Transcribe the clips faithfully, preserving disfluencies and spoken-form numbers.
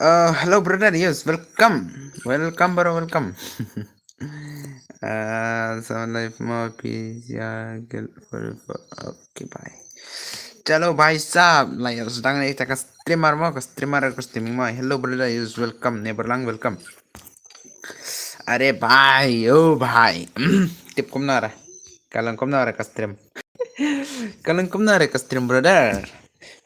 Uh, hello brother, yes, welcome. Welcome bro, welcome. Uh, so live mo pizza girl forever. Okay, bye. Chalo bhai sahab, lai sdang ne ta ka streamer mo, ka streamer ka streaming mo. Hello brother, yes, welcome. Never lang welcome. Are bhai, oh bhai. Tip kumno re? Ka long kumno re ka stream? Ka long kumno re ka stream brother?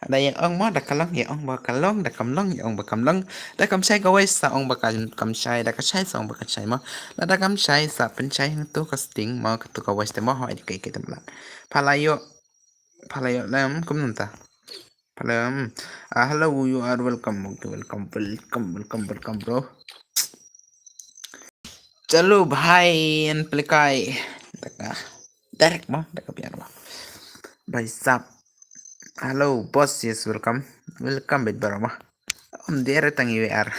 Da ïa ong mo da ka long, ïa ong ba ka long, da kam long, ïa ong ba kam long. Da kam shai ka wai sa ong ba ka kam shai, da ka shai sa ong ba ka shai mo. La da kam shai sa pynshai hangto ka sting mo, kato ka wai sa mo, hoi ka ïa ka tam la. Pha la ïoh, pha la ïoh lem kumno ta. Pha la, hmm. Ah, hello, you are welcome. Okay, welcome, welcome, welcome, welcome bro. Chalo bhai, yn pynlehkai. Da ka direct mo, da ka biang mo. Bhai sahab. Hello boss, yes, welcome. Welcome bit bro mo. Um, direct tang U R.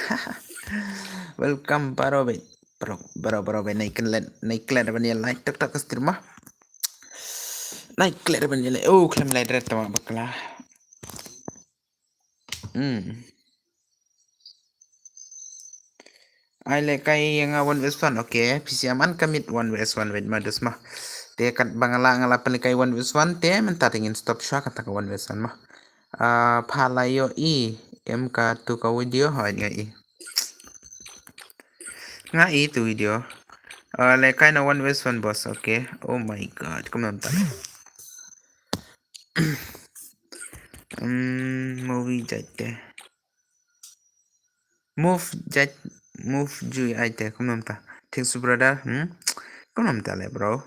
Welcome bro bit. Bro, bro, bro bit. Nai klet, nai klet ban ïa like tok tok ka stream mo. Nai klet ban ïa like. Oh, khlem like direct tama bakla. Hmm. Ai lehkai ïa nga one versus one. Okay, P C M an commit one versus one wait ma dus ma. Te kat ba nga la, nga la pynlehkai one versus one te mynta te ngin stop shuwa kata ka one versus one ma. Ah, pha la ïohi em kato ka video, hoi nga i. Nga i tu video. Ah, lehkai na one versus one boss. Okay. Oh my god, kumno mynta. Hmm, movie jait te. Move jait, move ju ai te, kumno mynta. Thanks brother. Hmm? Kumno mynta le bro.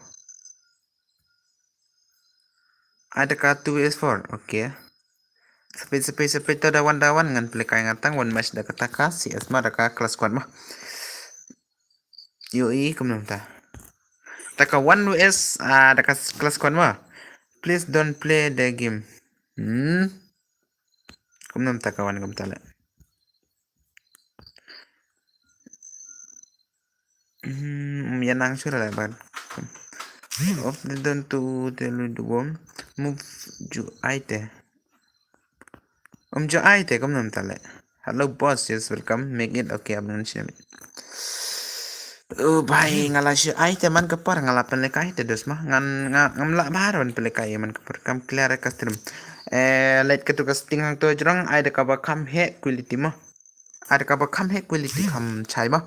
Ai da ka two versus four. Okay. Sepi, sepi, sepi to da wan, da wan ngan pynlehkai nga tang one match da kata ka C S ma, da ka clash squad ma. Ïohi kumno mynta. Da ka one versus, ah, da ka clash squad ma. Please don't play the game. Hmm. Kumno mynta ka wan kumta le. Hmm, um, ïa nang shuh le ban. Of the don to the lu du bom. Move ju ai te. Um ju ai te kumno mynta le. Hello boss, yes, welcome. Make it okay, abang sini. Oh bhai, nga la shu ai te man ka por, nga la pynlehkai te dus ma. Ngan, nga, ngam lah bha ban pynlehkai man ka por. Kam clear ka stream. Eh, lehkai kato ka sting hangto jrong, ai da kaba kham heh quality ma. Ai da kaba kham heh quality kham chai ma.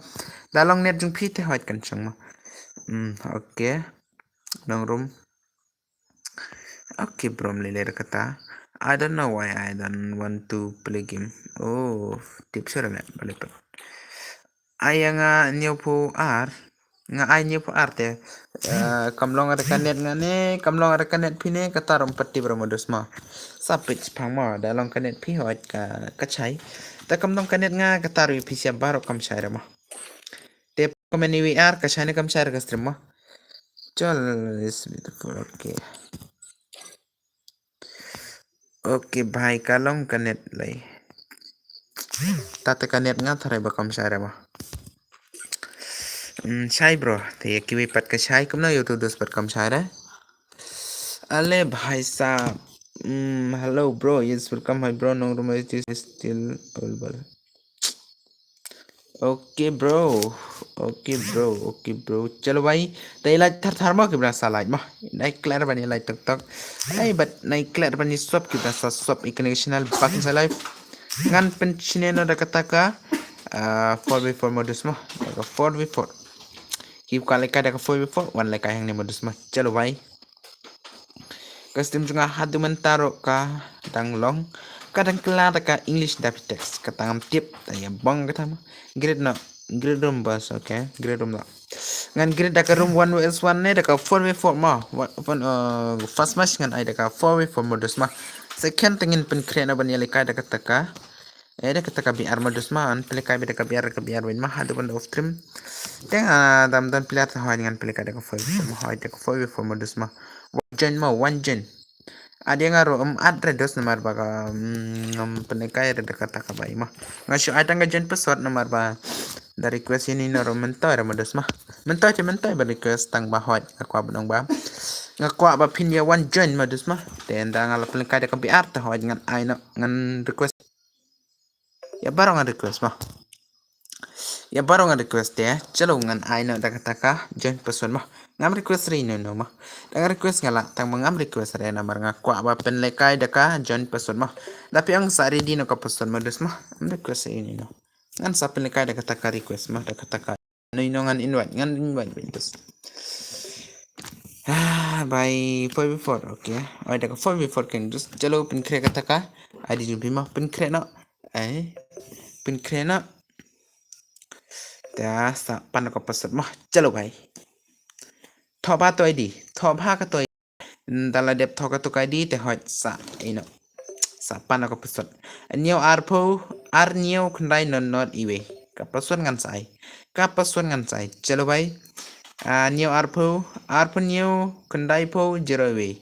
Da long net jong phi te hoi kan chang ma. Hmm, okay. Nongrum. Okay bro, mlele da kata. I don't know why I don't want to play game. Oh, tip sure le, bale pa. Ai nga hynñiewphew ar. Nga ai hynñiewphew ar te. Eh, kam long da ka net nga ne, kam long da ka net phi ne, kata ruh ym pat tip ruh ma dus ma. Sa peit phang ma, da long ka net phi hoi ka, ka chai. Da kam long ka net nga, kata ruh phi siap baroh kam chai ruh ma. Te comment ni V R ka shai ne kam shai ka stream ma. Chal, is beautiful, okay. Okay bhai, ka long ka net lai. Tate ka net nga tharai ba kam shai re ma. Hmm, shai bro, te ïa kiwei pat ka shai kumno ïa uto dus pat kam shai re. Ale bhai sahab. Hmm, hello bro, yes welcome hi bro, nongrum is still available. Okay bro. Okay bro. Okay bro. Chalo bhai. Dei like thar thar mo ki bra sa like mo. Nai klet ban ïa like tok tok. Ai bad nai klet ban ïa sub ki bra sa sub i connection al back sa live. Ngan pynshine no da kata ka, ah, four v four modus mo. Da ka four v four. Ki ka lehkai da ka four v four, wan lehkai hangne modus mo. Chalo bhai. Ka stream jong nga haduh mynta ruh ka dang long. Ka dang kylla da ka English da phi text. Ka tang am tip da ïa bong ka tang. Great no. Great room boss, okay. Great room la. Ngan great da ka room one v one ne da ka four v four mo. Wa-, one, uh, first match ngan ai da ka four v four modus mo. Second te ngin pyn create na ban ïa lehkai da kata ka. Eh, da kata ka B R modus mo, an pynlehkai da ka B R, ka B R win mo, haduh ban da off stream. Te nga dam don player te hoi ngan pynlehkai da ka four v four mo, hoi da ka four v four modus mo. One join mo, one join. Ade nga ruh, um, add re dos namar ba ka, mm, ngam pynlehkai re da kata ka bai mo. Nga shu ai tang ka join password namar ba da request ïa ni na ruh myntoi re modus mo. Myntoi te myntoi ba request tang ba hoi, nga kwah ba nong ba. Nga kwah ba phin ïa one join modus mo. Te ynda nga la pynlehkai da ka B R te hoi ngan ai no, ngan request. Ïa baroh ngan request mo. Ïa baroh ngan request te. Chalo ngan ai noh da kata ka join password mo. Ngam request re ino ino mo. Da ngan request nga lah tang ba ngam request re namar nga kwah ba pynlehkai da ka join password mo. Da phi ong sa ready noh ka password mo dus mo. Ngam request re ino ino. Ngan sa pynlehkai da kata ka request mo da kata ka. Ino ino ngan invite, ngan invite bad dus. Ah, bye four before, okay. Ai da ka four before kan dus. Chalo pynkhreh kata ka. Ai di jumpi mo pynkhreh noh. Ai. Pynkhreh noh. Ta sa pan ka password mo. Chalo bhai. Thoh bha to I D. Thoh bha ka to I D. Da la dep thoh ka to ka I D te hoi sa ino. Sa pan ka password. Hynñiew arphew ar hynñiew khyndai not not iwei. Ka password ngan sa ai. Ka password ngan sa ai. Chalo bhai. Ah, hynñiew arphew, arphew hynñiew khyndai phew zero iwei.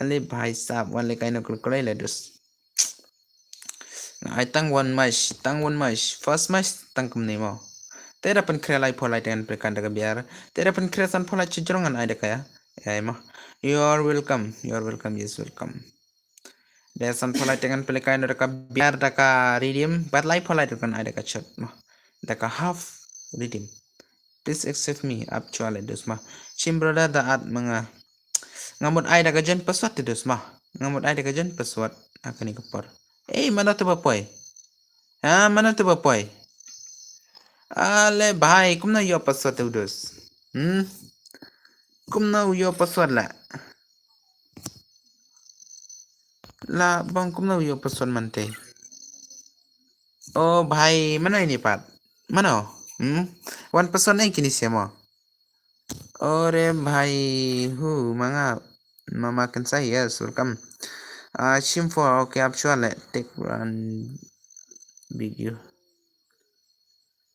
Ale bhai sahab wan lehkai noh kloi kloi le dus. Nga ai tang one match, tang one match, first match tang kumne mo. Te da pynkhreh laiphew lai te ngan pynlehkai da ka biar. Te da pynkhreh sanphew lai sha jrong ngan ai da ka ïa. Ïa mo. You're welcome, you're welcome, yes welcome. Da sanphew lai te ngan pynlehkai da ka biar da ka redeem, bad laiphew lai te ngan ai da ka shot mo. Da ka half redeem. Please accept me, ap chwa le dus mo. Shim brother da at ma nga. Nga mut ai da ka join password te dus mo. Nga mut ai da ka join password. Ha kane ka por. Ei, mano te ba poi? Ha, mano te ba poi? Ale bhai, kumno ïoh password te u dus? Hmm? Kumno ïoh password la? La bang kumno ïoh password mante? Oh bhai, mano ini pat? Mano? Hmm? Wan password ai kini siamo? Ore bhai, hu, manga, mama kan sa, yes, welcome. Ah, shim for, okay, ap chwa le, take one video.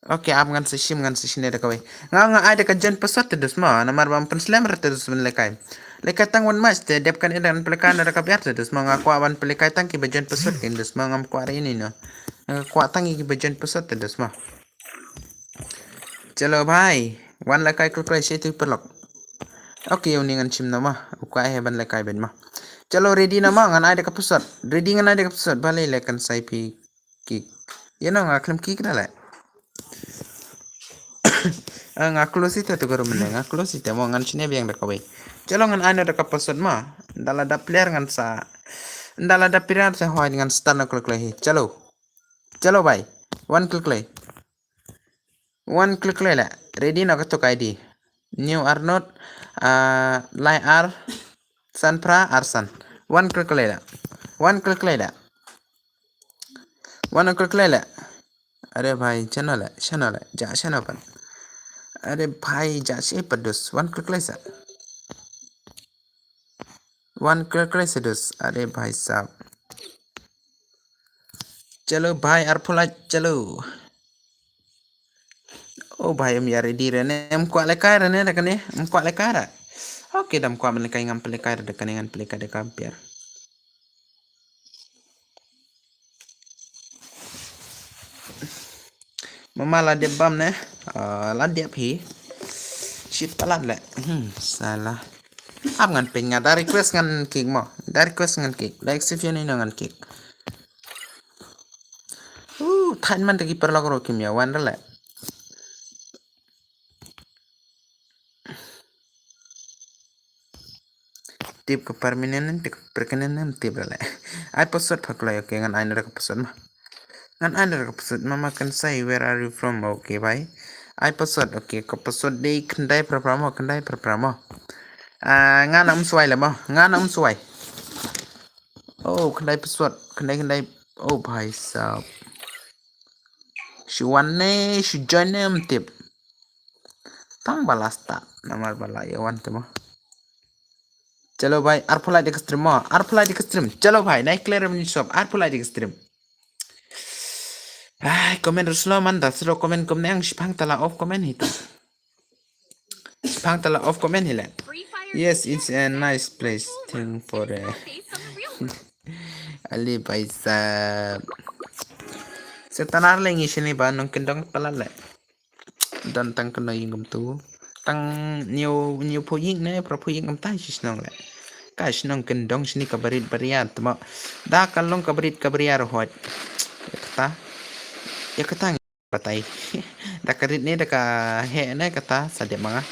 Okay, ap ngan sa shim, ngan sa shim da kawei. Nga nga ai da ka join password te dus mo, namar bam pynslem re te dus ban lehkai. Lehkai tang one match te dep kan ida ngan pynlehkai da ka biar te dus mo, nga kwah ban pynlehkai tang ki ba join password te dus mo, ngam kwah re ini no. Nga kwah tang ki ba join password te dus mo. Chalo bhai. Wan lehkai kloi kloi shi tu paralok. Okay, uni ngan shim nama. U kwah he ban lehkai ben ma. Chalo ready nama ngan ai da ka password. Ready ngan ai da ka password. Balei le kan sai phi kick. Ïa no nga khlem kick da le. Ah, nga close ite tu guru mene. Nga close ite mo ngan shine biang da kawei. Chalo ngan ai da ka password ma. Nda lada player ngan sa. Nda lada player sa hoi ngan start na kloi kloi hi. Chalo. Chalo bhai. Wan kloi kloi. Wan kloi kloi la. Ready na ka to ka I D. New Arnold. Ah, lai ar. San pra ar san. Wan kloi kloi la. Wan kloi kloi la. Wan kloi kloi la. Are bhai, shano la, shano la, ja shano pan. Are bhai, ja shi padus. Wan kloi kloi sa. Wan kloi kloi sa dus. Are bhai sahab. Chalo bhai, arphew lai, chalo. Oh bhai, em ya ready re ne, em kwah lehkai re ne da kane, em kwah lehkai re. Okay, dam kwah lehkai ngam pynlehkai re da kane ngan pynlehkai da ka biar. Mama la dep bam ne, ah, la dep hi. Shit palat le. Hmm, salah. Ap ngan ping nga da request ngan kick mo. Da request ngan kick. Da accept ïa ni no ngan kick. Uh, thait man ta ki paralok ruh kim ïa wan re le. Tip ka permanent, tip ka permanent, tip re le. Ai password pha kloi, okay, ngan ai na da ka password ma. Ngan ai na da ka password, mama kan sai, where are you from? Okay, bhai. Ai password, okay, ka password dei khyndai phra phra mo, khyndai phra phra mo. Ah, ngan am suwai le mo, ngan am suwai. Oh, khyndai password, khyndai, khyndai. Oh, bhai sahab. Shu wan ne, shu join ne, em tip. Tang ba la start, namar ba la ïa wan te mo. Chalo bhai, arphew lai da ka stream mo, arphew lai da ka stream. Chalo bhai, nai clear revenue shop, arphew lai da ka stream. Ai, comment ruh slow man da, slow comment kumne ang shipang ta la off comment hi ta. Shipang ta la off comment hi le. Yes, it's a nice place. Thank for the Ali bhai sahab. Setan ar le ngi shini ba nong kyndong palat le. Don tang kano ïing kumtu. Tang hynñiew, hynñiew phew ïing ne, phra phew ïing kumta shi shnong le. Ka shnong kyndong shini ka barit bariat mo. Da ka long ka barit ka bariat hoi. Ïa kata ngi batai. Da ka rit ne da ka heh ne kata sa dep ma nga.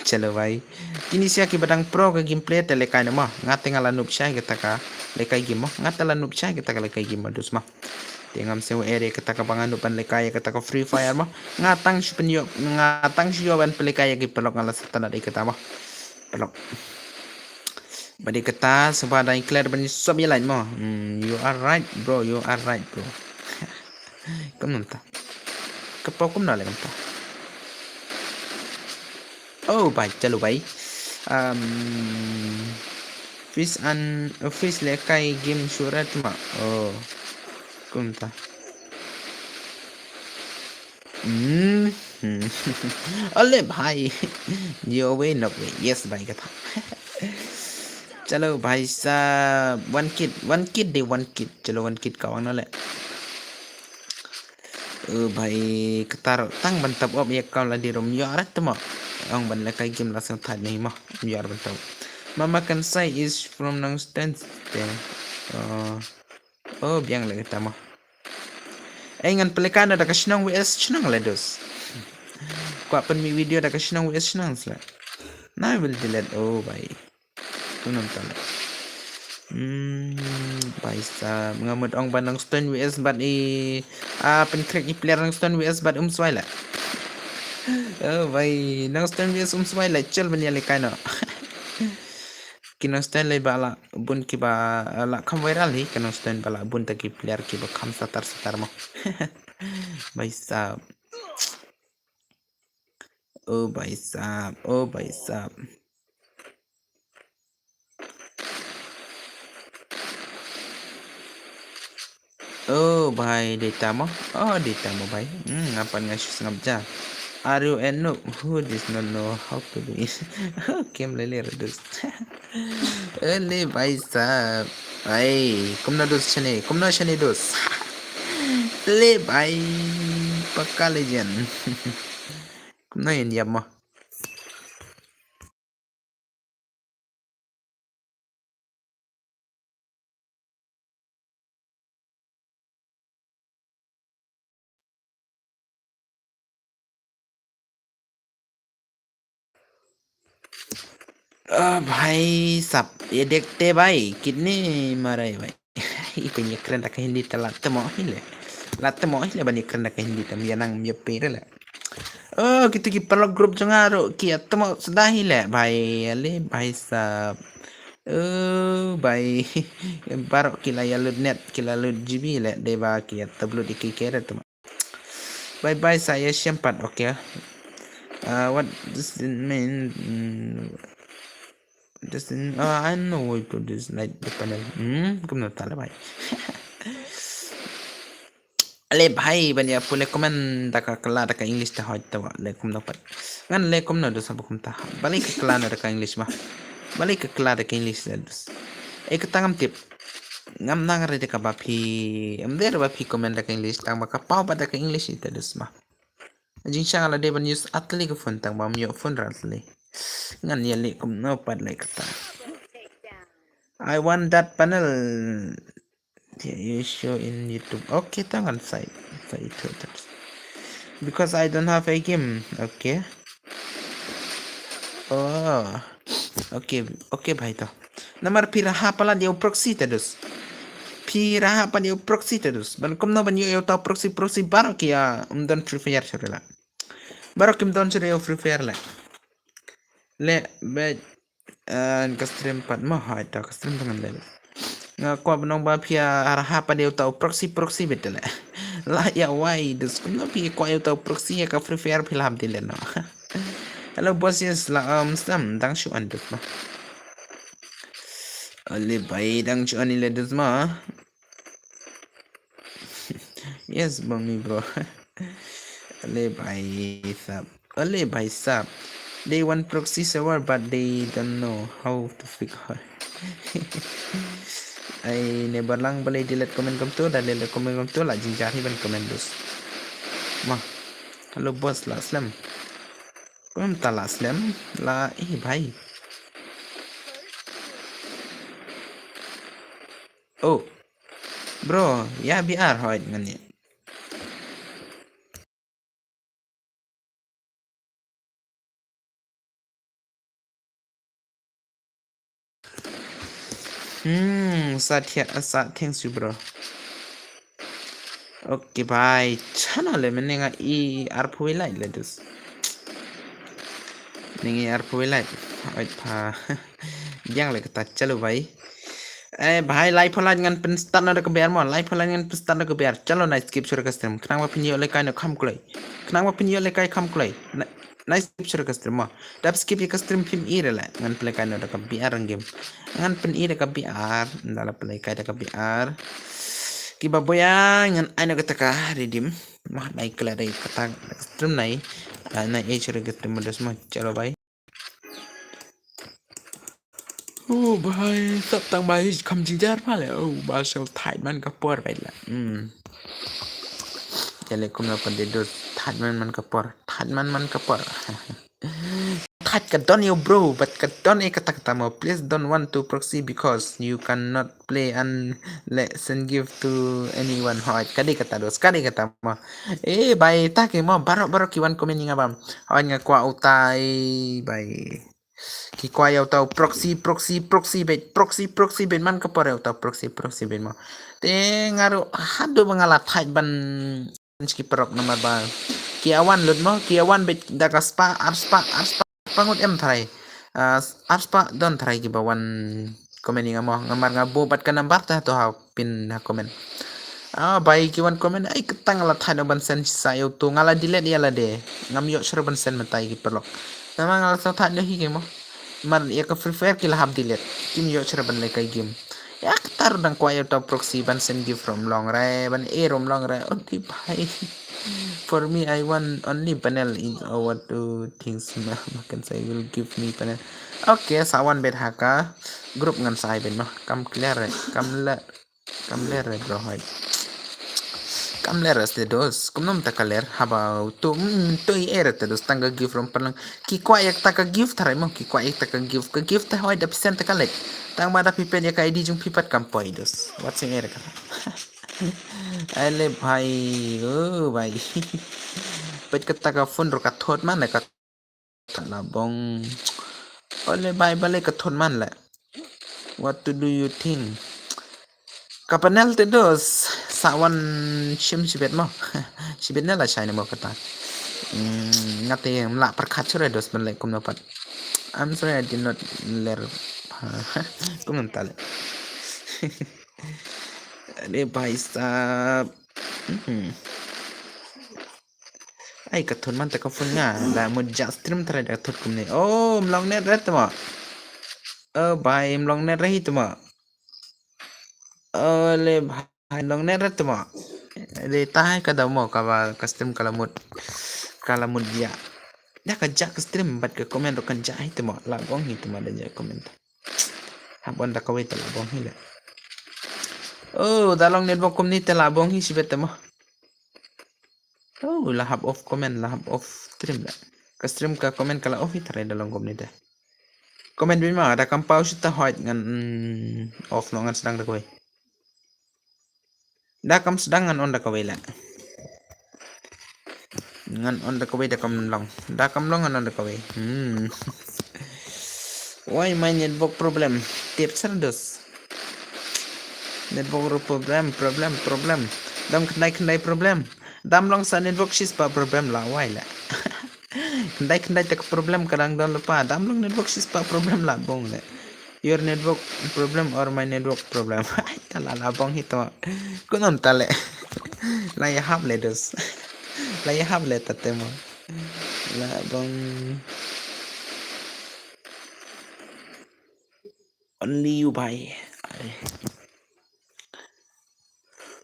Chalo bhai. Kine sha kiba dang pro ka gameplay te lehkai ne mo. Nga te nga la noob sha kata ka lehkai game mo. Nga te la noob sha kata ka lehkai game mo dus mo. Te ngam sngewbha ïa kata kaba nga noob ban lehkai ïa kata ka Free Fire mo. Nga tang shu pynïoh, nga tang shu ïoh ban pynlehkai ïa ki paralok, nga la sngewtynnat ïa kata mo. Paralok. Bad ïa kata sngewbha dang ïa clear ban ïa sop ïa lait mo. Hmm, you are right bro, you are right bro. Kumno mynta? Ka paw kumno leh mynta? Oh bhai, chalo bhai. Um, fish and, uh, fish lehkai game shuh re tma. Oh. Kumta. Hmm. Ale bhai. Yo we nok we. Yes bhai kata. Chalo bhai sa one kit, one kit de one kit. Chalo one kit ka wan na le. Oh bhai, kata ruh tang ban top up ïa ka la dei ruh ym ïoh re tma. Ong ban lehkai game la sngewthuh ne mo. Ym ïoh re ban top up. Mama Kansai is from Nongstoiñ te. Oh. Oh, biang leh kata mo. Ei ngan pynlehkai noh da ka shnong V S shnong le dus. Kwah pynmih video da ka shnong V S shnong sla. Na will delete, oh bhai. Tu nonton. Hmm, bhai sab, nga mut ong ba Nongstoiñ V S bad i, ah, pynkhreh i player Nongstoiñ V S bad Umswai la. Oh bhai, Nongstoiñ V S Umswai la, chal ban ïa lehkai noh. Ki Nongstoiñ la ba la bun kiba, eh, la kham viral hi, ki Nongstoiñ ba la bun ta ki player kiba kham satar satar mo. Bhai sab. Oh bhai sab, oh bhai sab. Oh bhai, dei tamo. Oh, dei tamo bhai. Hmm, nga pat nga shu sngap ja. Are you a noob who does not know how to do it? Kem lele redus. Ale bhai sab. Ai, kumno dus shane, kumno shane dus. Le bhai, pakka legend. Kumno ïa ïap mo. Ah, bhai sab, ye dekhte bhai, kitne mare bhai. I pynïakren da ka Hindi te la tmo hi le. La tmo hi le ban ïakren da ka Hindi te, ym ïa nang ym ïa phi re le. Oh, kito ki paralok group jong nga ruh ki ïa tmo suda hi le bhai, ale bhai sab. Oh bhai. Baroh ki la ïa lut net, ki la lut G B le, dei ba ki ïa tap lut ïa ki kere tmo. Bye bye, sa ïa shem pat, okay. Uh, what does it mean? Mm, does it, uh, I know why to this night the panel. Hmm, kumno ta le bhai. Ale bhai, ban ïa pule comment da ka Kylla, da ka English te hoi te wa, le kumno pat. Ngan le kumno dus ba kumta. Balei ka Kylla na da ka English ma. Balei ka Kylla da ka English le dus. Eh, kata ngam tip. Ngam nang re da kaba phi, em der ba phi comment da ka English, tang ba ka paw ba da ka English ita dus ma. Jingshisha la dei ban use atli ka phone tang ba ym ïoh phone ra atli. Ngan ïa leh kumno pat leh kata. I want that panel. Yeah, you show in YouTube. Okay, tang ngan sai. Sai itu terus. Because I don't have a game. Okay. Oh. Okay, okay bhai to. Namar phi raha palat ïa u proxy te dus. Phi raha pat ïa u proxy te dus. Ban kumno ban ïoh ïa uta u proxy, proxy baroh ki ïa ym don Free Fire shuh re la. Baroh kim don shuh re ïa u Free Fire le. Le, be, eh, ka stream pat mo, hai ta ka stream dengan le. Nga kwah ban ong ba phi ïa raha pat ïa uta u proxy, proxy beit le. La ïa wai dus kumno phi kwah ïa uta u proxy ïa ka Free Fire phi la hap di le no. Hello boss, yes la, um, sam dang shu on dus mo. Ale bhai, dang shu on le dus mo. Yes, Bami bro. Ale bhai sab. Ale bhai sab. They want proxy server but they don't know how to fix her. Ai ne barlang balei delete comment kumto, da delete comment kumto la jingjar hi ban comment dus. Ma. Hello boss, la slem. Kumta la slem la, eh bhai. Oh. Bro, ya B R hoi ngan ni. Hmm, sa thia sa thanks you, bro. Okay, bye. Chana le, mynne nga i arphew lai le dus. Mynne nga i arphew lai. Oi pa. Biang le kata, chalo bye. Eh, bhai, lai phalat ngan pynstart na da ka B R mo, lai phalat ngan pynstart na ka B R. Chalo, nai skip shuh ka stream. Khnang ba phin ïoh lehkai na kham kloi. Khnang ba phin ïoh lehkai kham kloi. Na, nai skip shuh ka stream mo. Dap skip ïa ka stream phim i re la. Ngan pynlehkai na da ka B R game. Ngan pyn i da ka B R. Nda la pynlehkai da ka B R. Ki ba boya ngan ai na kata ka redeem. Mo, nai kla dei kata ka stream nai. Ah, nai eh shuh ka stream mo dus mo. Chalo bye. Oh, bhai, sap tang bhai, kham jynjar pha le. Oh, ba sel thait man ka por bhai la. Hmm. Ïa le kumno pat de dos, thait man man ka por, thait man man ka por. Thait ka don ïa u bro, but ka don ïa kata kata mo. Please don't want to proxy because you cannot play and let send gift to anyone. Hoi, ka dei kata dos, ka dei kata mo. Eh, bhai, ta ki mo, baroh baroh ki wan comment ïa nga bam. Hoi, nga kwah utai, bhai. Ki kwah ïa uta u proxy, proxy, proxy beit, proxy, proxy beit man ka por ïa uta u proxy, proxy beit mo. Te nga ruh haduh ba nga la thait ban ki paralok namar ba ki ïa wan lut mo, ki ïa wan beit da ka spah, ar spah, ar spah ngut em tharai. Ah, ar spah don tharai ki ba wan comment ïa nga mo, namar nga buh bad ka number te hato ha pin ha comment. Ah, bhai ki wan comment, ai kata nga la thait noh ban send sa ïa uto, nga la delete ïa lade. Ngam ïoh shuh ban send mynta ïa ki paralok. Namar nga la sa thait noh hi ki mo. Namar ïa ka Free Fire ki la hap delete. Kim ïoh shuh ban lehkai game. Ïa kata ruh dang kwah ïa uta u proxy ban send gift from long re, ban e from long re. Oh, di bhai. For me, I want only panel in over two things. Ma, ma kan sa will give me panel. Okay, sa wan beit ha ka group ngan sa ai beit mo. Kam clear re, kam le Kam ler re bro hoi. Kam ler re ste dos. Kumno mynta ka ler haba uto, mm, to i er te dos tang ka gift from paralok. Ki kwah ïa kata ka gift tharai mo, ki kwah ïa kata ka gift. Ka gift te hoi da phi send te ka leit. Tang ba da phi peit ïa ka I D jong phi pat kam poi dos. Wat sing er ka. Ai le bhai, oh bhai. Peit kata ka phone ruh ka thot man ka Ka la bong. Ole bhai, balei ka thot man le. What to do you think? Ka panel te dos sa wan shim shibet mo. Shibet ne la shai ne mo kata. Hmm, nga te ym lah pyrkhat shuh re dos ban leh kumno pat. I'm sorry, I did not ler. Kumno ta le. Are bhai sahab. Hmm. Ai, ka thot man ta ka phone nga. Da mut ja stream tharai da ka thot kumne. Oh, ym long net re te mo. Oh bhai, ym long net re hi te mo. Oh le bhai, ym long net re te mo. Le ta hai ka da mo ka ba ka stream ka la mut. Ka la mut ja. Da ka ja ka stream bad ka comment ruh kan ja hi te mo. La bong hi te mo da ja comment. Hap on da kawei te la bong hi le. Oh, da long network kumne te la bong hi shibet te mo. Oh, la hap off comment, la hap off stream da. Ka stream ka comment ka la off hi tharai da long kumne te. Comment beit ma, da kam paw shuh te hoi ngan, mm, off noh ngan sdang da kawei. Da kam sdang ngan on da kawei la. Ngan on da kawei da kam long. Da kam long ngan on da kawei. Hmm. Why my network problem? Tip sar dos. Network ru problem, problem, problem. Dam khyndai khyndai problem. Dam long sa network shispah problem la wai la. Khyndai khyndai te ka problem ka dang don lypa. Dam long network shispah problem la bong le. Your network problem or my network problem? Ai, ta la la bong hi to. Kumno ta le. La ïa hap le dos. La ïa hap le ta te mo. La bong. Only you bhai. Ai.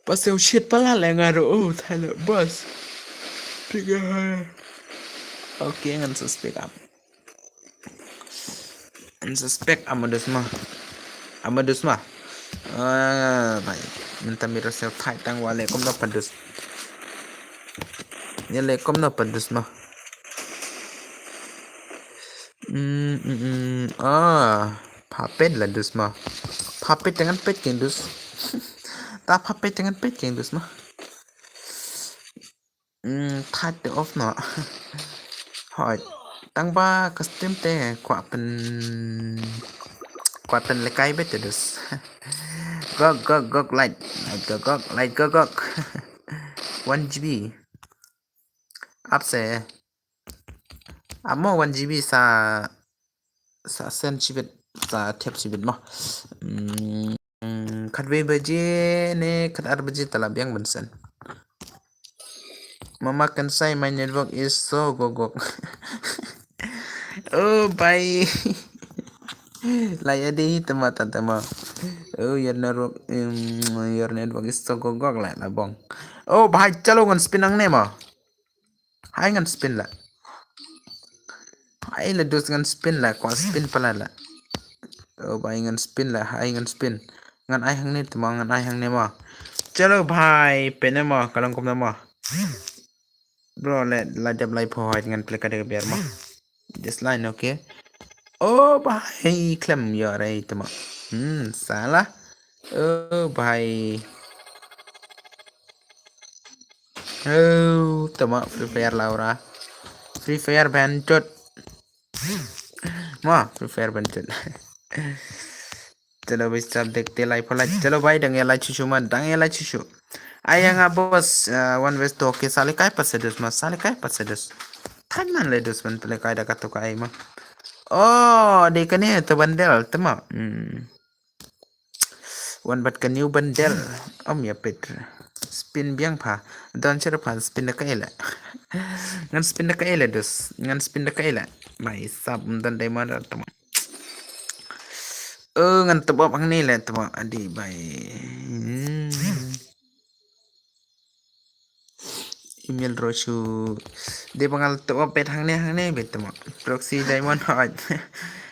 Pasal shit pala le nga ro, oh, thailak bas. Tiga. Okay, ngan sa speak up. Ngan sa speak up, Amadus ma. Amadus ma. Ah, bhai. Mynta mi ro sel thai tang wa le kumno padus. Ïa le kumno padus ma. Mm, mm, mm. Ah, pha pet la dus ma. Pha pet te ngan pet ken dus. Tap ha peit te ngan peit keng dus ma. Hmm, thait te off no. Hoi. Tang ba ka stream te kwah pyn, kwah pynlekai beit te dus. Gok, gok, gok, light. Light gok, gok, light gok, gok. One G B. Ap se. Amo one G B sa, sa send shibit, sa thiap shibit mo. Hmm, khatwei baje ne khatar baje te la biang ban send. Mama Kansai, my network is so gok gok. Oh bhai. Lai adi tama tama. Oh, your network, um, your network is so gok gok la, la bong. Oh bhai, chalo ngan spin ang ne ma. Hai ngan spin la. Hai la dus ngan spin la, kwah spin pala la. Oh bhai ngan spin la, hai ngan spin. Ngan ai hangne tama, ngan ai hangne ma. Chalo bhai, pene ma, ka long kumno ma. Bro, le, la dep lai pho hai ngan play ka de biar ma. This line, okay. Oh bhai, klem yo rai tama. Hmm, salah. Oh bhai. Oh, tama Free Fire Laura. Free Fire ban chot. Ma, Free Fire ban chot. Chalo bhai, sab dekhte lai pho lai. Chalo bhai, dang ya lai chuchu ma, dang ya lai chuchu. Ai nga boss, uh, one versus two ke sale kai pat se dus ma, sale kai pat se dus. Than man le dus man pele kai da ka to kai ma. Oh, de kane to bandel tama. Hmm. Wan bat ka new bundle. Om ya pet. Spin biang pha. Don sir pha spin da kai la. Ngan spin da kai la dus. Ngan spin da kai la. Bhai sab, um, don diamond da tama. Oh, ngan top up hangne la tama. Adi bhai. Hmm. Email ro shu. De ba ngal top up bet hangne hangne bet tama. Proxy diamond hot.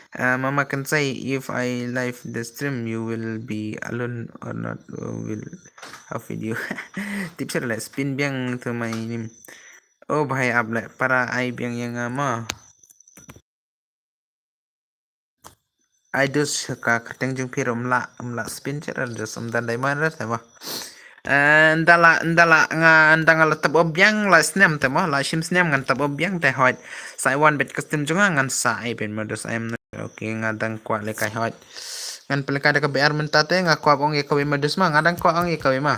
Uh, Mama Kansai, if I live the stream, you will be alone or not? Or will have with you? Tip sir la spin biang to my name. Oh bhai, ap la para ai biang yang ama. Ai dus ka kyrteng jong phi rum la, um la spin sir dus um don diamond re tama. Eh, nda la, nda la nga, nda nga la top up biang la snem tama, la shim snem ngan top up biang te hot. Sa ai wan bet ka stream jong nga ngan sa ai ben ma dus ai am. Okay, nga dang kwah le kai hot. Ngan pele kai da ka B R mynta te, nga kwah ong ya ka we ma dus ma, nga dang kwah ong ya ka we ma.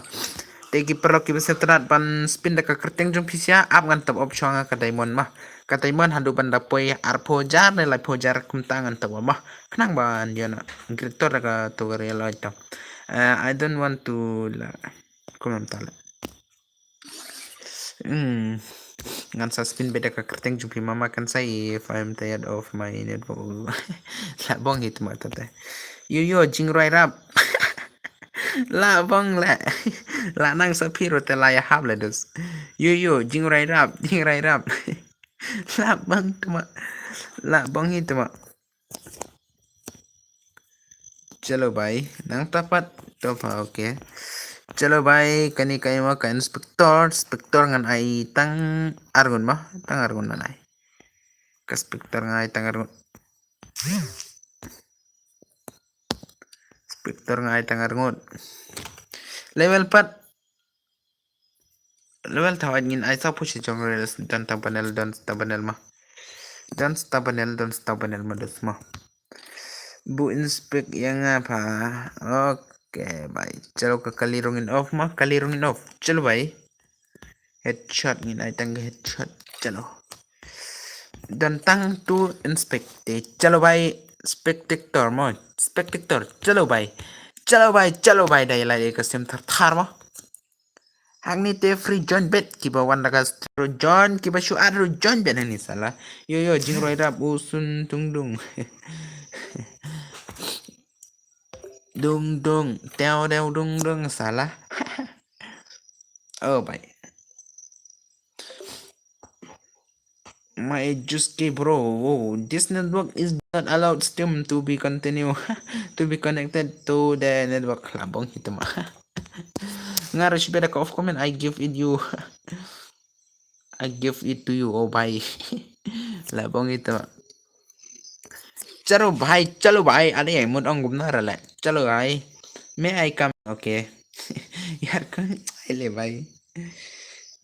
Te ki paralok kiba sngewtynnat ban spin da ka kyrteng jong phi sha, ap ngan top up shuwa nga ka diamond ma. Ka diamond haduh ban da poi arphew hajar ne laiphew hajar kumta ngan top up ma. Khnang ban ïoh na. Greater da ka to ka real oi to. Eh, I don't want to la. Kumta la. Hmm. Ngan sa spin beda ka kyrteng jong phi Mama Kansai if I'm tired of my network. La bong hit ma tata. Yo yo, jingrwai rap. La bong la. La nang sa phi ro te la ya hap la dus. Yo yo, jingrwai rap, jingrwai rap. La bong tama. La bong hit ma. Chalo bhai, nang tapat to pha, okay. Chalo bhai, kani kai ma ka inspector, inspector ngan ai tang arngut ma, tang arngut ngan ai. Ka inspector ngan ai tang arngut. Inspector ngan ai tang arngut. Level pat. Level thaw ngin ai sa push jong res don ta panel, don ta panel ma. Don ta panel, don ta panel ma dos ma. Bu inspect yang apa? Okay, bhai. Chalo ka kali rungin off ma, kali rungin off. Chalo bhai. Headshot ngin ai tang headshot. Chalo. Don tang tu inspect te. Chalo bhai. Spectator mo. Spectator. Chalo bhai. Chalo bhai. Chalo bhai. Dai lai ka sim thar thar mo. Hangne te free join bet kiba wan da ka join kiba shu ar join bet hangne sala. Yo yo jingroi rap u sun tung dung. Dung dung teo teo dung dung sala. Oh bhai. My just ke bro. Whoa, this network is not allowed stream to be continue to be connected to the network. Labong hitama. Nga rush beda ka off comment. I give it you. I give it to you. Oh bhai. Labong hitama. Chalo bhai, chalo bhai. Are ai mut ong gumna rale. Chalo bhai. May I come? Okay. Yar kong ai le bai.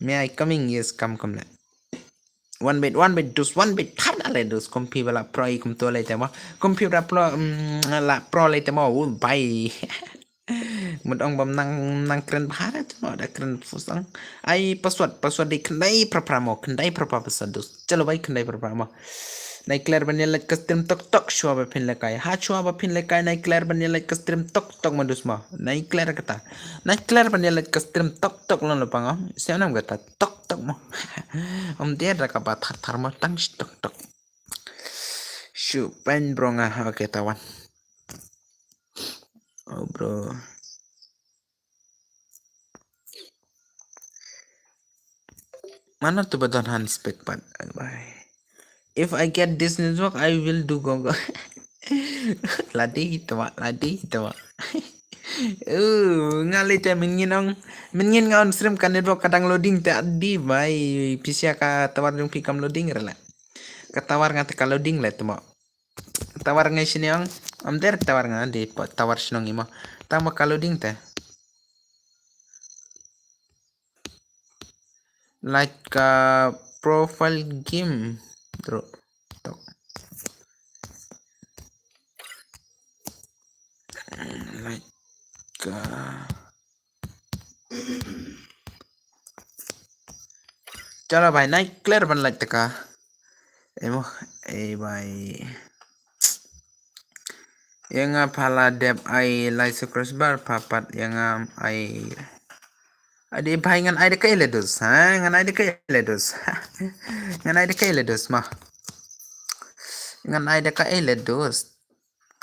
May I coming? Yes, kam kam le. One bit, one bit, dus, one bit, thar na le dus. Kum phi ba la pro i kum to le te mo. Kum phi ba la pro, mm, la pro le te mo. Uh, bai. Mut ong bam nang, nang kren bha te mo, da kren fusang. Ai password, password di khyndai phra phra mo, khyndai phra phra password dus. Chalo bai khyndai phra phra mo. Nai clear ban ïa like ka stream tok tok shuwa ba phin lekai. Ha shuwa ba phin lekai nai clear ban ïa like ka stream tok tok ma dus mo. Nai clear kata. Nai clear ban ïa like ka stream tok tok lon lo pang o. Siam nam kata tok tok mo. Om dia da ka ba thar thar mo tang shi tok tok. Shu pen bro nga. Okay, tawan. Oh bro. Mana tu ba don han spek pat. Bye. If I get this network, I will do go go. Ladi tama, ladi tama. Uh, nga le te min ngin ong, min ngin nga on stream ka network ka dang loading te adi bai pisia ka tawar jong phi kam loading rela. Ka tawar nga te ka loading le tama. Tawar ngai sini ong, am der tawar nga di pa-, tawar sinong imo. Tama ka loading te. Like ka profile game. Bro. Tok. Like ka. Chalo bai, nai clear ban like taka. Emo, eh bai. Ïa nga pha la dep ai lai subscriber pha pat ïa nga ai. Adi bai ngan ai da kai le dus, ha? Ngan ai da kai le dus. Ngan ai da kai le dus ma. Ngan ai da kai le dus.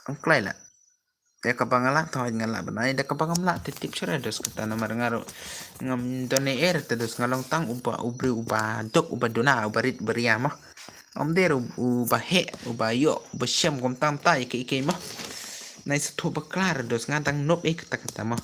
Ang klai la. Ïa kaba nga lah, to ngan lah ban ai da kaba ngam lah, te tip shuh re dus kata namar nga ruh ngam don ei ei te dus, nga long tang uba, u briew uba duk, uba duna, uba rit, uba ria ma. Ym dei ruh uba heh, uba ïoh, uba shem kum tang ta ïa kiei kiei ma. Nai sa thuh bakla re dus, nga dang nop ei kata kata ma.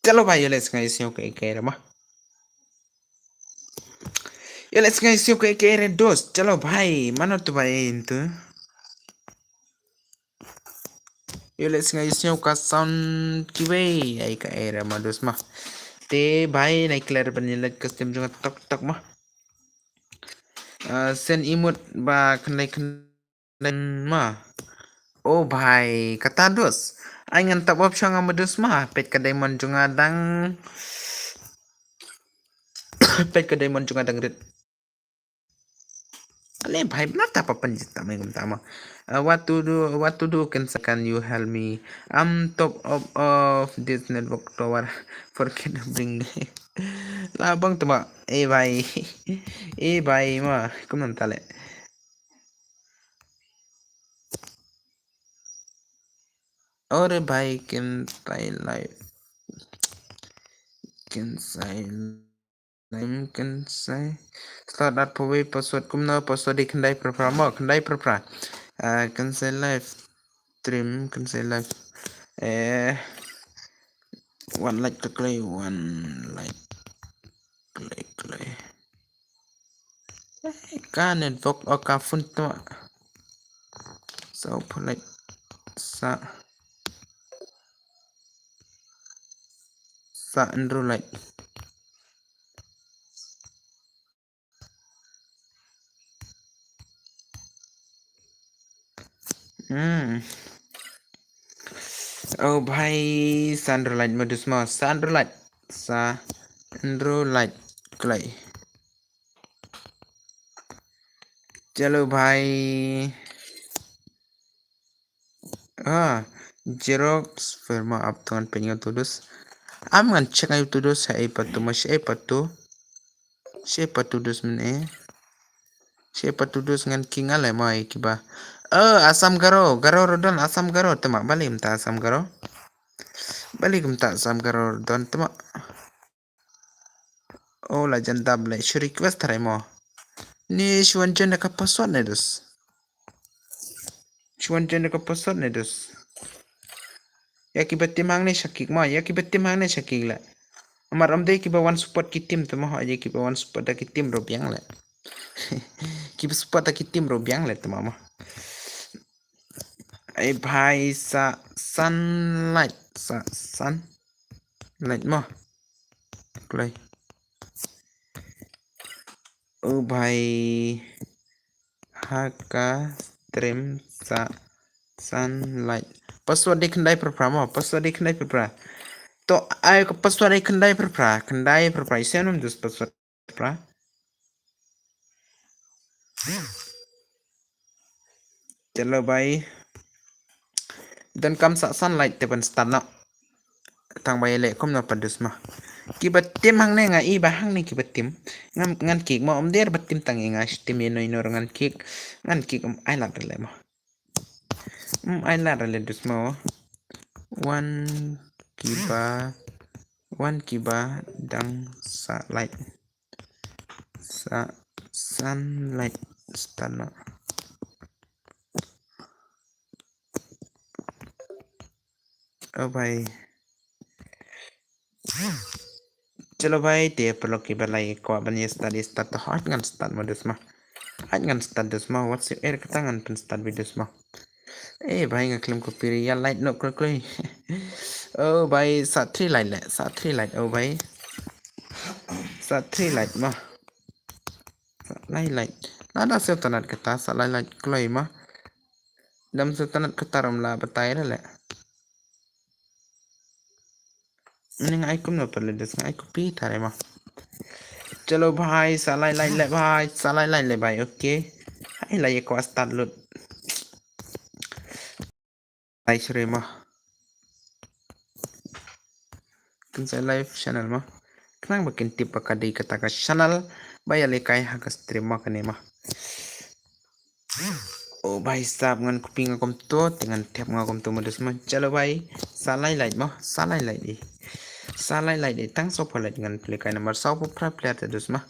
Chalo bhai, ïa leh sngew ïa sngew kaei kaei re ma. Ïa leh sngew ïa sngew kaei kaei re dos. Chalo bhai, mano tu bhai intu. Ïa leh sngew ïa sngew ka sound kiwei ai kaei re ma dos ma. Te bhai nai clear ban ïa leh custom jong tok tok ma. Ah, send emote ba khyndai khyndai ma. Oh bhai, kata dos. Ai ngan top up shong ma dos ma. Peit ka diamond jong nga dang. Peit ka diamond jong nga dang rit. Ale bhai, bla ta pa pan jita mai kum tama. Uh, what to do, what to do, can, can you help me? I'm top up of this network tower. Forget to bring. La bang tama. Eh bhai. Eh bhai ma, kum nam tale. Ore bhai, can I live? Can I live? Can I start at pawei password kumno, password di khyndai phra phra mo, khyndai phra phra. Ah, can I live stream, can I live. Eh, one like ka klei, one like klei klei. Eh, ka network o ka phone to. So, like, sa, sa Android. Hmm. Oh bhai, sa Android ma dus ma, sa Android, sa Android klei. Chalo bhai. Ah, Xerox firma up tangan penyong tulus. Am ngan check ai tu dos, shaei pat tu mo, shaei pat tu. Shaei pat tu dos mynne. Shaei pat tu dos ngan kieng ale mo ïa kiba. Eh, Assam Garo, Garo ruh don Assam Garo te mo, balei kumta Assam Garo. Balei kumta Assam Garo ruh don te mo. Oh, la jan dap le, shu request tharai mo. Ni shu wan join da ka password ne dos. Shu wan join da ka password ne dos. Ïa kiba tim hangne sha kick mo, ïa kiba tim hangne sha kick le. Namar ym dei kiba wan support ki team te mo, ïa kiba wan support da ki team ruh biang le. Kiba support da ki team ruh biang le te mo mo. Ai bhai sa sunlight, sa sunlight mo. Kloi. O bhai, ha ka stream sa sunlight. Password dei khyndai phra phra mo, password dei khyndai phra phra. To ai ka password dei khyndai phra phra, khyndai phra phra. Ïa shen um dus password phra. Chalo bhai. Donkam sa sunlight te ban start noh. Tang ba ïaleh kumno pat dus mo. Kiba tim hangne nga i ba hangne kiba tim. Ngan, ngan kick mo, ym dei ba tim tang i nga, tim ïano ïano ngan kick. Ngan kick, ym ai lad re le mo. Ym ai lad re le dus mo. Wan kiba, wan kiba dang sa light. Sa sunlight start noh. O bhai. Chalo bhai, te paralok kiba la kwah ban ïa start, ïa start to, hooid ngan start mo dus mo. Hooid ngan start dus mo, wat shu er kata, ngan pyn start beit dus mo. Eh bhai, nga khlem copy re, ïa light noh kloi kloi. O bhai, sa three light le, sa three light, o bhai. Sa three light mo. Sa lai light. Lada sngewtynnat kata, sa lai light kloi mo. Dam sngewtynnat kata ruh ym lah batai re le. Ni nga ai kumno pat le dus, nga ai copy tare mo. Chalo bhai, sa lai light le bhai, sa lai light le bhai, okay. Hai la ïa kwah start lut. Lai shuh re mo. Kin sa live channel mo. Khnang ba kin tip ba ka dei kata ka channel ba ïalehkai ha ka stream mo kane mo. O bhai sahab, ngan copy nga kumto, te ngan thep nga kumto mo dus mo. Chalo bhai, sa lai light mo, sa lai light di. Sa lai light di, tang sawphew light ngan pynlehkai, namar sawphew phra player te dus mo.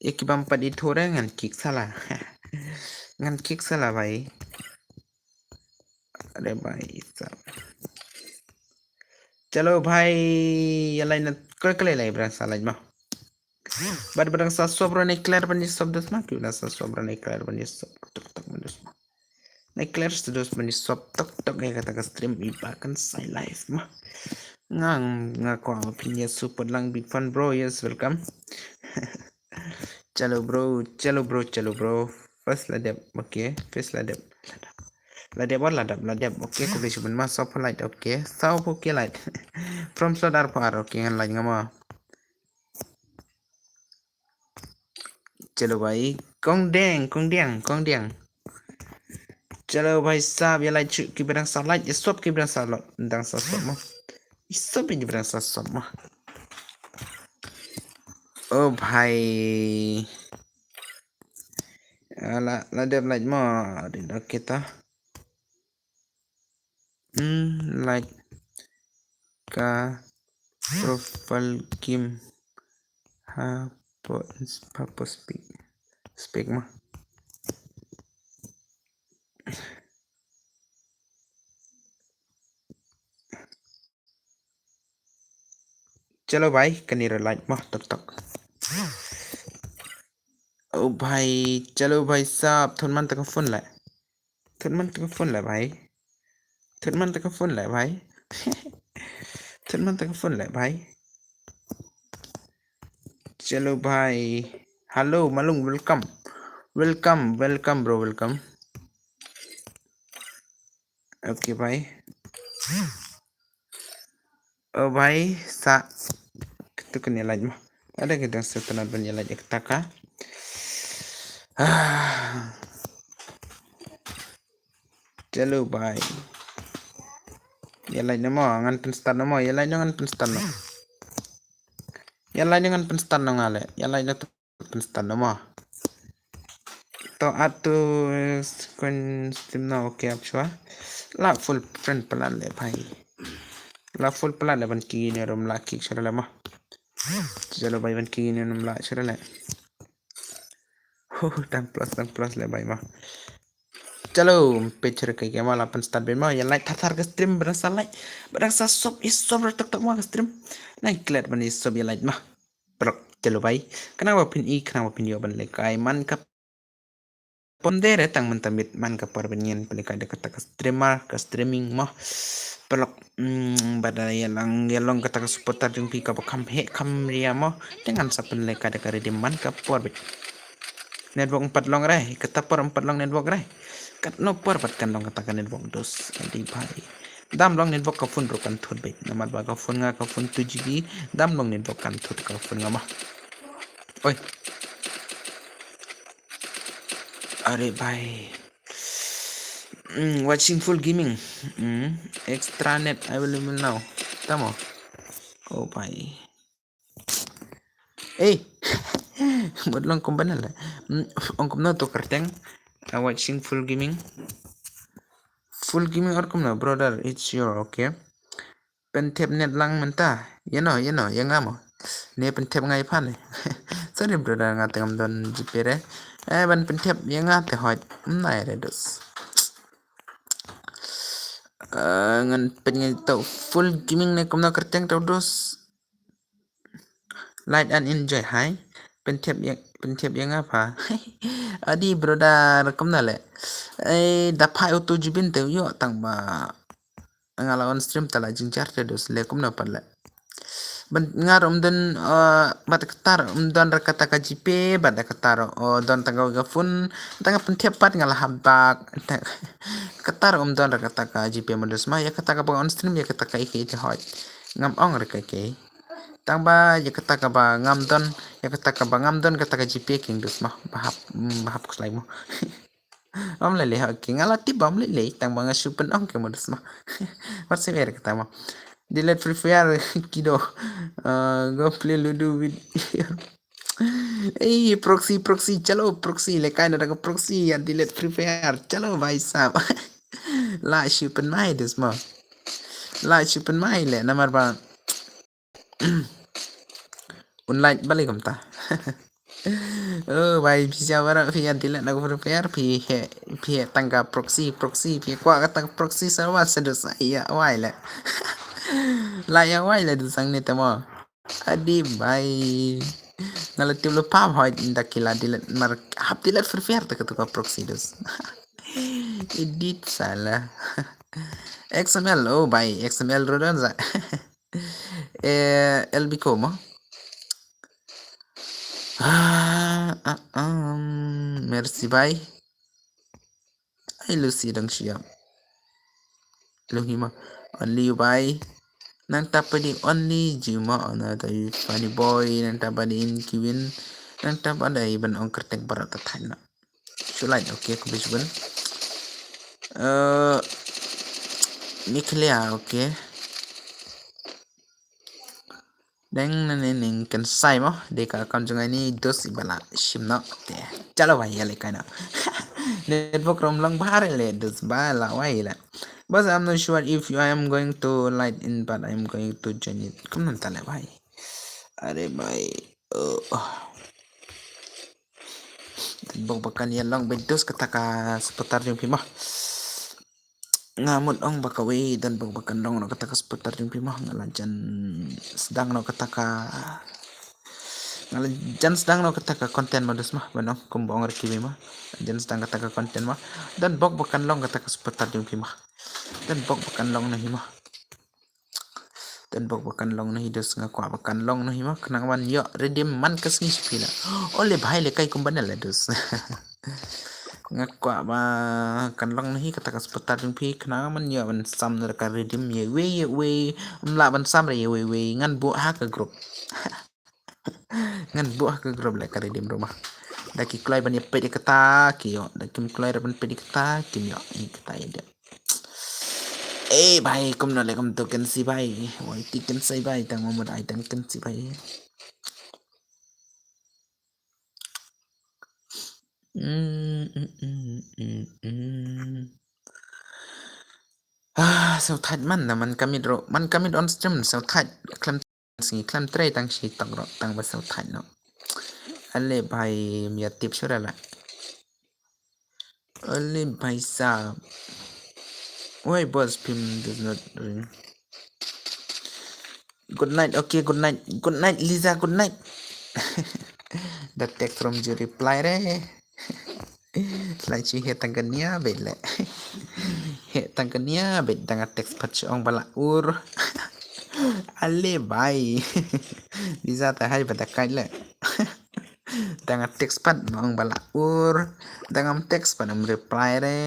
Ïa kibym pat ithuh re ngan kick sala. Ngan kick sala bhai. Are bhai sahab. Chalo bhai, ïa lai na kle kle lai ba dang sa light mo. Bad ba dang sa sop ruh ne clear ban ïa sop dus mo, ki ba dang sa sop ruh ne clear ban ïa sop tok tok ban dus mo. Ne clear sa dus ban ïa sop tok tok ïa kata ka stream i ba kan sa live mo. Nga, nga kwah ma phin ïa support lang, big fan bro, yes, welcome. Chalo bro, chalo bro, chalo bro. First la dep, okay, first la dep. La dep, la dep, la dep, okay, khublei shibun mo, sawphew light, okay, sawphew ki light. From slot arphew ar, okay, ngan light nga mo. Chalo bhai, kong deng, kong deng, kong deng. Chalo bhai sahab, ïa light shuh ki ba dang sa light, ïa sop ki ba dang sa light, dang sa sop mo. Ïa sop ki ba dang sa sop mo. O bhai. Ah, la, la dep light mo. Rin, okay ta. Hmm, light ka profile game ha po, ha po speak. Speak mo. Chalo bhai, kane ruh light mo, tok tok. O bhai, chalo bhai sahab, thon man ta ka phone le. Thon man ta ka phone le bhai. Thon man ta ka phone le bhai. Thon man ta ka phone le bhai. Chalo bhai. Hello Malung, welcome. Welcome, welcome bro, welcome. Okay bhai. O bhai, sa. Katu kan ïa light mo. Ada ka dang sngewtynnat ban ïa light ïa kata ka. Ah. Chalo bhai. Ïa like noh mo, ngan pynstart noh mo, ïa like noh ngan pynstart noh. Ïa like noh ngan pynstart noh nga leh. Ïa like noh pynstart noh mo. To add to screen stream now, okay, ap shwa. La full friend palat leh bhai. La full palat leh ban ki ne rum la kick shwa leh mo. Jalo bhai ban ki ne rum la shwa leh. Huh, tang plus, tang plus leh bhai mo. Chalo, picture kai ke mo la pynstart beit mo. Ïa like thar thar ka stream ba dang sa like. Ba dang sa sub, i sub ra tok tok mo ka stream. Nang klet ban i sub ïa like mo. Prok, chalo bhai. Khnang ba phin i, khnang ba phin ïoh ban lehkai man ka pom de re tang mynta miet man ka por ban ïeng pynlehkai da kata ka streamer, ka streaming mo. Prok, mm, ba da ïa lang, ïa long kata ka supporter jong phi kaba kham heh kham ria mo. Te ngan sa pynlehkai da ka redeem man ka por beit. Network ym pat long re, kata por ym pat long network re. Katno por pat kan long kata ka network dos. Adi bhai. Dam long network ka phone ruh kan thut beit. Namar ba ka phone nga ka phone two G B. Dam long network kan thut ka phone nga mo. Oi. Are bhai. Mm, watching full gaming. Mm, extra net available now. Tamo. Oh bhai. Eh. Mut long kumban la. Mm, ong kumno to kyrteng. Uh, watching full gaming. Full gaming or kumno, brother, it's your okay. Pynthep net lang mynta. Ïa no, ïa no, ïa nga mo. Ne pynthep nga ïa pha ne. Sorry brother, nga te ngam don GPay re. Eh, ban pynthep ïa nga te hoi. Nai re dos. Eh, ngan pynthep to full gaming ne kumno kyrteng to dos. Light and enjoy hai. Pynthep ïa, pynthep ïa nga pha. Adi brother kumno leh. Eh, da pha auto jibin te ïoh tang ba nga la on stream ta la jingjar te dos leh kumno pat leh. Ban nga rum don, eh, bad katar um don ra kata ka GPay, bad katar, oh, don tang ka phone, tang ka pynthep pat nga la hap bak. Katar um don ra kata ka GPay mo dos ma, ïa kata ka ba on stream, ïa kata ka ike ite hoi. Ngam ong ra ka ke. Tang ba ïa kata ka ba ngam don, ïa kata ka ba ngam don kata ka GPay king dos ma, ba hap, mm, ba hap kuslai mo. Om lele, okay, nga la tip ba om lele, tang ba nga shu pyn ong ke mo dos ma. What's your kata mo? Delete Free Fire, kiddo. Uh, go play Ludo with your Ei, proxy, proxy, chalo, proxy, lehkai na da ka proxy, ïa delete Free Fire, chalo, bhai sahab. La shu pynmai dos mo. La shu pynmai leh, namar ba. Un like balik kumta. Oh, bhai, phi sha bara, phi ïa delete na ka Free Fire, phi heh, phi heh tang ka proxy, proxy, phi kwah ka tang ka proxy server, sa dos, ïa, wai leh. La ïa wai leh, dos ang ne te mo. Adi bhai. Nga la tip lypa bhai, nda ki la delete mar hap delete Free Fire te ka tu ka proxy dos. Edit sala. XML, oh bhai, XML ruh don sa. Eh, LB ko mo. Ah, ah, um, merci bhai. Ai Lucy dang siap. Luhi ma. Only you bhai. Nang tapa di only you ma, ona ta you funny boy, nang tapa di in kiwin. Nang tapa da iban ong kyrteng barat ta thai na. Shu like, okay, ku bisbun. Eh, Mikhlia, okay. Deng na ne ning kan sai mo, de ka account jong ai ni dos i bala shim no. Te. Chalo bhai, ïa lehkai na. Network rum long bahar le dos ba la wai la. But I'm not sure if you, I am going to light in, but I'm going to join it. Kumno ta le bhai. Are bhai. Oh. Bok bakan ïa long beit dos kata ka supporter jong phi mo. Nga mut ong ba kawei don bok bakan long no kata ka supporter jong phi mo, nga la jan sdang no kata ka, nga la jan sdang no kata ka content mo dos mo, ban ong kum ba ong ra kiwei mo. Jan sdang kata ka content mo. Don bok bakan long kata ka supporter jong phi mo. Don bok bakan long no hi mo. Don bok bakan long no hi dos, nga kwah bakan long no hi mo, khnang ban ïoh redeem man ka sngi sha phi la. Ole bhai, lehkai kumban la dos. Nga kwah ba kan long no hi kata ka supporter jong phi, khnang ban ïoh ban sam na ka redeem ïa wei ïa wei. Ym lah ban sam re ïa wei wei, ngan buh ha ka group. Ngan buh ha ka group leh ka redeem ruh mo. Da ki kloi ban ïa peit ïa kata ki ïoh, da kim kloi ruh ban peit ïa kata kim ïoh. Ïa kata ïa dep. Eh, bhai, kumno le kumto kynsi bhai. Wai ti kynsi bhai, tang mo mut ai tang kynsi bhai. Mm, mm, mm, mm, mm. Ah, so thait man na man kamit ro, man kamit on stream, so thait khlem sngi khlem trei tang shi tang ro, tang ba so thait no. Ale bhai, mia tip sura la. Ale bhai sahab. Why boss phim does not ring? Good night, okay, good night. Good night, Lisa, good night. The text from you reply re. Lai chi he tang kania bit le. He tang kania bit dang a text pat chi ong bala ur. Ale bhai. Lisa ta hai bada kai le. Dang a text pat ma ong bala ur. Dang am text pat am reply re.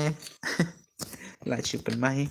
Lai chi pen mai.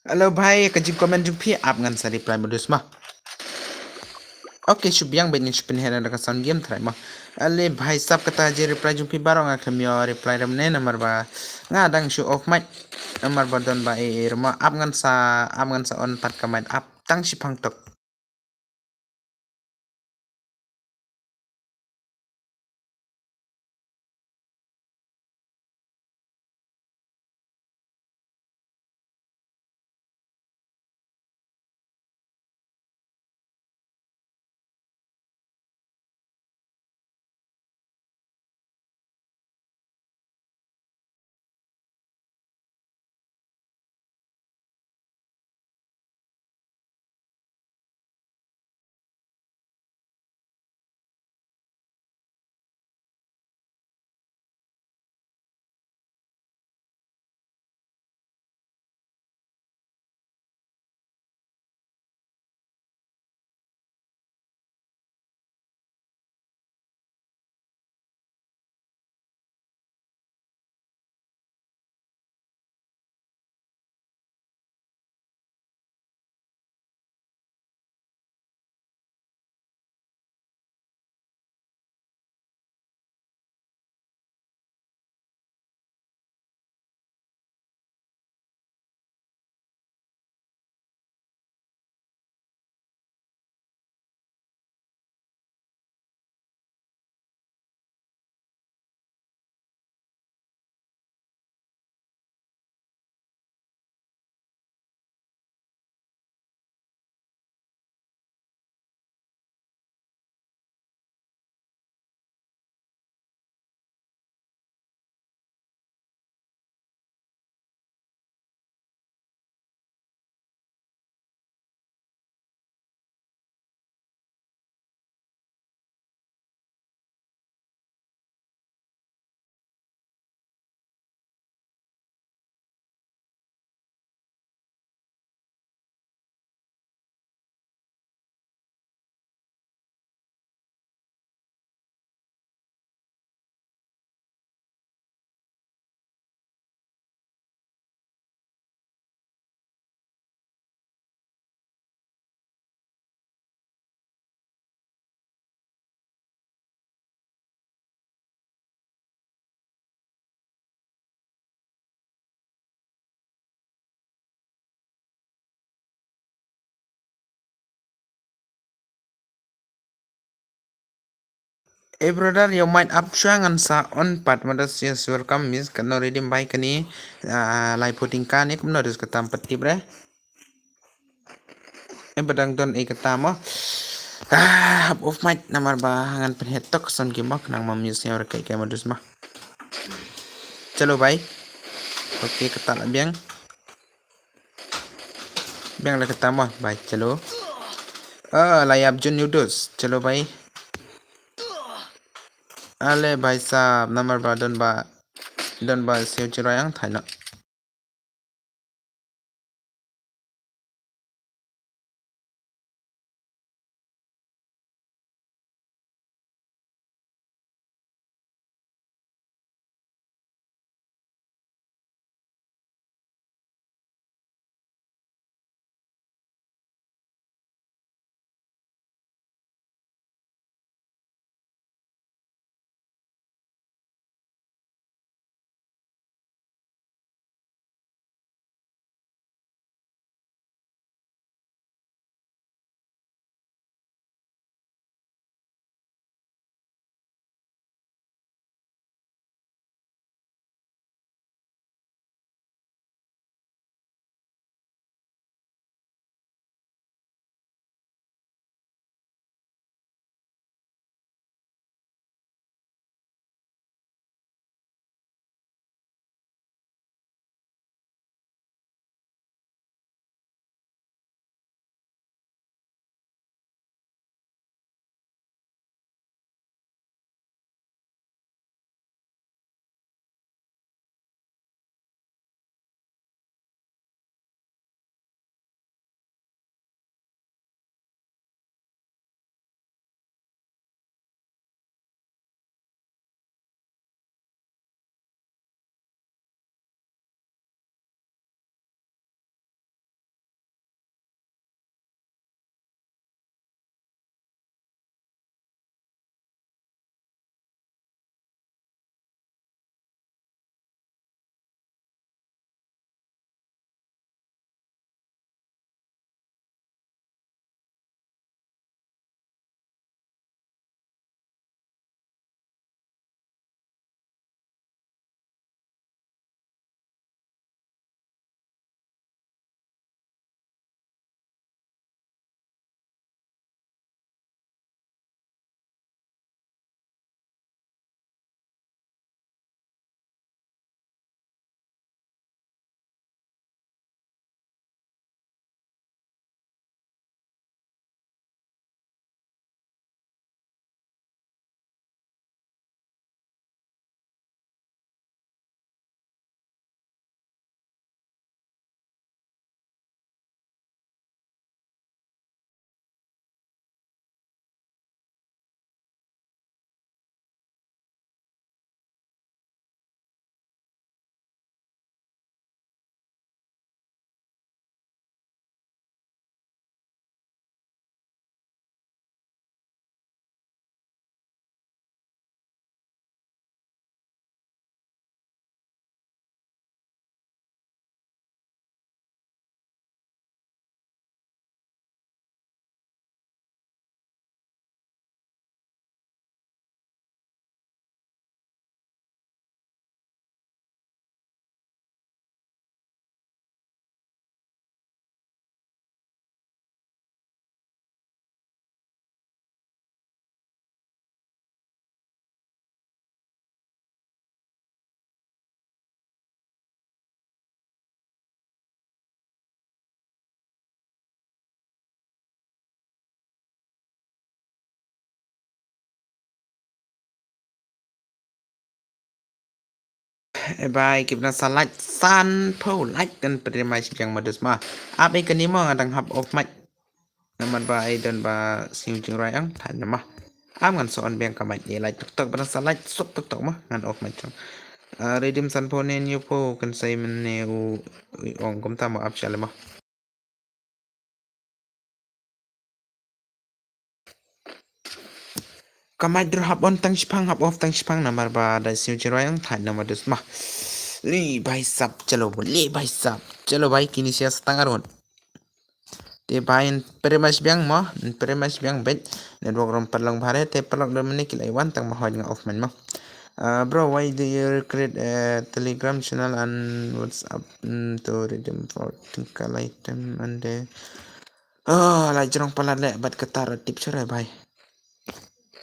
Hello bhai, ka jingcomment jong phi ap ngan sa reply modus ma. Okay, shu biang bad ngin shu pynheh da ka sound game try ma. Ale bhai sahab, kata jing reply jong phi baroh nga khlem ïoh reply remne namar ba nga dang shu off mic. Namar ba don ba e e rma ap ngan sa, ap ngan sa on pat ka mic ap tang shi phang tok. Eh brother, ïa u mic up shuwa ngan sa on pat. Madas, yes, welcome, miss. Kano redeem bai kani, ah, lai phuting kani kumno dus katam pat tip re. Eh, ba dang don ei kata mo. Ah, hap off mic namar ba ngan pynhet tok son ki mo, nang mam ïa sngewrkai kai modus mo. Chalo bai. Okay, kata la biang. Biang la kata mo, bai, chalo. Ah, la ïap jun yudus. Chalo bai. Ale bai sab namar ba don ba, don ba siu chirai ang thai no. Eh, bai, kip na sa like, san phew like kan pdre mai sing jang modus ma. Ap ei kani mo nga dang hap off mic. Namar ba ei don ba sing jing rai ang, than ma. Am ngan so on biang ka mic, ei like tok tok, ba dang sa like, sok tok tok ma, ngan off mic chong. Ah, redeem san phew ne, hynñiew phew kan sai men ne u, u ong kumta ma, ap sha le ma. Ka mic dur hap on tang shipang, hap off tang shipang, namar ba da siew jirwai ang thait namar dus ma. Li bhai sab, chalo, li bhai sab, chalo bhai, kini sia stang arun. Te bha, yn pyrshah biang mo, yn pyrshah biang beit. Network ruh ym pat long bha re, te paralok da mynne ki la wan tang ba hoi nga off man mo. Uh, bro, why do you create a Telegram channel and WhatsApp, mm, to redeem for twinkle item and, uh, oh, la jrong palat leh bad kata ra tip shuh re bhai.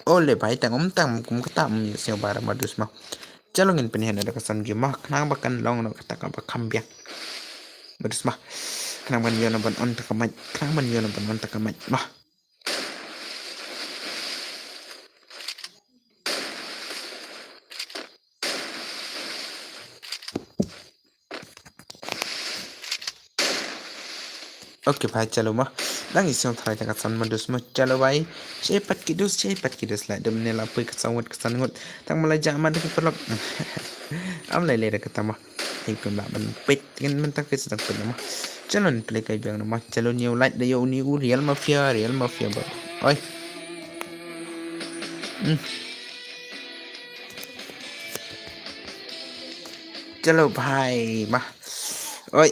Oh le bhai, tang ym tang kum kata, ym ïohsngew bha re ma dost mo. Chalo, ngin pynïaid noh da ka sound game mo, khnang ba kan long noh kata kaba kham biang. Ma dost mo. Khnang ban ïoh noh ban on tang ka mic, khnang ban ïoh noh ban on tang ka mic mo. Okay bhai, chalo mo. Dang ïohsngew tharai tang ka sound ma dost mo. Chalo bhai. Shei pat ki dost, shei pat ki dost, la da mynne la poi ka sound ngut, ka sound ngut. Tang ma la jah ma da ki paralok. Ym lei lei da kata mo. Hei, kum lah ban peit, kan mynta ka sdang peit mo. Chalo, yn play kai biang mo. Chalo, new light da ïa uni u Real Mafia, Real Mafia bro. Oi. Hmm. Chalo bhai, mo. Oi.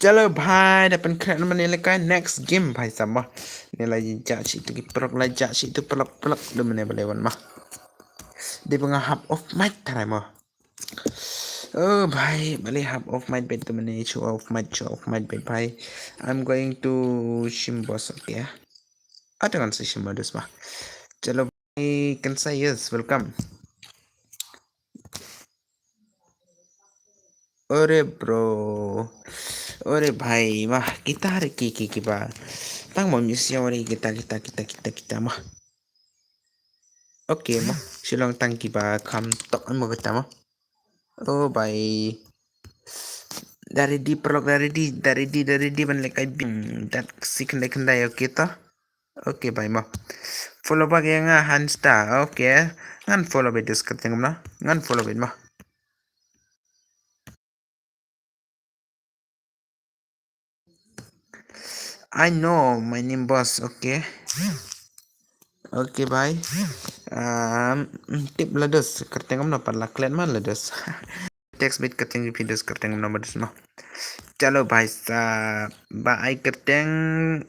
Chalo bhai, da pynkhreh na mane lehkai next game bhai sa mo. Ne la jah shi tu ki paralok, la jah shi tu paralok, paralok da mane balei wan mo. Dei ba nga hap off mic tharai mo. Oh bhai, balei hap off mic beit tu mane, shu off mic, shu off mic beit bhai. I'm going to shim boss, okay. Ada kan sa shim boss mo. Chalo bhai, kan sa yes, welcome. Ore bro. Ore bhai, mo, kita re ki, ki, ki ba. Tang mo misi ore kita, kita, kita, kita, kita mo. Okay mo. Shilong tang ki ba kham tok mo kita mo. Oh bhai. Da ready paralok, da ready, da ready, da ready ban lehkai bim. Dat si khyndai khyndai, okay to. Okay bhai mo. Follow back ïa nga Hansta. Okay. Ngan follow beit dus kyrteng kumno. Ngan follow beit mo. I know my name boss. Okay. Okay bhai. Um, tip la dus kyrteng kumno, pat la klet ma la dus. Text beit kyrteng phi dus kyrteng kumno ma dus mo. Chalo bhai sa ba ai kyrteng.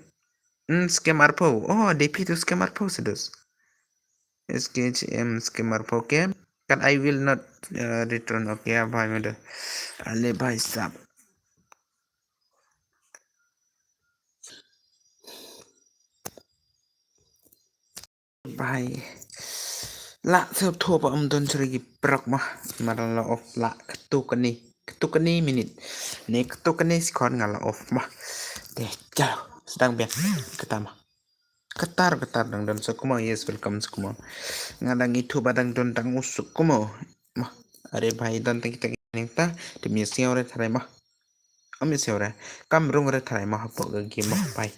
Hmm, scam arphew. Oh, dei phi tu scam arphew sa dus. S K H M scam arphew, okay. Kat I will not, uh, return, okay, ya bhai mada. Ale bhai sab. Bhai. La sep tho ba um don sri gi prok mah. Maran la off la katu kani. Katu kani minit. Ne katu kani sekon nga la off mah. Te chalo. Sdang biang. Kata mah. Katar, katar dang don sukmo. Yes, welcome sukmo. Nga dang itu ba dang don dang u sukmo. Mah. Are bhai don tang kita neng ta. Te mi siaw re tharai mah. Am siaw re. Kam rung re tharai mah hapoh ga game mah bhai.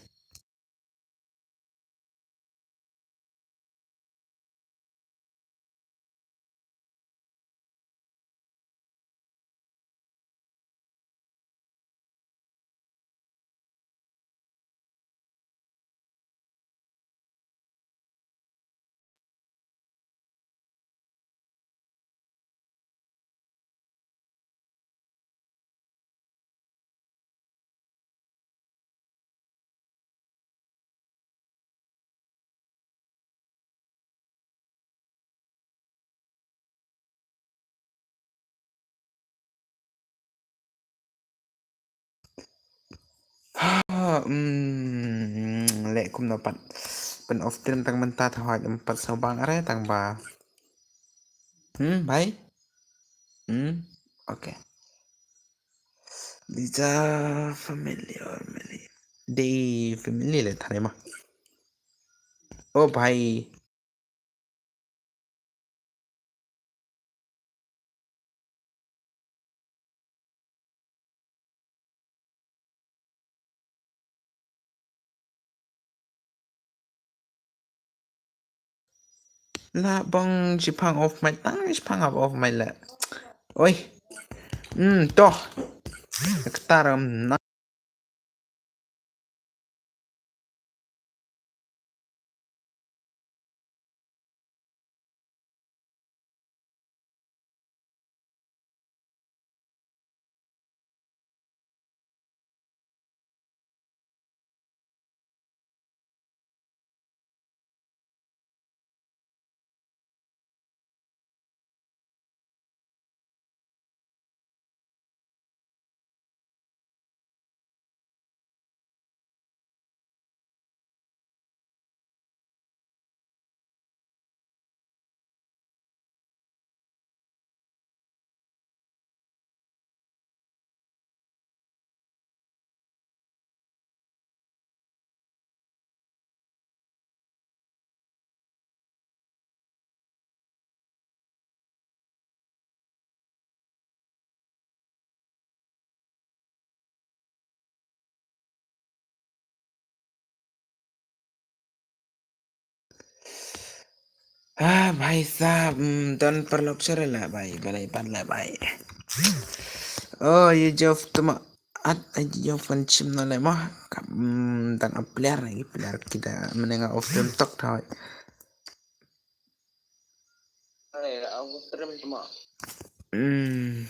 Ha, mm, leh kumno pat. Pyn off stream tang mynta thaw haj em pat saw bang are tang ba. Hmm, bhai? Hmm, okay. These are familiar, many. Dei family le thane ma. Oh bhai. La bong shipang off mic tang shipang off mic la. Oi. Hmm, to. Ktar na. Ah, bhai sahab, mm, don paralok shuh re la bhai, balei pat la bhai. Oh, you job tuma at, ay job fan chim na le ma. Ka, mm, dang a player na ki player kita menenga of them tok thai. Hmm.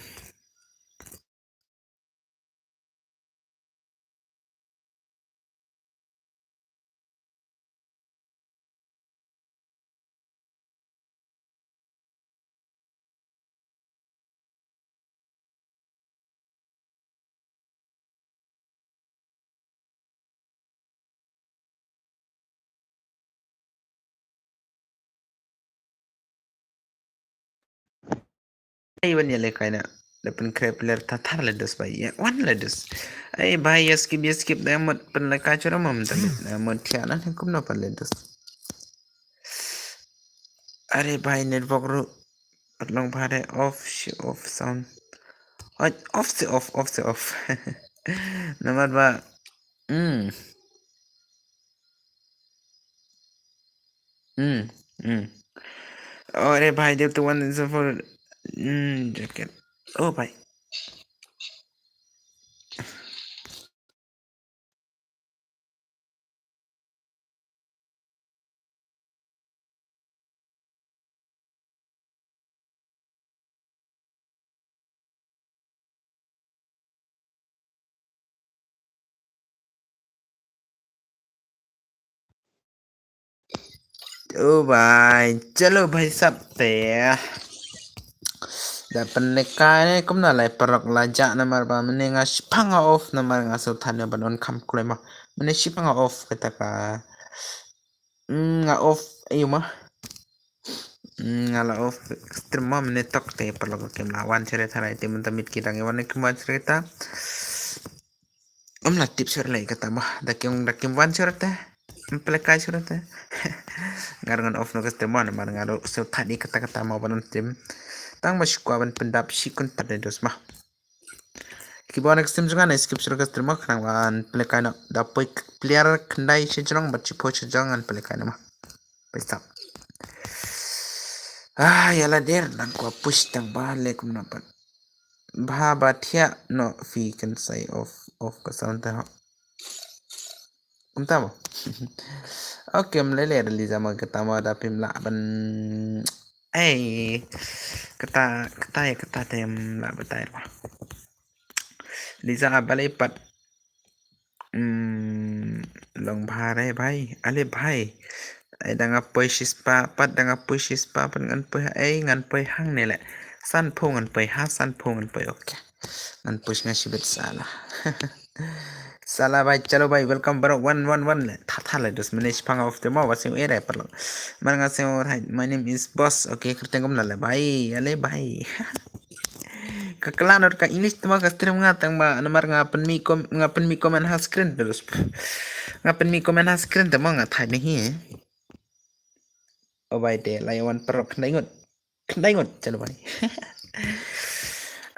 Ai wan ïa le kaina. Le pynkrep ler thathar le dus bai ïa wan le dus. Ai bai ïa skip ïa skip da mut pynleka chura mam tamit na mut thia na kumno pan le dus. Are bai network ru. Patlong pare off shi off sound. Oi, off si off, off si off. Namar ba. Hmm. Hmm. Hmm. Are bai dep tu wan so for. Hmm, jacket. Oh bai. Oh bai, chalo bai sap te. Da pynleka ne kumna lai parok la ja namar ba mene nga shipang nga off namar nga so than ban on kam klema. Mene shipang nga off kata ka. Mm, nga off ayu ma. Mm, nga la off stream ma mene tok te parok kem la wan chere tharai te mynta mit ki dang wan kem wan chere ta. Om la tip sher lai kata ma da kem da kem wan chere te. Em pynleka chere te. Ngar ngan off no ka stream ma namar nga ro so thani kata kata ma ban on stream. Tang ma shikwa ban pyndap shi kun tar de dos ma. Ki ba wan ka stream jong nga na skip shuh ka stream ma khnang ban pynleka noh da poi player khyndai shi jrong bad shiphew shi jrong ngan pynleka noh ma. Pisa. Ah, ïa la der nang kwah push tang ba le kumno pat. Ba ba thiah noh phi kan sai off off ka sound te ho. Kumta mo. Okay, mlele release mo kata mo da phim lah ban. Eh, kata kata ïa kata te em lah batai mo. Liza balei pat. Hmm, long bha re bhai, ale bhai. Ai da nga poi shispah pat da nga poi shispah pat ngan poi ha ai ngan poi hangne le. Sanphew ngan poi ha sanphew ngan poi, okay. Ngan poi nga shibit sala. Sala bhai, chalo bhai, welcome back one one one le. Thathar le dus mene shipang off te mo ba sing ere pat long. Man nga sing hai, my name is Boss. Okay, kyrteng kumna le bhai, ale bhai. Ka Kala noh ka English te mo ka stream nga tang ba namar nga pynmih kom-, nga pynmih comment ha screen te dus. Nga pynmih comment ha screen te mo nga thait na hi. O bai te la ïa wan paralok khyndai ngut. Khyndai ngut, chalo bai.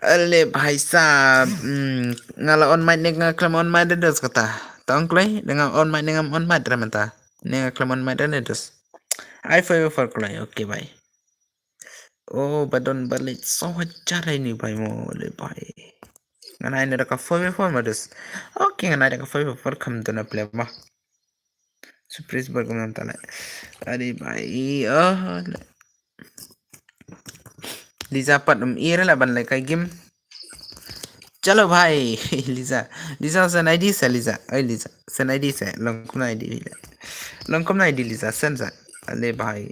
Ale bhai sahab, mm, nga la on mic ne nga khlem on mic da dus kata. Tang kloi, da nga on mic ne ngam on mic da mynta. Ne nga khlem on mic da ne dus. Ai four four kloi, okay bai. Oh, ba don ba leit saw hajar ini bai mo le bai. Ngan ai ne da ka four four ma dus. Okay, ngan ai da ka four four kam don a play ma. Surprise bar kam ta le. Are bai. Oh, le. Liza pat um ira la ban le kai game. Chalo bhai, Liza. Liza send I D sa Liza. Oi Liza, send I D sa. Long kumno I D le. Long kumno I D Liza, send sa. Ale bhai.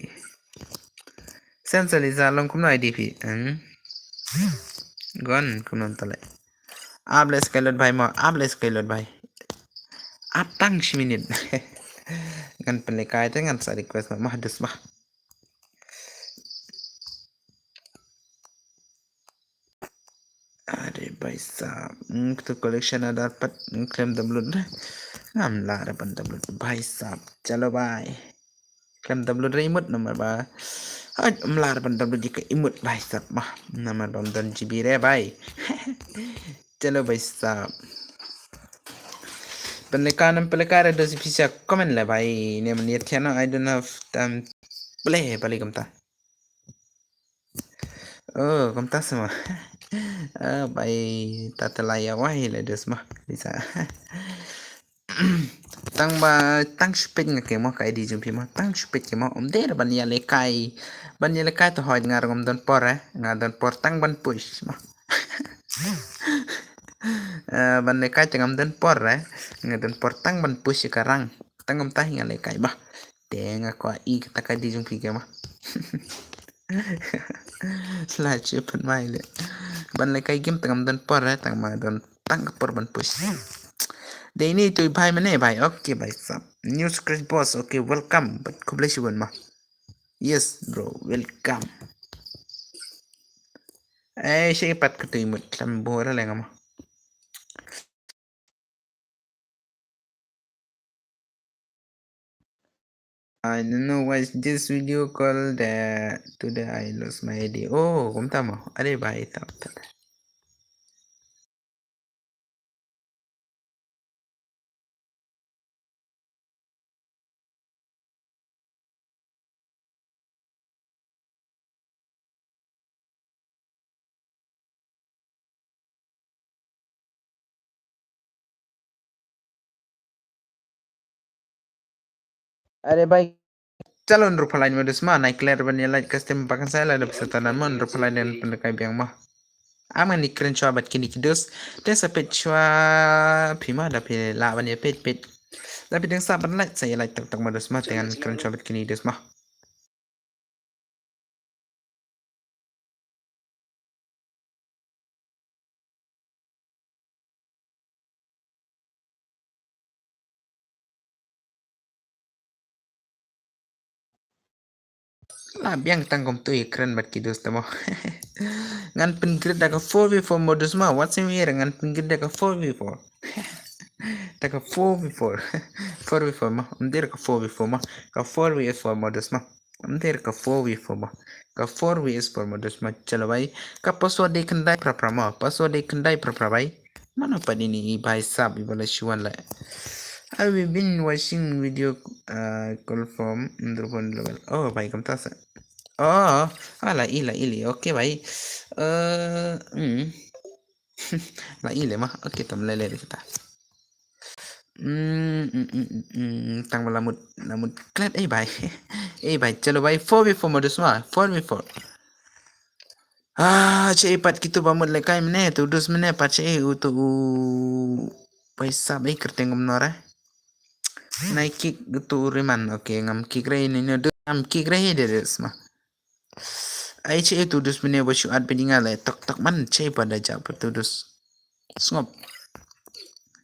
Send sa Liza, long kumno I D phi. Hmm. Gon kumno tale. Ap le sky load bhai mo, ap le sky load bhai. Ap tang shi minit. Ngan pynlehkai te ngan sa request ma, ma dus ma. Are bhai sahab, hmm, tu collection Aadhaar pat, hmm, khlem download re. Ngam lah re ban download bhai sahab. Chalo bhai. Khlem download re emote namar ba. Ai, ngam lah re ban download ïa ka emote bhai sahab ma. Namar ba ngam don G B re bhai. Chalo bhai sahab. Pynlehkai ne em pynlehkai re dos pisa comment le bhai. Ne man ïa thiano I don't have time play bali kumta. Oh, kumta sma. Ah, bai ta te la ïa wai le dus ma. Bisa. Tang ba, tang shu peit nga ke mo ka I D jong phi mo. Tang shu peit ke mo. Um dei ban ïa lehkai. Ban ïa lehkai to hoi nga ngam don por eh. Nga don por tang ban push mo. Eh, ban lehkai te ngam don por eh. Nga don por tang ban push ka rang. Tang ngam ta hi nga lehkai ba. Te nga kwah i kata ka I D jong phi ke ma. La chu pynmai le. Ban lehkai game tang ngam don por eh, tang ma don tang ka por ban push. Dei ni tu bhai mane bhai. Okay bhai sahab. New Scratch Boss. Okay, welcome. But khublei shibun ma. Yes bro, welcome. Eh, shi pat ka tu emote khlem bor le nga ma. I don't know why this video called uh, today I lost my I D. Oh, kumta mo. Are bhai tap tap. Are bhai, chalo nru phalai ma dus ma, nai clear ban ïa like custom pakan sai la da pisa tanan ma nru phalai ne pynlehkai biang ma. Am ngani kren shuwa bad kini ki dus. Te sa peit shuwa phi ma da phi lah ban ïa peit peit. Da phi dang sa ban like sa ïa like tak tak ma dus ma te ngan kren shuwa bad kini dus ma. La biang tang kum tu i kren bad ki dus tamo. Ngan pyn grid da ka four v four modus ma, what's in here ngan pyn grid da ka four v four. Da ka four v four. Four v four ma, um dir ka four v four ma. Ka four v four modus ma. Mder ka four v four ma. Ka four v four ma dus ma chalo bhai. Ka password dei khyndai phra phra ma. Password dei khyndai phra phra bhai. Mano pat ini i bhai sahab i ba la shu wan la. I've been watching video uh, call from Indrupon level. Oh bhai kumta sa. Oh, ah, la i la i li. Okay bhai. Uh, mm. La i le ma. Okay tam le le kita. Mm, mm, mm, mm, mm. Tang ba la mut, la mut klet ei bhai. Ei bhai, chalo bhai, four v four modus ma, four v four. Ah, che pat kitu ba mut le kai mene, tu dus mene pat che u tu u. Bhai sahab ei kyrteng kumno re. Nai kick tu riman, okay, ngam kick re ni ni dus, ngam kick re hi de dus ma. Ai che tu dus mene ba shu at bidinga le tok tok man che pa da ja pa tu dus. Sngop.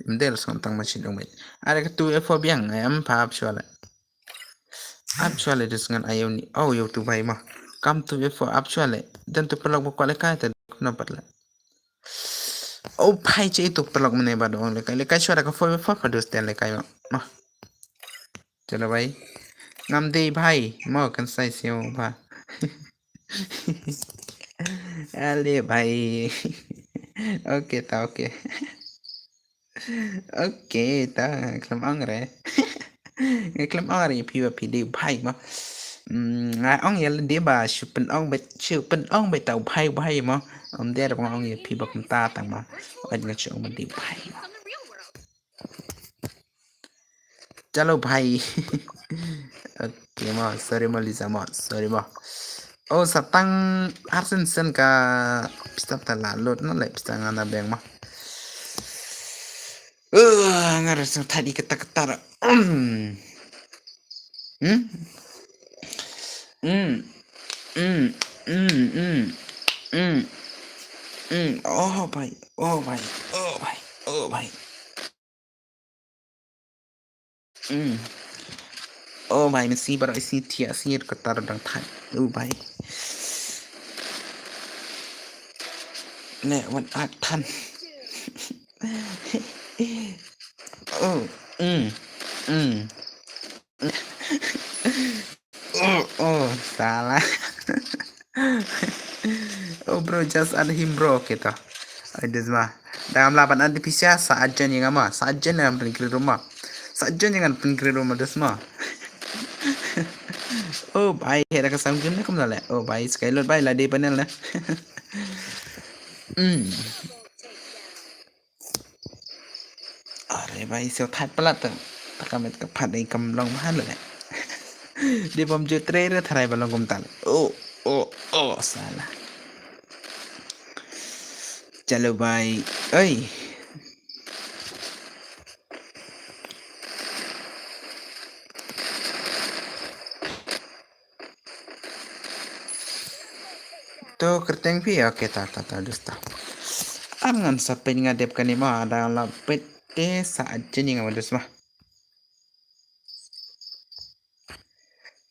Mdel sngop tang ma shin dong bit. Are ka tu e fo biang ai am pa ap shwa le. Ap shwa le dus ngan ayo ni. Oh yo tu bhai ma. Kam tu e fo ap shwa le. Dan tu pelok ba kwale kai ta no pat le. Oh bhai, che itu paralok mynne ba dang ong lehkai, lehkai shuwa da ka four v four pa dus te lehkai ba. Mo. Chalo bhai. Ngam dei bhai. Mo kan sai siew ba. Ale bhai. Okay ta, okay. Okay ta, khlem ong re. Khlem ong re phi ba phi dei bhai mo. Mm, nga ong ïa lade ba shu pyn-ong beit, shu pyn-ong beit ta bhai bhai mo. Ym dei re ba nga ong ïa phi ba kumta tang ba. Oi nga shu ong ba dei bhai mo. Chalo bhai. Okay mo, sorry mo Liza mo, sorry mo. Oh, sa tang ar sien sien ka pistol ta la load na le pistol nga na beng mo. Uh, nga rasa tadi kata-kata. Hmm. Hmm. Hmm. Hmm. Hmm. Hmm. Hmm. Hmm. Oh bhai. Oh bhai. Oh bhai. Oh bhai. Oh bhai, mesti baru isi tia sir ketar dang thai. Oh bhai. Le wat ak than. Oh, mm, mm. Oh, oh, salah. Oh bro, just add him bro, kita. Ai desma. Dang amla ban add pisa sa ajen yang ama, sa ajen yang pengkiri rumah. Sa ajen yang pengkiri rumah desma. Oh bhai, hera ka sam game ne kumna le. Oh bhai, Skyload bhai la dei panel ne. Hmm. Are bhai, sio thait palat ta. Ta ka met ka phat dei kam long bha le. Dei bom ju tre re tharai ba long kumta le. Oh, oh, oh, salah. Chalo bhai. Oi. To kyrteng phi, okay ta ta ta dus ta. Am ngan sa peit nga dep kane ma, dang la peit te sa ajen nga ma dus ma.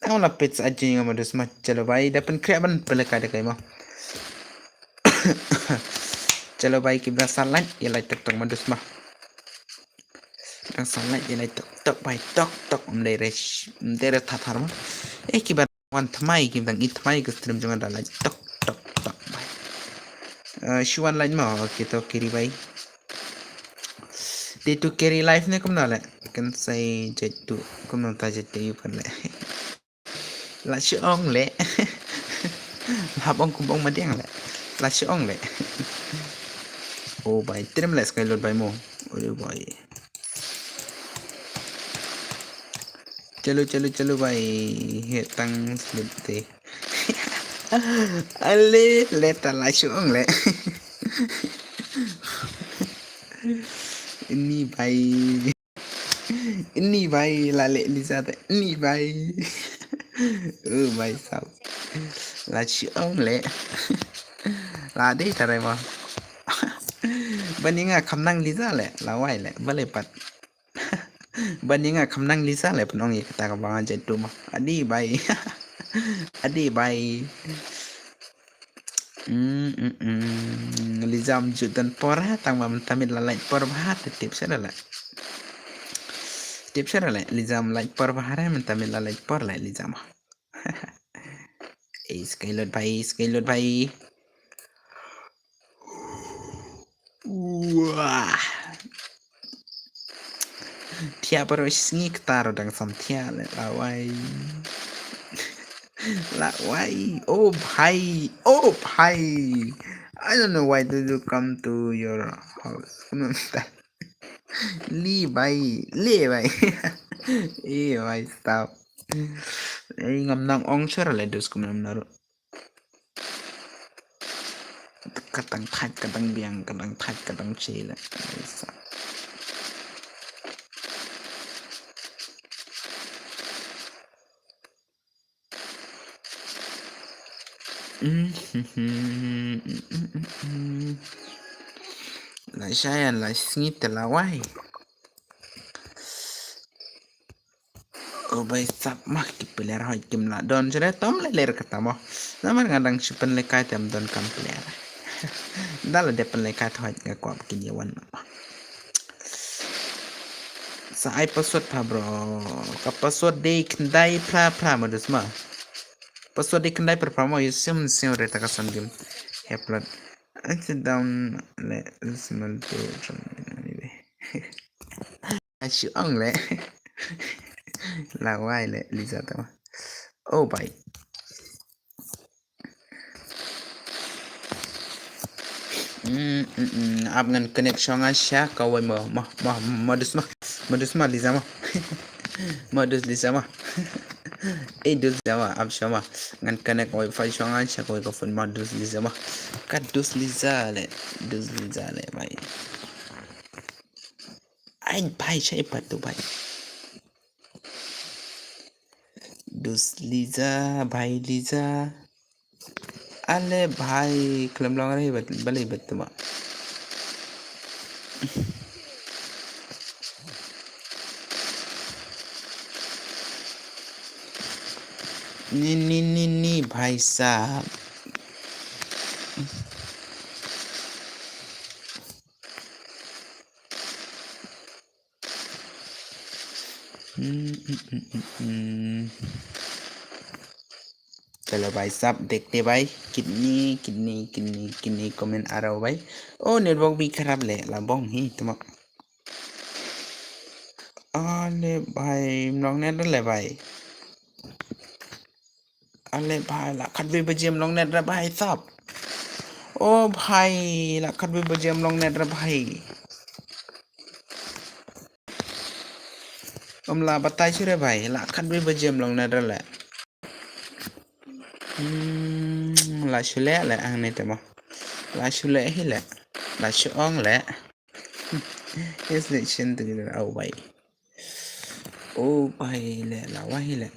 Dang la peit sa ajen nga ma dus ma. Chalo bhai, da pynkhreh ban pynlehkai da kai ma. Chalo bhai, ki ba sa like, ïa like tok tok ma dus ma. Dang sa like ïa like tok tok bhai, tok tok, ym dei re, ym dei re that har ma. Eh, ki ba wan thymmai, ki ba dang i thymmai ka stream jong nga da like tok tok tok bhai. Eh, shu wan like ma, okay to carry bhai. Dei to carry live ne kumno le. Kan sai jait to, kumno ta jait to yu kan le. La shu ong le. La hap ong kum ong madiang le. La shu ong le. Oh bhai, trim le Skyload bhai mo. Ore bhai. Chalo chalo chalo bhai. He tang slip te. Ale le ta la shu ong le. Ini bhai. Ini bhai la leh Liza te. Ini bhai. Oh bhai sab. La shu ong le. La dei tare ma. Ban ïa nga kham nang Liza le. La wai le. Ba le pat. Ban ïa nga kham nang Liza le pynong ïa kata ka ba nga jait tu ma. Adi bhai. Adi bhai. Mm, mm, mm. Liza ym ju don por ha, tang ba mynta miet la lait por bha te tip sha da la. Tip sha da la, Liza ym lait por bha re, mynta miet la lait por la Liza ma. Ei, Skyload bhai, Skyload bhai. Wah. Thiah baroh shi sngi kata ruh dang sam thiah le lawai. Lawai. Oh bhai. Oh bhai. I don't know why did you come to your house. Li bhai. Li bhai. Eh bhai stop. Eh ngam nang ong shuh le dus kumno kumno ruh. Ka dang thait, ka dang biang, ka dang thait, ka dang che le. La shai la sngi te lawai. Oh bhai sap ma ki player hoi kim la don shuh re, tom le ler kata mo. Namar nga dang shu pynlehkai te ym don kam player. Da la dep pynlei ka thoi nga kwah ba kin ïa wan. Sa ai password pha bro. Ka password dei khyndai phra phra ma dusma. Password dei khyndai phra phra ma yu sim sim re ta ka sam game. Heplat. Sit down le small to anyway. Ashi ong le. La wai le Liza ta ma. Oh bye. Mm, mm, mm. Ap ngan connect shong a sha kawai ma ma ma ma dus ma ma dus ma Liza ma ma dus Liza ma. Eh dus Liza ma ap shong ma ngan connect wifi shong a sha kawai ka phone ma dus Liza ma ka dus Liza le dus Liza le bye. Ai bhai shai pat tu bhai. Dus Liza bhai Liza. Ale bhai khlem long re bat bale bat tu ma. Ni ni ni ni bhai sahab. Hmm, hmm, hmm, hmm, hmm. चलो भाई साहब, देखते भाई, कितनी कितनी कितनी कितनी कमेंट आ रहा हो भाई. Oh, network भी खराब le, la bong hi tuma. Ale bhai, mlong net le bhai. Ale bhai, la khatwei baje mlong net re bhai sab. Oh bhai, la khatwei baje mlong net re bhai. Om la batai shu re bhai, la khatwei baje mlong net re le. Hmm, la shu le le ang ne te mo. La shu le hi le. La shu ong le. Yes le shin tu le au bhai. Oh bhai le la wa hi le.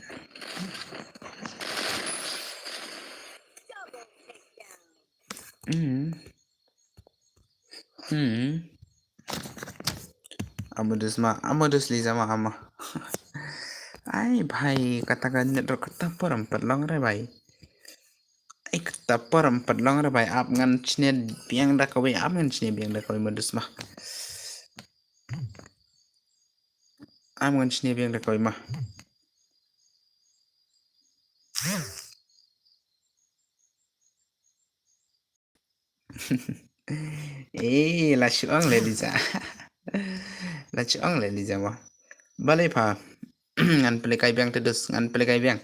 Hmm. Hmm. Ama dus ma, ama dus Liza ma ama. Ai bhai, kata ka net ro kata por em pat long re bhai. Ai kata por em pat long re bhai, ap ngan chne biang da kawei, ap ngan chne biang da kawei ma dus ma. Ap ngan chne biang da kawei ma. Eh, la shu ong le Liza. La shu ong le Liza mo. Balei pha. Ngan pynlehkai biang te dus, ngan pynlehkai biang.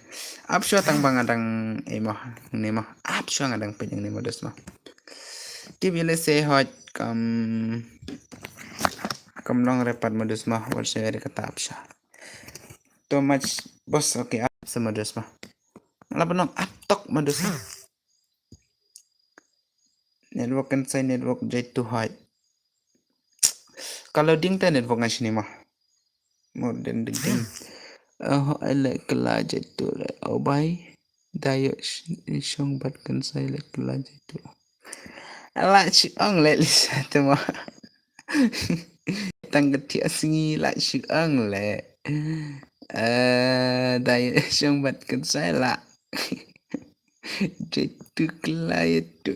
Ap shuwa tang ba nga dang, eh mo, ne mo. Ap shuwa nga dang pynjang ne mo dus mo. Ki bile se hot kam kam long re pat mo dus mo. Wat se re kata ap shuwa. Too much boss, okay, ap se mo dus mo. La pynlong ap tok mo dus mo. Network kan sai network jai tu hai. Kalau ding te network nga sini mah. More than the game. Oh, ele kela jai tu le. Oh, bhai. Dayo shong bat kan sai le kela jai tu. La shi ong le Liza tu mah. Tang ka thiah sngi la shi ong le. Eh, dayo shong bat kan sai la. Jai tu kela jai tu.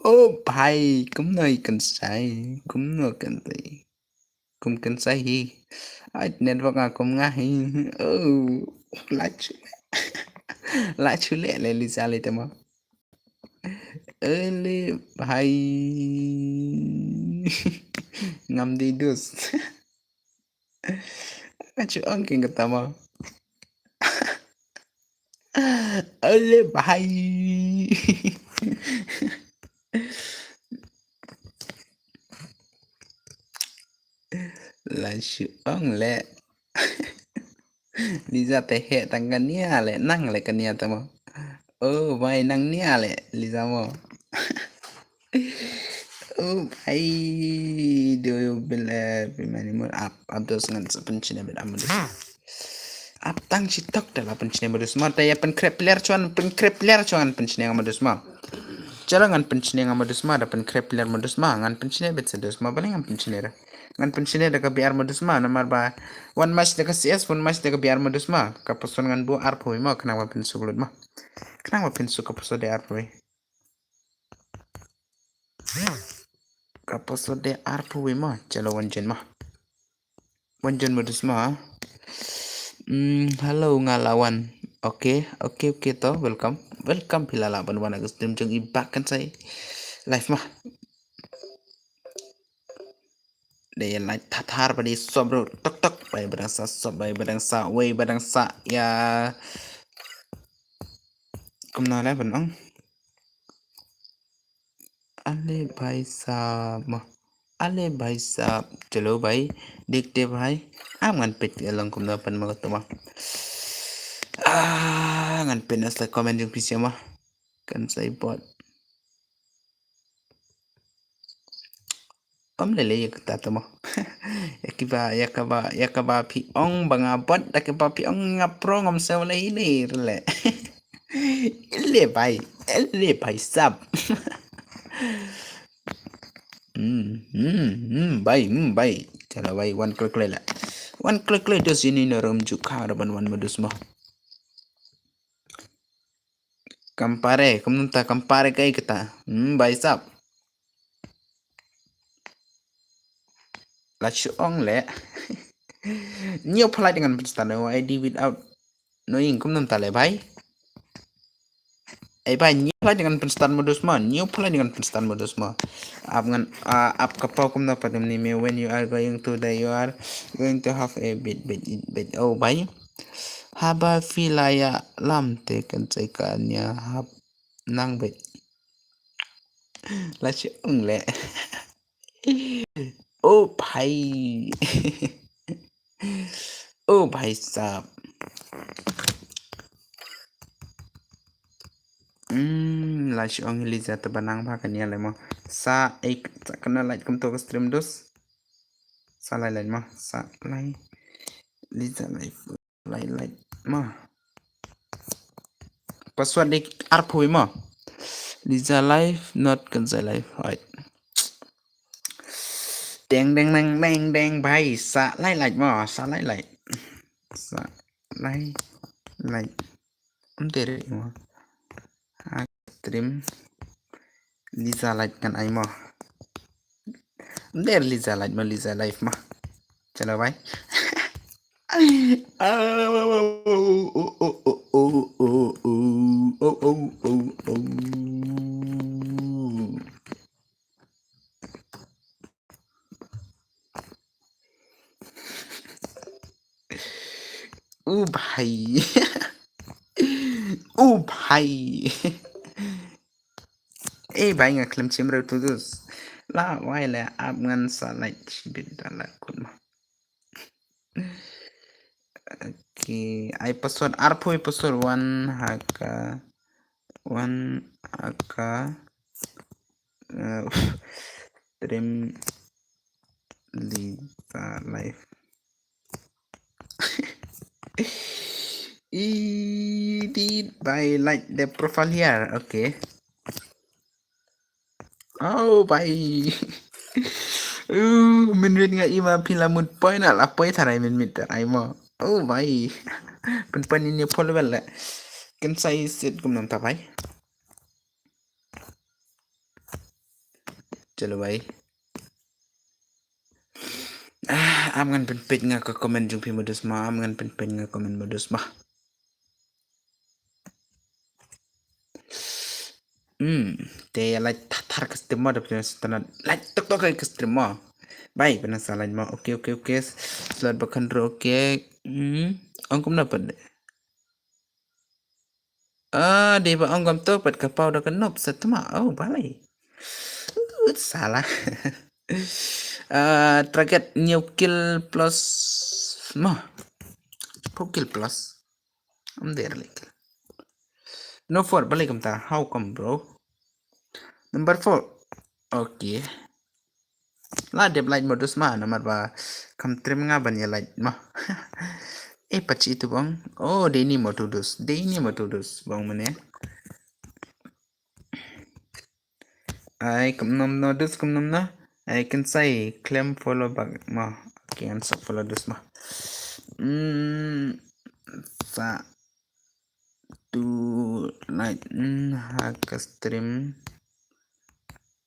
Oh bhai, kumno i kan sai, kumno kan sai. Kum kan sai hi. Ai network nga kum nga hi. Oh, la chu. La chu le le Liza le te mo. Ele bhai. Ngam dei dus. Achu ong king kata mo. Ale bhai. La shu ong le. Liza te he tang ka nia le, nang le ka nia te mo. Oh bhai, nang nia le Liza mo. Oh bhai, do you believe in many more? Ap ap dos ngan sa pynchine bit am dos. Ap tang shi tok da la pynchine ma dos ma, ta ya pynkrep ler chuan, pynkrep ler chuan pynchine ma dos ma. Chala ngan pynchine ma dos ma, da pynkrep ler ma dos ma, ngan pynchine bit sa dos ma, bale ngan pynchine ra. Ngan pynchine da ka B R ma dus ma, namar ba wan match da ka C S, wan match da ka B R ma dus ma. Ka person ngan bu arphew ma, khnang ba pynsuk lut ma. Khnang ba pynsuk ka person de arphew. Ka password de arphew wei ma. Chalo wan join ma. Wan join ma dus ma. Hmm, hello nga la wan. Okay, okay, okay to. Welcome. Welcome phi la lah ban wan ha ka stream jong i Bah Kynsai. Live ma. Dei live thar thar ba dei sop bro. Tok tok. Bai ba dang sa sop, bai ba dang sa, wei ba dang sa. Ya. Kumno le ban ong. Ale bhai sahab ma. Ale bhai sahab. Chalo bhai. Dekhte bhai. Am ngan peit long kumno pan ma to ma. Ah, ngan peit na sa comment jong phi sha ma. Kan sai bot. Om lele ya kata to ma. Ya kiba, ya kaba, ya kaba phi ong ba nga bot, da kiba phi ong nga pro ngam sa wala ini rele. Ele bhai, ele bhai sahab. Hmm, hmm, hmm, bhai, hmm, bhai. Chalo bhai, wan klik klik la. Wan klik klik dos ini na rum ju kha ra ban wan ma dus ma. Kam pare, kumno ta kam pare kai kata. Hmm, bhai sahab. La shu ong le. New flight dengan pynstart no I D without knowing kumno ta le bhai. Ai bhai, new flight dengan pynstart ma dus ma, new flight dengan pynstart ma dus ma. Ap ngan, ah, ap ka paw kumno pat ni me when you are going to die, you are going to have a bit, bit, bit. Oh bhai. Haba phi la ïalam te kan sai ka nia hap nang bit. La shu ong le. Oh bhai. Oh bhai sahab. Hmm, la shu ong Liza te ba nang bha kan ïa le mo. Sa ek sa kana light kumto ka stream dus. Sa lai light mo. Sa lai. Liza live. Lai light ma. Password dik arphew ma. Liza live, not Kynsai live. Right. Deng deng deng deng deng bhai. Sa lai light ma. Sa lai light. Sa lai light. Ym dei re ma. Ha stream Liza light ngan ai ma. Ym dei re Liza light ma, Liza live ma. Chalo bhai. U bhai. U bhai. Eh bhai nga khlem chim reu tu dus. La wai le ap ngan sa light shibit da la kut ma. Okay, ai password arphew password one haka one haka, eh, stream Liza live. Edit by light the profile here. Okay. Oh bhai. Uh, min min nga ima pila mut poi na la poi tharai min mit tharai mo. Oh bhai. Pen pen ini pol bel le. Kynsai sit kum nam ta bhai. Chalo bhai. Ah, am ngan pynpeit nga ka comment jong phi modus ma, am ngan pynpeit nga comment modus ma. Hmm, te ya light thar thar ka stream ma da pynpeit stanat light tok tok ka stream ma. Bhai, pynasa light ma. Okay, okay, okay. Slot ba khandro, okay. Hmm, ong kum na pynde. Ah, dei ba ong gam to pat ka paw da ka nop sa tma. Oh, balai. Uh, salah. Ah, target new kill plus ma. Four kill plus. Am der lek. No four, balai kam ta. How come, bro? Number four. Okay. La dep light modus ma namar ba kam trim nga ban ya light ma. Eh, pachi tu bong. Oh, deni modus. Deni modus bong mane. Ai, kam nom no dus kam nom no. Ai, Kynsai claim follow back ma. Okay, ngan sa follow dus ma. Hmm, sa tu light, hmm, ha ka stream.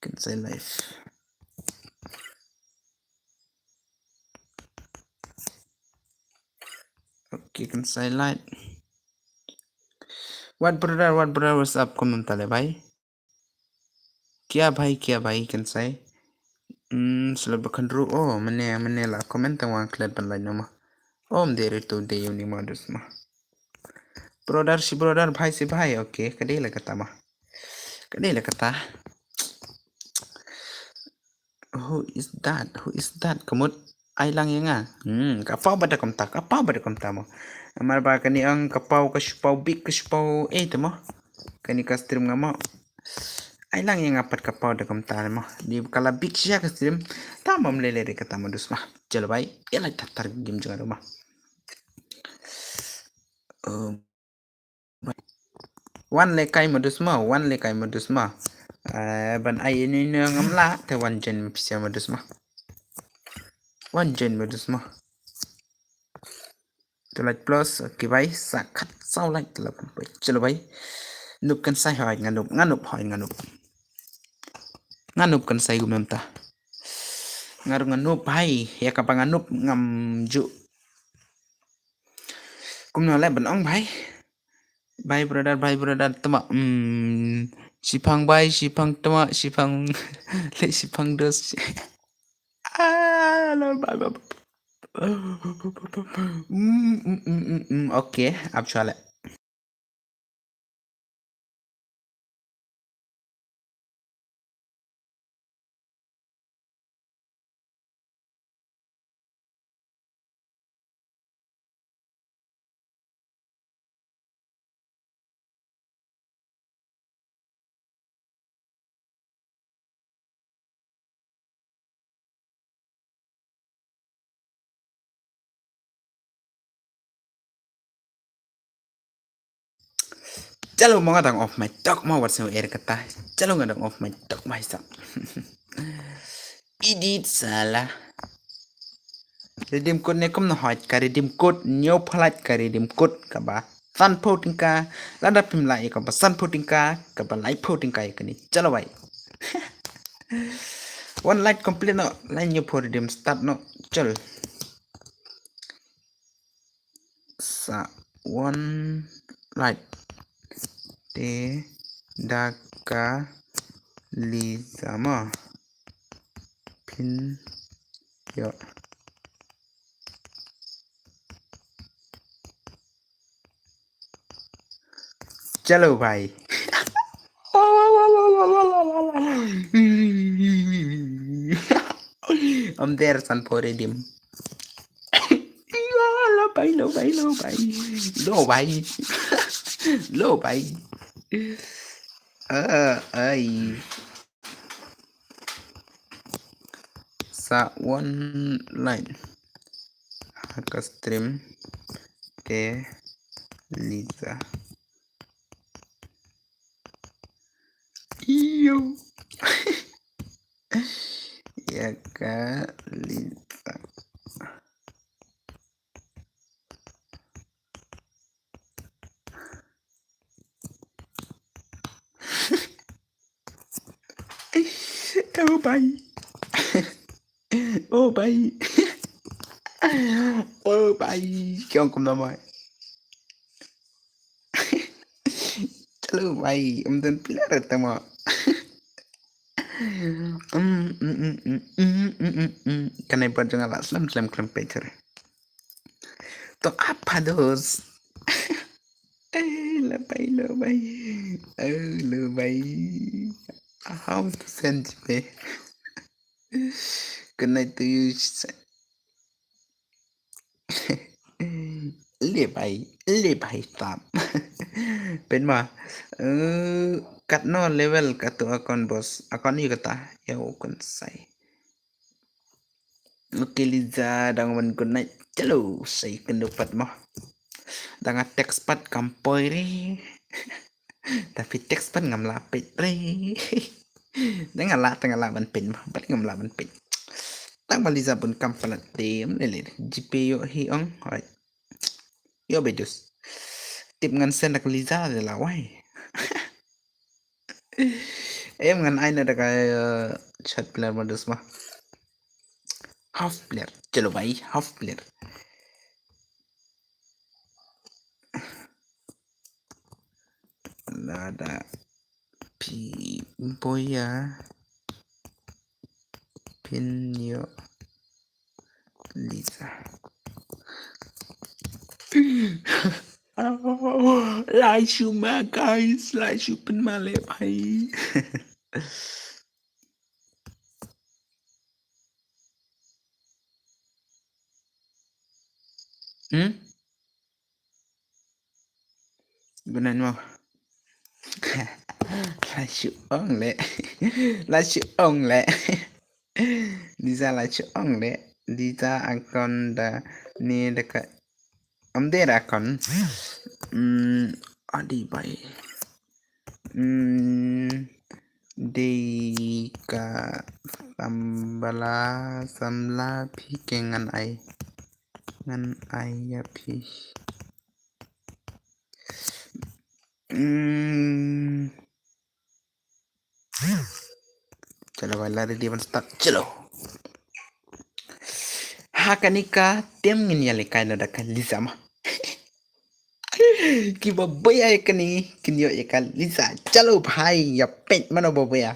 Kynsai live. Okay, Kynsai Light. What brother, what brother, what's up? Kumno tale bhai? Kya bhai, kya bhai, Kynsai? Hmm, slot ba khandru. Oh, mane, mane la comment tang wang klet ban lai nama. Oh, mderi tu de uni ma dus ma. Brother si brother, bhai si bhai. Okay, ka dei la kata ma. Ka dei la kata. Who is that? Who is that? Ka mut ai lang ïa nga. Hmm, ka paw ba da kumta, ka paw ba da kumta mo. Namar ba kane ong ka paw, ka shu paw bik, ka shu paw, eh, te mo. Kane ka stream nga mo. Ai lang ïa nga pat ka paw da kumta mo. Di ka la bik sha ka stream. Ta mo mlele re kata mo dus ma. Chalo bhai. Ïa la tat tar game jong nga ma. Um, Wan le kai mo dus ma, wan le kai mo dus ma. Eh, ban ai ini ne ngam la, te wan jen mo pisa mo dus ma. Wan jen mo dus ma. Tu like plus, okay bhai, sa khat saw like tu la pun bhai. Chalo bhai. Nup Kynsai hoi, nga nup, nga nup hoi, nga nup. Nga nup Kynsai gum nam ta. Nga ruh nga nup bhai, ïa kaba nga nup ngam ju. Kumno le ban ong bhai. Bye brother, bye brother, tama. Hmm. Shipang bye, shipang tama, shipang le shipang dos. Ah, la bye bye. Hmm, hmm, hmm, hmm, hmm. Okay, ap chwale. Chalo, mo nga dang off my talk mo, wat sngewbha kata. Chalo, nga dang off my talk mo, hisap. Edit sala. Redeem code ne kumno hoi ka redeem code, ñiew phalat ka redeem code kaba sanphew tyngka, lada phim lah ïa kaba sanphew tyngka, kaba laiphew tyngka ïa kane. Chalo bhai. One light complete no, lai ñiewphew redeem start no. Chal. Sa one light. Te da ka Liza ma. Phin yo. Chalo bhai. Am der san pore dim. Lo bhai, lo bhai, lo bhai. Lo bhai. Lo bhai. Ah, ai. Sa one line. Ha ka stream te Liza. Iyo. Ya ka Liza. Oh bhai. Oh bhai. Oh bhai. Kyong kumno bhai. Chalo bhai, um don player tamo. Um, um, um. Kan ai buat jong nga lah slem slem klem pecah. To apa dos? Eh, lo bhai, lo bhai. Oh, lo bhai. How to send me? Good night to you. Le bhai, le bhai tam. Pen ma. Eh, katno level katu account boss. Account ïa kata. Ïa u Kynsai. Okay, Liza, dang wan good night. Chalo, sai kynduh pat mo. Dang nga text pat kam poi re. Tapi text pat ngam lah peit re. Dang nga lah, dang nga lah ban peit mo. Bad ngam lah ban peit. Tang ba Liza bun kam palat te, em, lele. G P yo hi ong. Alright. Yo bedus. Tip ngan send dak Liza de la wai. Em ngan ai na da ka, eh, chat player modus ma. Half player. Chalo bhai, half player. Lada phi boya phin ïoh Lisa. Lai shu ma guys, lai shu pynmale bhai. Hmm? Gunan mo. La shu ong le. La shu ong le. Lisa la shu ong le. Lisa akon da ni da ka. Am de ra kon. Hmm, adi bai. Hmm, de ka sambala samla phi ke ngan ai. Ngan ai ya phi. Hmm. Chalo, wala ready ban start. Chalo. Ha kane ka tem ngin ïa lehkai noh da ka Lisa ma. Kiba boya ïa kane kin ïoh ïa ka Lisa. Chalo bhai, ïa peit mano ba boya.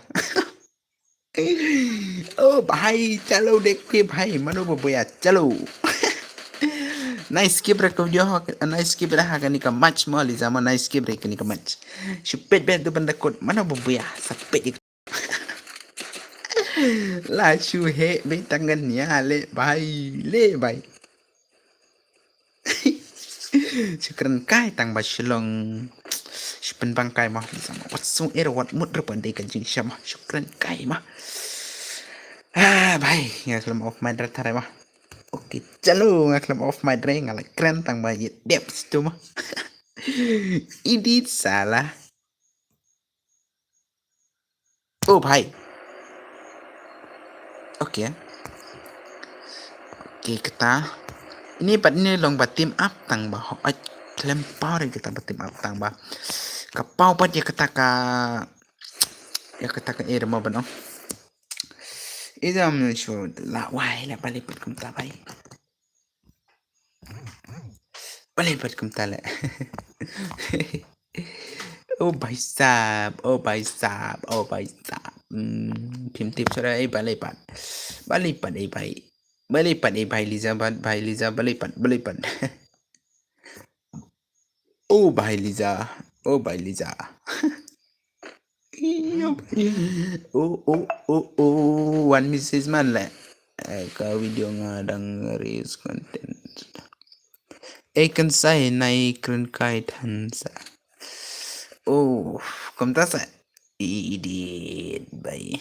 Oh bhai, chalo, dek ke bhai, mano ba boya, chalo. Nice, skip re ka video, nice, skip re ha kane ka match mo, Lisa mo, nice, skip re kane ka match. Shu peit beit tu ban da kut, mano ba boya, sa peit. La shu heh beit tang ngan ïa leh bhai, leh bhai. Shu kren kai tang ba shu long. Shu pynbang kai ma, Lisa ma. Wat sung er wat mut re pon dei ka jingshisha ma. Shu kren kai ma. Ah, bhai, nga khlem off mic re tare ma. Okay, chalo, nga khlem off mic re, nga la kren tang ba ïa dep situ ma. Edit salah. Oh bhai. Okay. Okay, kata. Ini pat ini long ba team up tang ba hok ach klem power kita ba team up tang ba. Ka power pat ïa kata ka, ïa kata ka area mo ban ong. Ida am shu la wai la bali pat kumta bhai. Bali pat kumta le. Oh bhai sahab, oh bhai sahab, oh bhai sahab. Hmm, phim tip sara, eh, bali pat. Bali pat, eh, bhai. Bali pat, eh, bhai Lisa, bhai Lisa, bali pat, bali pat. Oh bhai Lisa, oh bhai Lisa. Oh, oh, oh, oh, wan message man le. Eh, ka video nga dang raise content. Eh, kan sai nai kren kai than sa. Oh, kumta sa. Edit bhai.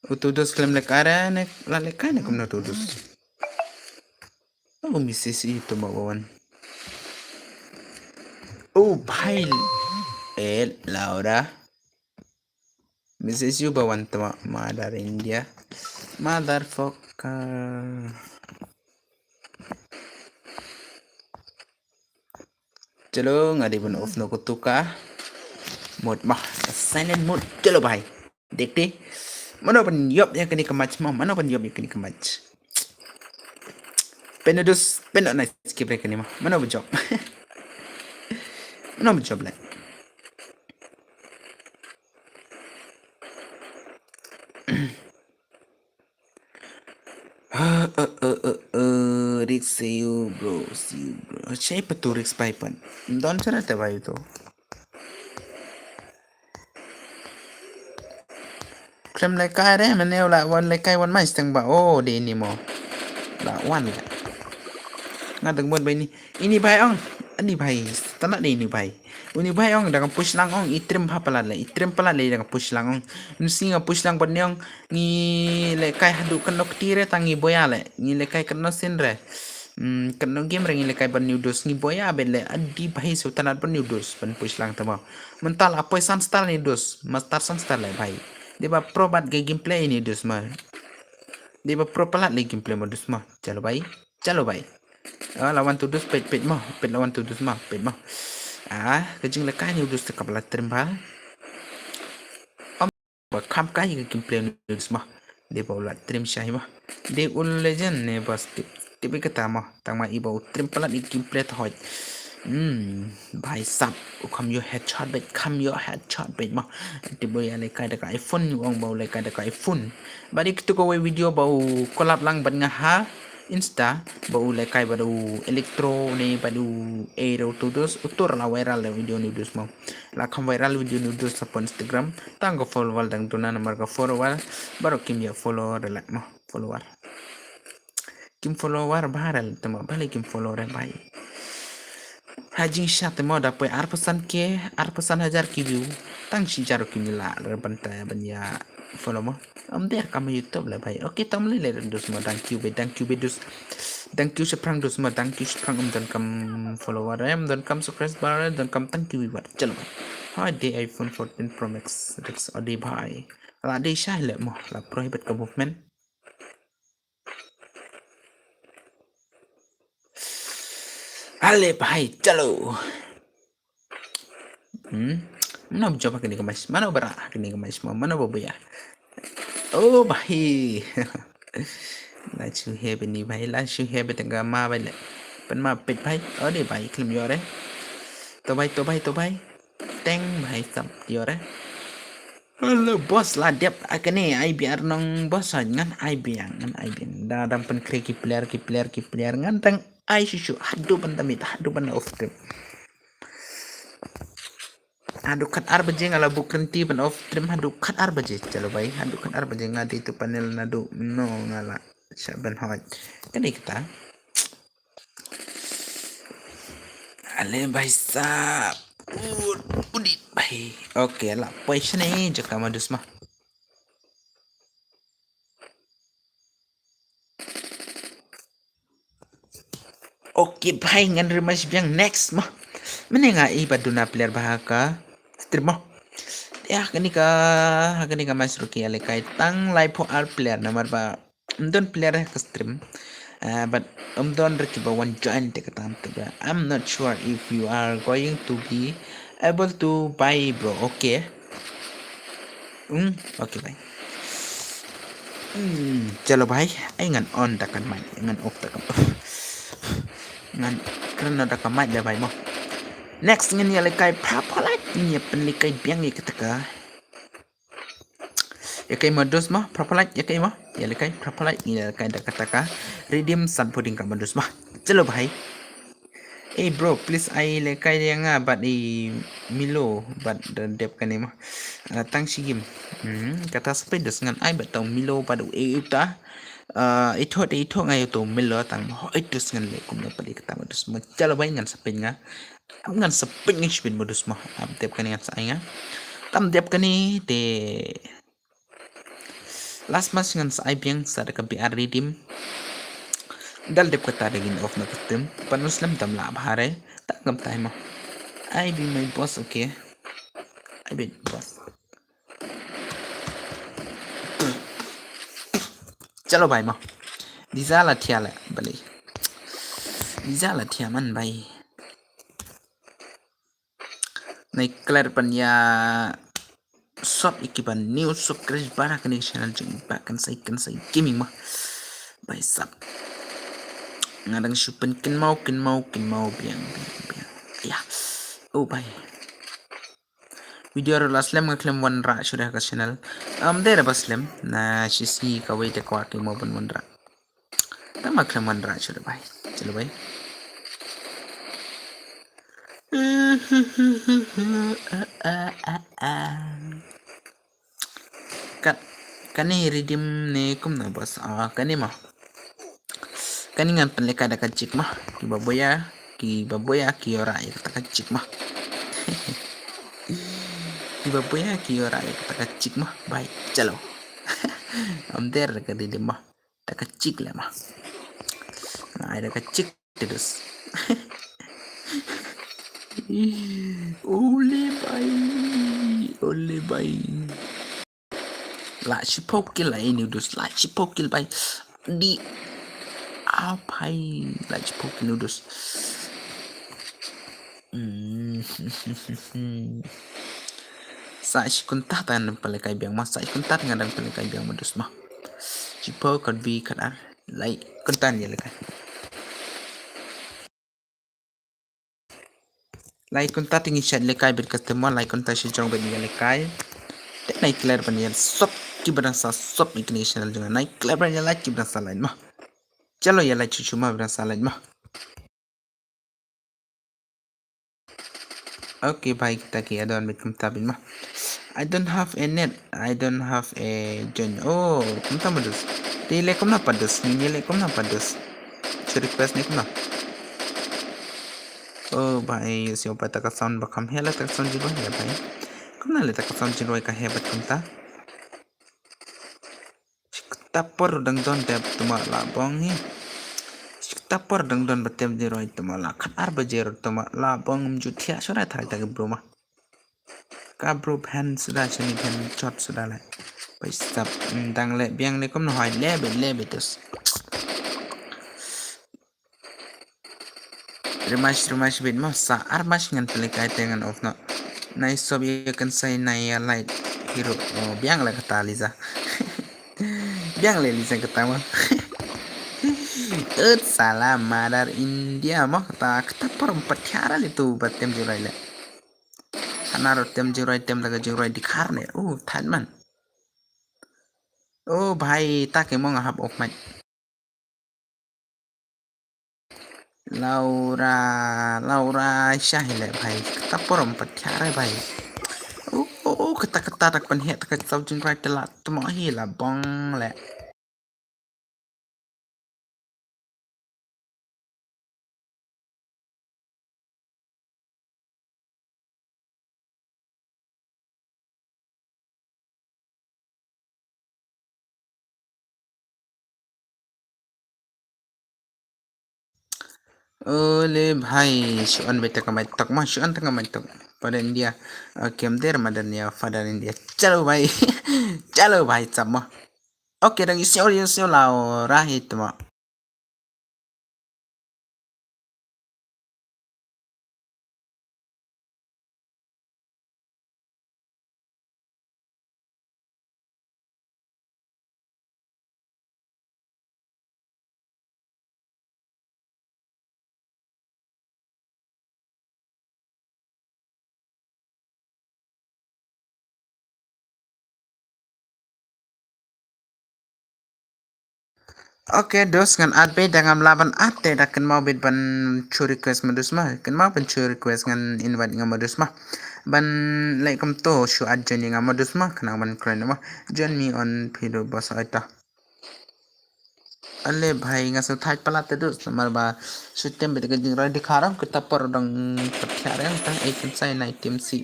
Utu dos klem lek ara ne la lek kai ne kumno tu dos. Oh, message ïa u tama ba wan. Oh, bhai. Eh, Laura. Message ïa u ba wan tama mother India. Motherfucker. Chalo, nga dei ban off noh ka tu ka mode ma. Silent mode. Chalo bhai. Dekhte. Mano ban ïoh ïa kane ka match ma. Mano ban ïoh ïa kane ka match. Pynban dos, pynban nice skip re kane ma. Mano ban jop. Mano ban jop le. Uh, uh, uh, uh, uh, Rick, see you, bro. See you, bro. Achai pa tu Rick spy pan. Don chara te bai tu. Klem lekai re, mane la wan lekai wan mai steng ba. Oh, de ini mo. La wan le. Nga dang buat bai ni. Ini bai ong. Ani bai. Tana de ini bai. Uni bai ong dang push lang ong, i trim ha palat le, i trim palat le dang push lang ong. Nusi nga push lang bad ni ong, ngi lekai haduh kano kti re tang ngi boya le, ngi lekai kano sin re. Hmm, kano game re ngi lekai bad ni u dos ngi boya bad le, adi bai su tanat bad ni u dos ban push lang tamo. Mental apoi san star ni dos, master san star le bai. Dei ba pro bad ge gameplay ni dos ma. Dei ba pro palat le gameplay ma dos ma. Chalo bai. Chalo bai. Ah, lawan tu dus pet pet mo, pet lawan tu dus mo, pet mo. Ah, ka jinglekai ni u dus te kap la trim ba. Om ba kham kai ka gameplay ni u dus mo. Dei ba u la trim shai mo. Dei u legend ne ba skip. Tip ïa kata mo, tang ma i ba u trim palat i gameplay ta hoi. Hmm, bhai sab, u kham ïoh headshot beit, kham ïoh headshot beit mo. Tip ba u ïalehkai da ka iPhone, u ong ba u lehkai da ka iPhone. Bad ïa kito kawei video ba u collab lang bad nga ha Insta, ba u lehkai bad u Electro ne bad u Aero Todos, uto ruh la viral da video ne u dus mo. La kham viral video ne u dus hapoh Instagram, tang ka follower dang duna namar ka follower baroh kim ïa follow ruh leh mo, follower. Kim follower bha re te mo, balei kim follow re bhai. Ha jingshisha te mo da poi arphew san K, arphew san hajar ki view, tang shi hajar kim ïa lah re ban ta ban ïa follow mo. Ym dei kam YouTube le bhai. Okay, tam lei lei dus mo, thank you beit, thank you beit dus. Thank you shaphrang dus mo, thank you shaphrang, ym don kam follower re, ym don kam subscriber re, don kam thank you beit. Chalo bhai. Hai dei iPhone fourteen Pro Max, Rex odi bhai. La dei shai le mo, la prohibit ka movement. Ale bhai, chalo. Hmm. Mano ba jop ha kane ka match? Mano ba rah ha kane ka match mo? Mano ba buya? Oh bhai. La shu heh beit ni bhai, la shu heh beit tang ka ma bhai le. Pan ma peit bhai. Oh dei bhai, khlem ïoh re. To bhai, to bhai, to bhai. Teng bhai sab ïoh re. Hello boss, la dep ha kane ai biang nong boss, ngan ai biang, ngan ai biang. Da dang pynkhre ki player, ki player, ki player, ngan dang ai shu shu, haduh ban da miet, haduh ban da off stream. Haduh khat ar baje nga la book rynti ban off stream, haduh khat ar baje. Chalo bhai, haduh khat ar baje nga dei tu panel naduh no nga la shah ban hoi. Kane kata. Ale bhai sab. Ud, udit bhai. Okay, la poi shane jaka ma dus ma. Okay bhai, ngan ri match biang next mo. Mynne nga i ba duna player bha ha ka stream mo. Ïa, ha kane ka, ha kane ka match ruh ki ïalehkai tang laiphew ar player namar ba ym don player ha ka stream. Ah, but ym don ruh kiba wan join te ka tam te ba. I'm not sure if you are going to be able to buy, bro. Okay. Hmm, okay bhai. Hmm, chalo bhai, ai ngan on da ka mic, ngan off da ka, ngan kren da ka mic da bhai mo. Next ngin ïalehkai Prapolite, ngin ïa pynlehkai biang ïa kata ka. Ïa kai ma dus mo, Prapolite, ïa kai mo. Ïalehkai Prapolite, ngin ïalehkai da kata ka Redeem san phew tyngka ma dus mo. Chalo bhai. Eh bro, please ai lehkai ïa nga bad i Milo bad da dep kane mo. Ah, tang shi game. Hmm, kata sa peit dus ngan ai bad tang Milo bad u e uta. Ah, ithuh te ithuh nga ïa uto Milo tang mo. Hoi dus ngan leh kumno pali kata ma dus mo. Chalo bhai ngan sa peit nga. Ngan sa peit nga shibit ma dus mo. Am dep kane ngan sa ai nga. Tam dep kane te last match ngan sa ai biang sa da ka B R Redeem. Dal dep kata da ngin off na ka stream. Pan Muslim tam la bha re. Ta ngam tai mo. Ai bi my boss, okay. Ai bi boss. Chalo bhai mo. Disa la thia le bali. Disa la thia man bhai. Nai kler pan ïa sop iki ban new subscribe bara kane channel jing ba kan sai kan sai gaming ma. Bhai sab. Nga dang shu pyn kin mau kin mau kin mau biang biang biang. Ya. Oh bhai. Video ruh la slem nga khlem wanrah shuh da ka channel. Am dei da ba slem na shi sngi kawei te kwah ki mo ban wanrah. Tang ma khlem wanrah shuh da bhai. Chalo bhai. Kat kane Redeem ne kumno boss? Ah, kane ma. Kane ngan pynlehkai da ka jik ma. Ki ba buya, ki ba buya ki ïoh rah ïa kata ka jik ma. Ki ba buya ki ïoh rah ïa kata ka jik ma. Bhai, chalo. Am der ka Redeem ma. Da ka jik le ma. Ai da ka jik te dus. Ole bhai. Ole bhai. La shiphew kill la ini u dus, la shiphew kill bhai. Di. Ah bhai, la shiphew kill u dus. Hmm. Sa shi kynta ta ngan pynlehkai biang ma, sa shi kynta ta ngan pynlehkai biang ma dus ma. Shiphew kat bi kat ar. Lai kynta ïalehkai. Lai kumta te ngi shait lehkai bad ka te mo, lai kumta shi jrong bad ngi lehkai. Te nai klet ban ïa sop ki ba dang sa sop ïa kane ka channel jong nga. Nai klet ban ïa like ki ba dang sa like mo. Chalo ïa like shuh shuh mo ba dang sa like mo. Okay bhai, kita ki adon bad kumta bad mo. I don't have a net. I don't have a join. Oh, kumta mo dus. Te leh kumno pat dus. Ngi leh kumno pat dus. Shu request ne kumno. Oh bhai, ïohsngew pat ta ka sound ba kham heh, la ta ka sound jingrwai heh bhai. Kumno leh ta ka sound jingrwai ka heh bad kumta. Shi katta por dang don dep tuma la bong hi. Shi katta por dang don ba tem jingrwai tuma la khatar baje ruh tuma la bong, ym ju thiah shuh re thai ta ka bru ma. Ka bru phen suda, shani phen chot suda le. Bai sap, mm, dang leh biang ne kumno hoi, leh beit, leh beit dus. Ri mash, ri mash beit mo, sa ar mash ngan pynlehkai te ngan off noh. Nai sop ïa kan sai nai ïa light hero. Oh, biang leh kata Liza. Biang leh Liza kata mo. Ut sala mother India mo, kata, kata por ym pat thiah re leh tu ba tem jingrwai leh. Hana ruh tem jingrwai, tem da ka jingrwai dkhar ne. Uh, thait man. Oh bhai, ta ke mo nga hap off mic. Laura, Laura, sha hi leh bhai. Kata por ym pat thiah re bhai. Oh, oh, oh, kata, kata, ta ka pynheh ta ka sound jingrwai te la tmo hi la bong leh. Ole bhai, shu on beit ka mic tok mo, shu on ka mic tok. Father India. Okay, em der Mother India, Father India. Chalo bhai. Chalo bhai, sap mo. Okay, dang ïohsngew, ïohsngew Laura hi tmo. Okay, dos ngan add beit, da ngam lah ban add te da kynmaw beit ban shu request mo dus mo. Kynmaw ban shu request, ngan invite nga mo dus mo. Ban leh kumto shu add join nga mo dus mo. Khnang ban kren mo. Join me on Fido boss, oi to. Ale bhai, nga sngewthuh palat te dus, namar ba shu tem beit ka jingrwai dkhar, kata por dang pathiar yang ta, ai kan sai nai tem si.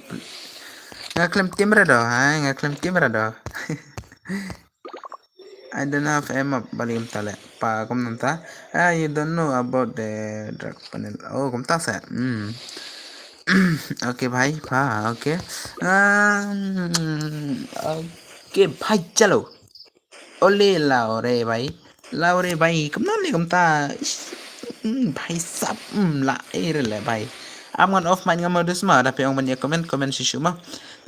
Nga khlem tem ra do, hai, nga khlem tem ra do. I don't have a map, bali um tale. Pa kum nanta. Ah, you don't know about the drug panel. Oh, kum ta sa. Hmm. Okay bhai, pa, okay. Um, okay bhai, chalo. Ole Laure bhai. Laure bhai, kumno le kumta. Ish, mm, bhai sap, mm, la, eh, re le bhai. Am ngan off mic nga mo dus mo, da phi ong ban ïa comment, comment shuh shuh mo.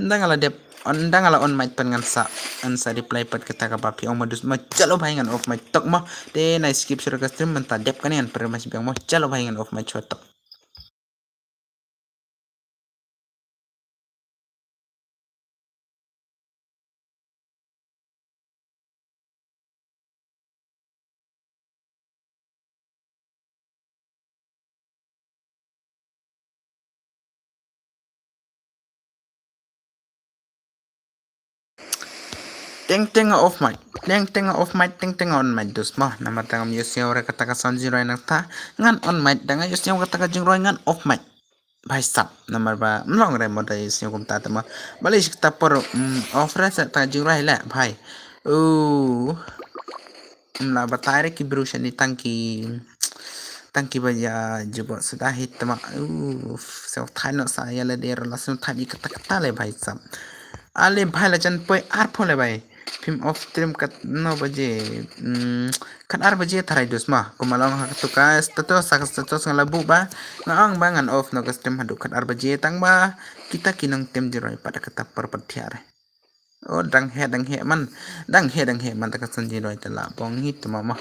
Nda nga la dep, nda nga la on mic pat ngan sa, ngan sa reply pat kata kaba phi ong mo dus mo. Chalo bhai, ngan off mic tok mo. Te nai skip shuh ka stream mynta dep kane ngan pyrshah biang mo. Chalo bhai, ngan off mic shuh tok. Teng teng nga off mic, teng teng nga off mic, teng teng nga on mic dus mo. Namar tang ngam ïohsngew re kata ka sound jingrwai nangta ngan on mic, da nga ïohsngew kata ka jingrwai ngan off mic. Bhai sap, namar ba mlong re mo da ïohsngew kumta te mo. Bali shi kata por, mm, off re sa ta jingrwai le bhai. Uh. Mla batai re ki bru shani tang ki, tang ki ba ïa jubok suda hi tma. Uff, sngewthuh noh sa ïa lade la sngewthuh ïa kata kata le bhai sap. Ale bhai la jan poi arphew le bhai. Phim off stream katno baje? Hmm, kat ar baje tharai dus ma. Kumba long ha katu ka status, ha ka status nga la buh ba nga ong ba ngan off noh ka stream haduh kat ar baje tang ba kita ki nongtem jingrwai pat kata por pat thiah re. Oh, dang heh, dang heh man. Dang heh, dang heh man, ta ka sound jingrwai te la bong hi tma ma.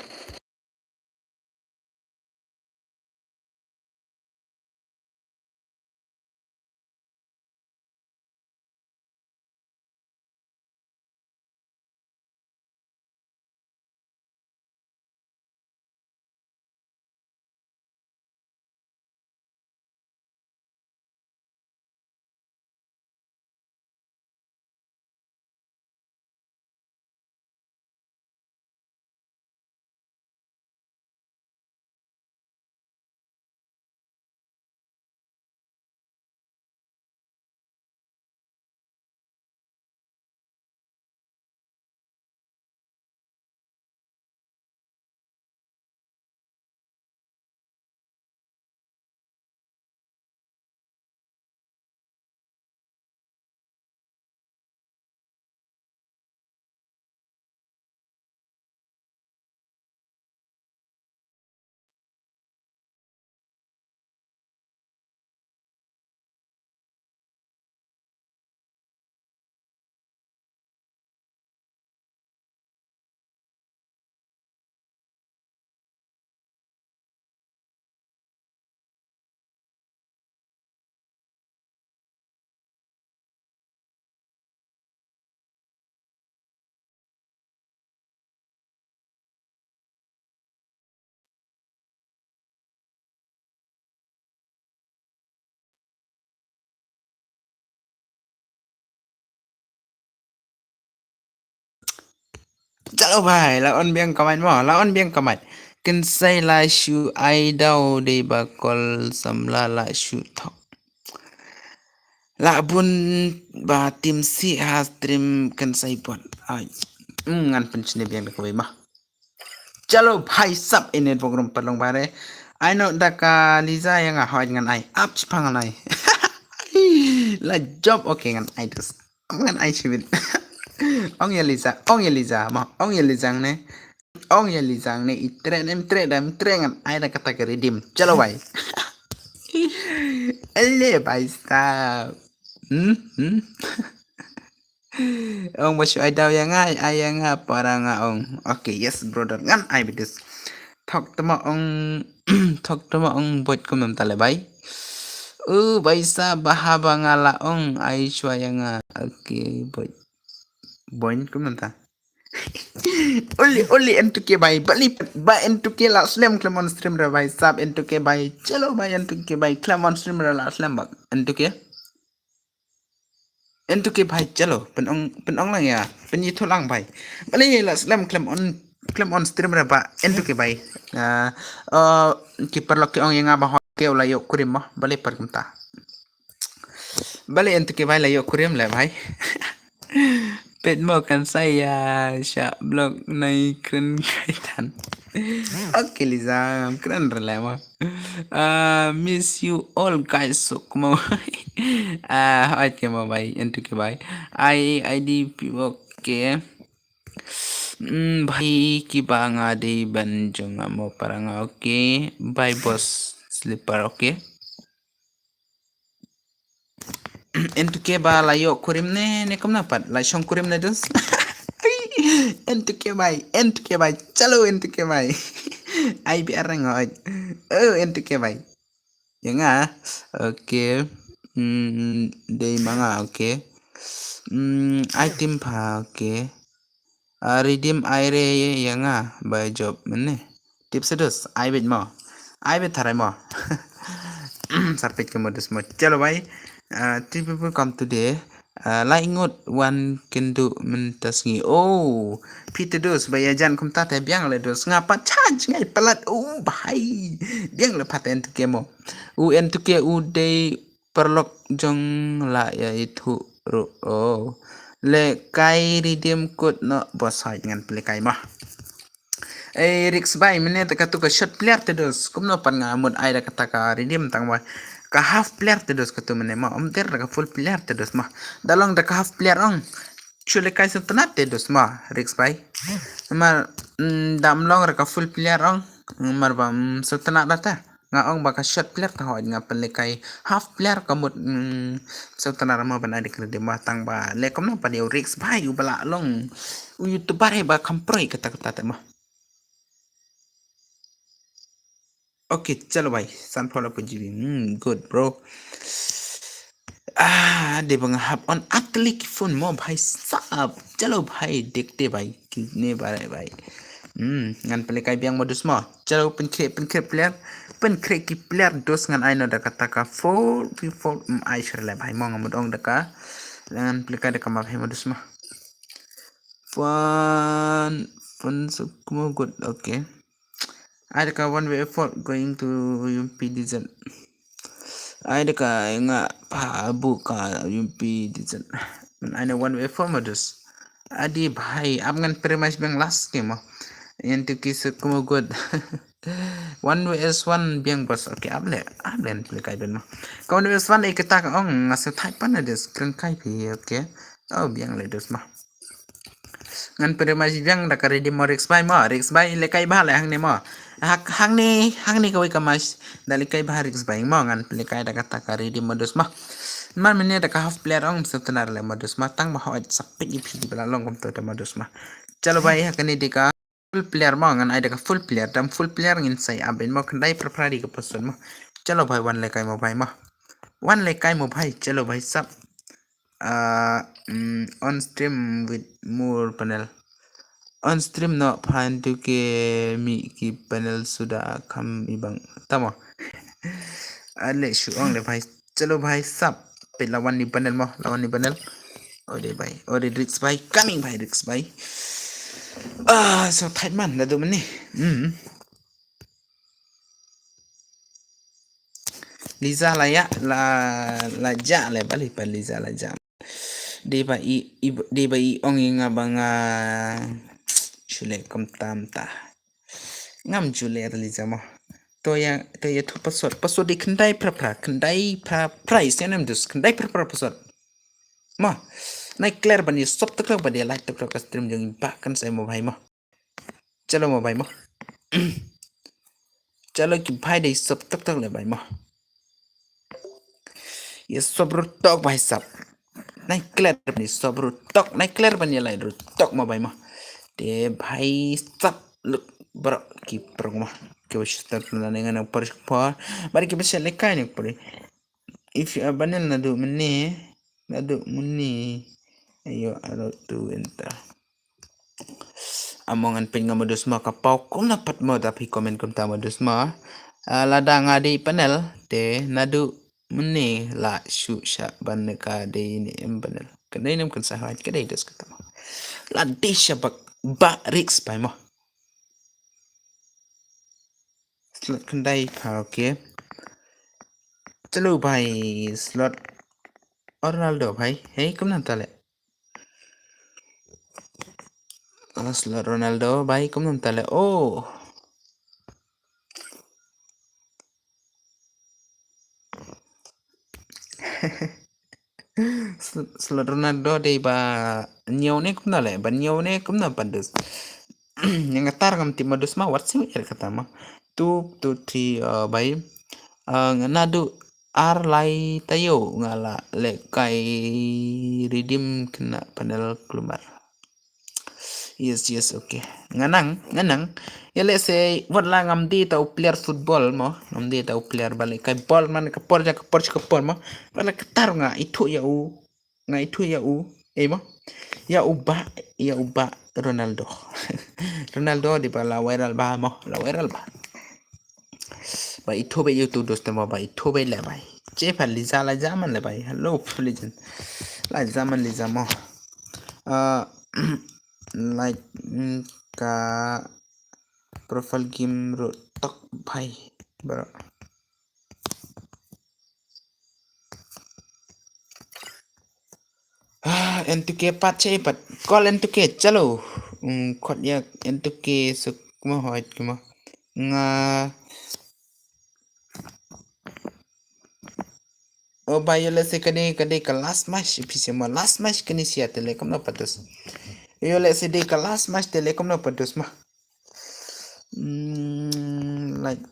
Chalo bhai, la on biang ka mic mo, la on biang ka mic. Kynsai la shu ai daw dei ba kol samla la shu thok. La bun ba tim si ha stream kynsai bot. Ai. Hmm, ngan pynshne biang da kawei ma. Chalo bhai sab, ine bok rum parlong bare. Ai no da ka Liza ïa nga, hoi ngan ai. Ap chipang ngan ai. La job, okay, ngan ai dus. Ngan ai shibit. Ong ïa Liza, ong ïa Liza, ma, ong ïa Liza ne. Ong ïa Liza ne, i tre ne, i tre da, i tre ngan ai da kata ka redeem. Chalo bhai. Ele bhai sab. Hmm, hmm. Ong ba shu ai daw ïa nga, ai ïa nga para nga ong. Okay, yes brother, ngan ai bidis. Thok tama ong, thok tama ong bot kum nam ta le bhai. Uh, bhai sab, ba haba nga la ong ai shwa ïa nga. Okay, bot. Bot kum nam ta. Oli, oli N two K bhai, bali ba N two K la slem khlem on stream re bhai sab, N two K bhai. Chalo bhai, N two K bhai, khlem on stream re la slem bak N two K. N two K bhai, chalo, pyn ong, pyn ong lang ïa, pynithuh lang bhai. Bali la slem khlem on, khlem on stream re ba N two K bhai. Ah, uh, ki paralok ki ong ïa nga ba hoi ke u la ïoh kurim mo, bali par kumta. Bali N two K bhai la ïoh kurim le bhai. Pet mo kan sa ïa sha blog nai kren kai tan. Okay Liza, kren re le mo. Ah, miss you all guys, so kmo. Ah, okay mo bhai, N two K bhai. I, I D P, okay. Hmm, bhai ki ba nga dei ban jong nga mo para nga, okay. Bye boss, slipper, okay. N two K ba la ïoh kurim ne, ne kumno pat, la shong kurim ne dus. N two K bhai, N two K bhai, chalo N two K bhai. Ai bi arang oj. Oh, N two K bhai. Ïa nga, okay. Hmm, dei ma nga, okay. Hmm, ai tim pha, okay. Ah, redeem ai re ïa nga, ba job mane. Tip sa dus, ai bit mo. Ai bit tharai mo. Sarpit ka mo dus mo. Chalo bhai. Ah, three people come today. Ah, lai ngut wan kyndu mynta sngi. Oh, phi te dus, ba ïa jan kumta te biang le dus. Nga pat charge ngai palat. Oh, bhai. Biang le pat N two K mo. U N two K u dei paralok jong la ïa ithuh ruh. Oh. Le kai redeem kut no bosai ngan pynlehkai ma. Eh, Rix bhai, mynne te katu ka shot player te dos. Kumno pat nga mut ai da kata ka redeem tang bhai. Ka half player te dos katu mynne ma. Ym der da ka full player te dos ma. Da long da ka half player ong. Shu lehkai sngewtynnat te dos ma, Rix bhai. Mar, mm, da ym long da ka full player ong. Mar ba, mm, sngewtynnat da ta. Nga ong ba ka shot player ta hoi nga pynlehkai half player ka mut, mm, sngewtynnat ma ban ai da ka redeem ma tang ba. Le kumno pat ïa u Rix bhai u ba la long. U YouTuber hi ba kham pyrshah kata kata te ma. Okay, chalo bhai, san phaw laiphew G B. Hmm, good, bro. Ah, dei ba nga hap on at klik phone mo bhai sab. Chalo bhai, dekte bhai, kine bare bhai. Hmm, ngan pynlehkai biang mo dus mo. Chalo pynkhreh, pynkhreh player, pynkhreh ki player dos ngan ai no da kata ka four v four, hmm, ai share le bhai mo nga mut ong da ka. Ngan pynlehkai da ka ma bhai mo dus mo. Fun, fun sukmo good, okay. Ai da ka one way effort going to U M P D Z. Ai da ka nga pa bu ka U M P D Z. Ai na one way effort modus. Adi bhai, ap ngan premise biang last game mo. Yang tu ki sukmo good. One way S one biang bos. Okay, ap le, ap le ngan pynlehkai biang mo. Ka one way S one ai kata ka ong nga sa type pan na des kren kai phi, okay. Oh, biang le dos mo. Ngan pynrem ma biang da ka redeem mo Rix bhai mo. Rix bhai lehkai bha le hangne mo. Hak hangne, hangne kawei ka match. Da lehkai bha Rix bhai mo ngan pynlehkai da kata ka redeem mo dos mo. Man mynne da ka half player ong sngewtynnat le mo dos mo tang ba hoi sa pit ïa phi ba la long kumto da mo dos mo. Chalo bhai hakane dei ka full player mo ngan ai da ka full player dam full player ngin sai abin mo khyndai phra phra dei ka person mo. Chalo bhai wan lehkai mo bhai mo. Wan lehkai mo bhai chalo bhai sab. Ah, mm, on stream with more panel. On stream no phan tu ke mi ki panel suda kham ibang. Tamo. Ale shu ong le bhai. Chalo bhai sab. Pe lawan ni panel mo, lawan ni panel. Ode bhai, ode Rix bhai, coming bhai Rix bhai. Ah, so tight man, naduh mynne. Hmm. Liza la ïa, la, la jah le, balei pat Liza la jah. Dei ba i, i, dei ba i ong ïa nga ba nga shu leh kumta kumta. Ngam ju leh Liza mo. To ïa, to ïathuh password. Password dei khyndai phra phra, khyndai phra phra, ïa snem dus, khyndai phra phra password. Mo. Nai clear ban ïa sub tak tak ba dei like tak tak ka stream jong i ba kan sai mo bhai mo. Chalo mo bhai mo. Chalo ki bhai dei sub tak tak le bhai mo. Ïa sub ruh tok bhai sub. Nai clear ban ïa sub ruh tok, nai clear ban ïa like ruh tok mo bhai mo. Te bhai sub luk bro ki prong mo. Ki wa shu start na ne ngan por por. Bari ki ba sha le kai ne por. If you are banned naduh mynne, naduh mynne. Ayo, aro tu enter. Amo ngan pyn nga Madusma ka paw kumno pat mo da phi comment kumta Madusma. Ah, lada nga dei panel te naduh mynne la shu sha ban ka dei ne em panel. Ka dei ne em kan sa haj ka dei dus kata mo. La dei sha bak ba risk pai mo. Slot khyndai pha, okay. Chalo bhai, slot Ronaldo bhai. Hey, kumno ta le? Ah, slot Ronaldo bhai, kumno ta le? Oh. Sl-, slot Ronaldo dei ba ñiew ne kumno le, ba ñiew ne kumno Padus. Nga tar ngam tip Madusma, wat sim er kata ma. Tu, tu ti, uh, bai. Uh, nga naduh ar lai taïew nga la leh kai redeem kane panel klumar. Yes, yes, okay. Nga nang, nga nang. Ïa lehse wat la ngam dei ta u player football mo, ngam dei ta u player ba leh kai ball man ka por ja ka por ja ka por mo. Wat la katar nga ithuh ïa u, nga ithuh ïa u, eh mo. Ïa u ba, ïa u ba Ronaldo. Ronaldo dei ba la viral ba mo, la viral ba. Ba ithuh ba ïa u tu dos te mo ba ithuh ba le bai. Che pha Liza la jaman le bai. Hello, Liza. La jaman Liza mo. Ah, like, mm, ka profile game ruh tok bhai, bro. Ah, N two K pat che pat. Call N two K, chalo. Mm, khot ïa N two K suk mo hoi kima. Nga O ba ïoh lehse ka dei, ka dei ka last match, phi shem ma last match kane sia te leh kumno Padus. Ïoh lehse dei ka last match te leh kumno Padus ma. Hmm, like.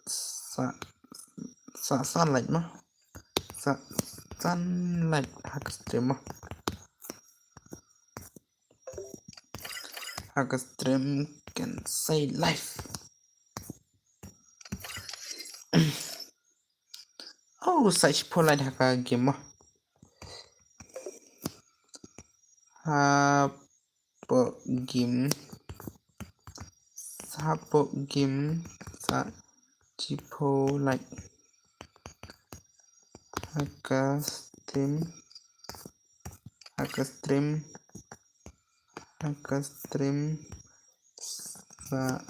Sa, sa, sa like ma. Sa, sa like ha ka stream ma. Ha ka stream kan sa live. Oh, sa shiphew like ha ka game ma. Hapoh game. Hapoh game sa shiphew like. Ha ka stream. Ha ka stream. Ha ka stream sa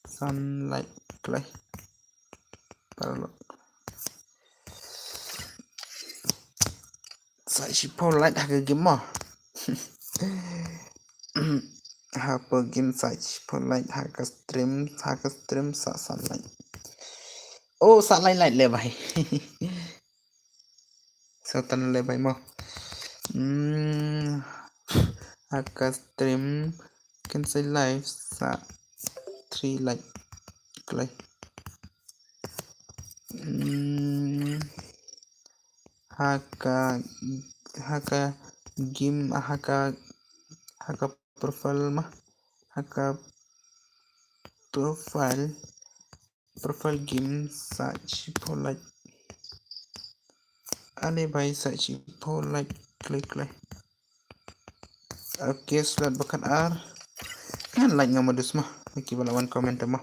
san like klai. Paralok. Sa shiphew like ha ka game mo. Hapoh game sa shiphew like ha ka stream, ha ka stream sa san like. Oh, sa like like le bhai. Sa tan le bhai mo. Hmm, ha ka stream kan sa live sa three like klai. Hmm, ha ka, ha ka game, ha ka, ha ka profile ma, ha ka profile, profile game sa shiphew like. Ale bhai sa shiphew like klai klai. Okay, slot ba khatar. Ngan like nga Madusma. Naki ba la wan comment ma.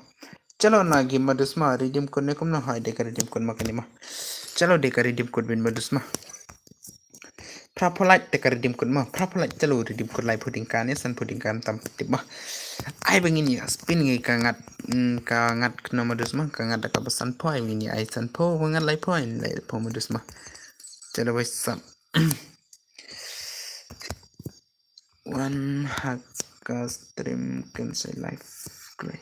Chalo na game Madusma, redeem code ne kumno, hai dei ka redeem code ma kane ma. Chalo dei ka redeem code beit Madusma. Phra phew light te ka redeem code mo. Phra phew light, chalo, redeem code lai phew tyngka ne san phew tyngka tam tip mo. Ai ba ngin ïa spin ngi ka ngat, mm, ka ngat kno mo dus mo, ka ngat da kaba san phew, ai ba ngin ïa ai san phew, ba ngat lai phew, ai lai phew mo dus mo. Chalo bhai sap. Wan ha ka stream kan sa live kloi.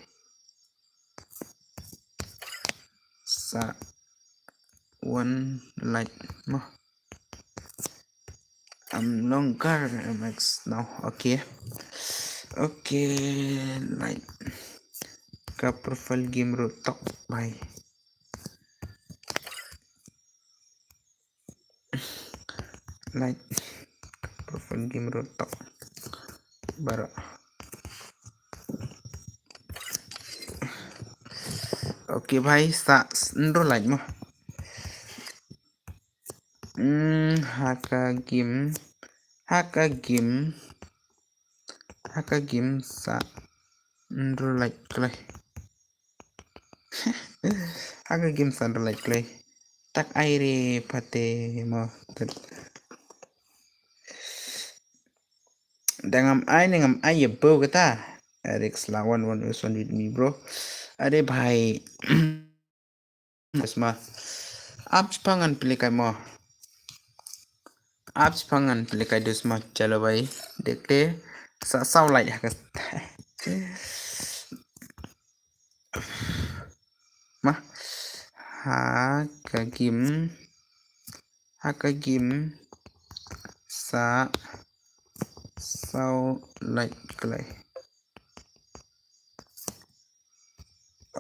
Sa wan light mo. Am longer M X now. Okay. Okay, light. Ka profile game ruh tok bhai. Light. Profile game ruh tok. Baroh. Okay bhai, sa s-, enroll light mo. Hmm, ha ka game, ha ka game, ha ka game sa enroll light kloi. Ha ka game sa enroll light kloi. Tak ai re pate mo. Da ngam ai ne ngam ai ïa bo kata. Eric Slawan one is one with me bro. Are bhai. Sma. Ap chipang an pili kai mo. Ap chipang an pili kai dus mo. Chalo bhai. Dekhte. Sa saw light ha ka. Ma. Ha ka game. Ha ka game. Sa. Saw light kloi.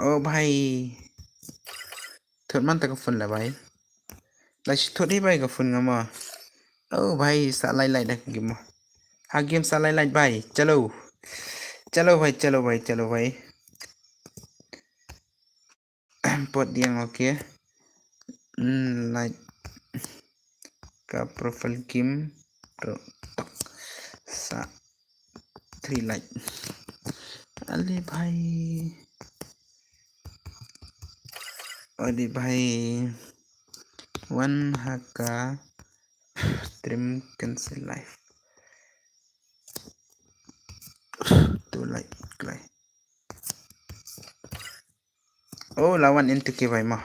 Oh bhai. Thot man ta ka phone la bhai. La shi thot hi bhai ka phone nga ma. Oh bhai sa lai lai da ka game ma. Ha game sa lai lai bhai. Chalo. Chalo bhai, chalo bhai, chalo bhai. Pot diang okay. Hmm, light. Ka profile game. Ro. Sa. Three light. Ale bhai. Ale bhai. One ha ka stream cancel live. Two light kloi. Oh, la wan into K bhai ma.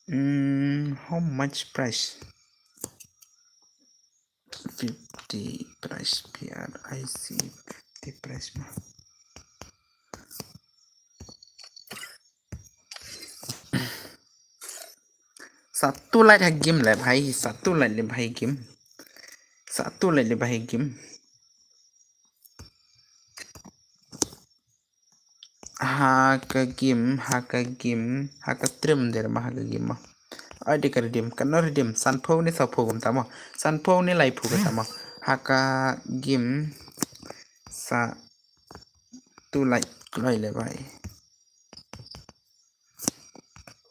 Hmm, how much price? Fifty price, P R I C, fifty price ma. Sa two light ha game le bhai, sa two light le bhai game. Sa two light le bhai game. Ha ka game, ha ka game, ha ka stream der ma ha ka game ma. Ai de ka redeem, ka no redeem, san phew ne saw phew kumta ma. San phew ne lai phew kumta ma. Ha ka game sa two light kloi le bhai.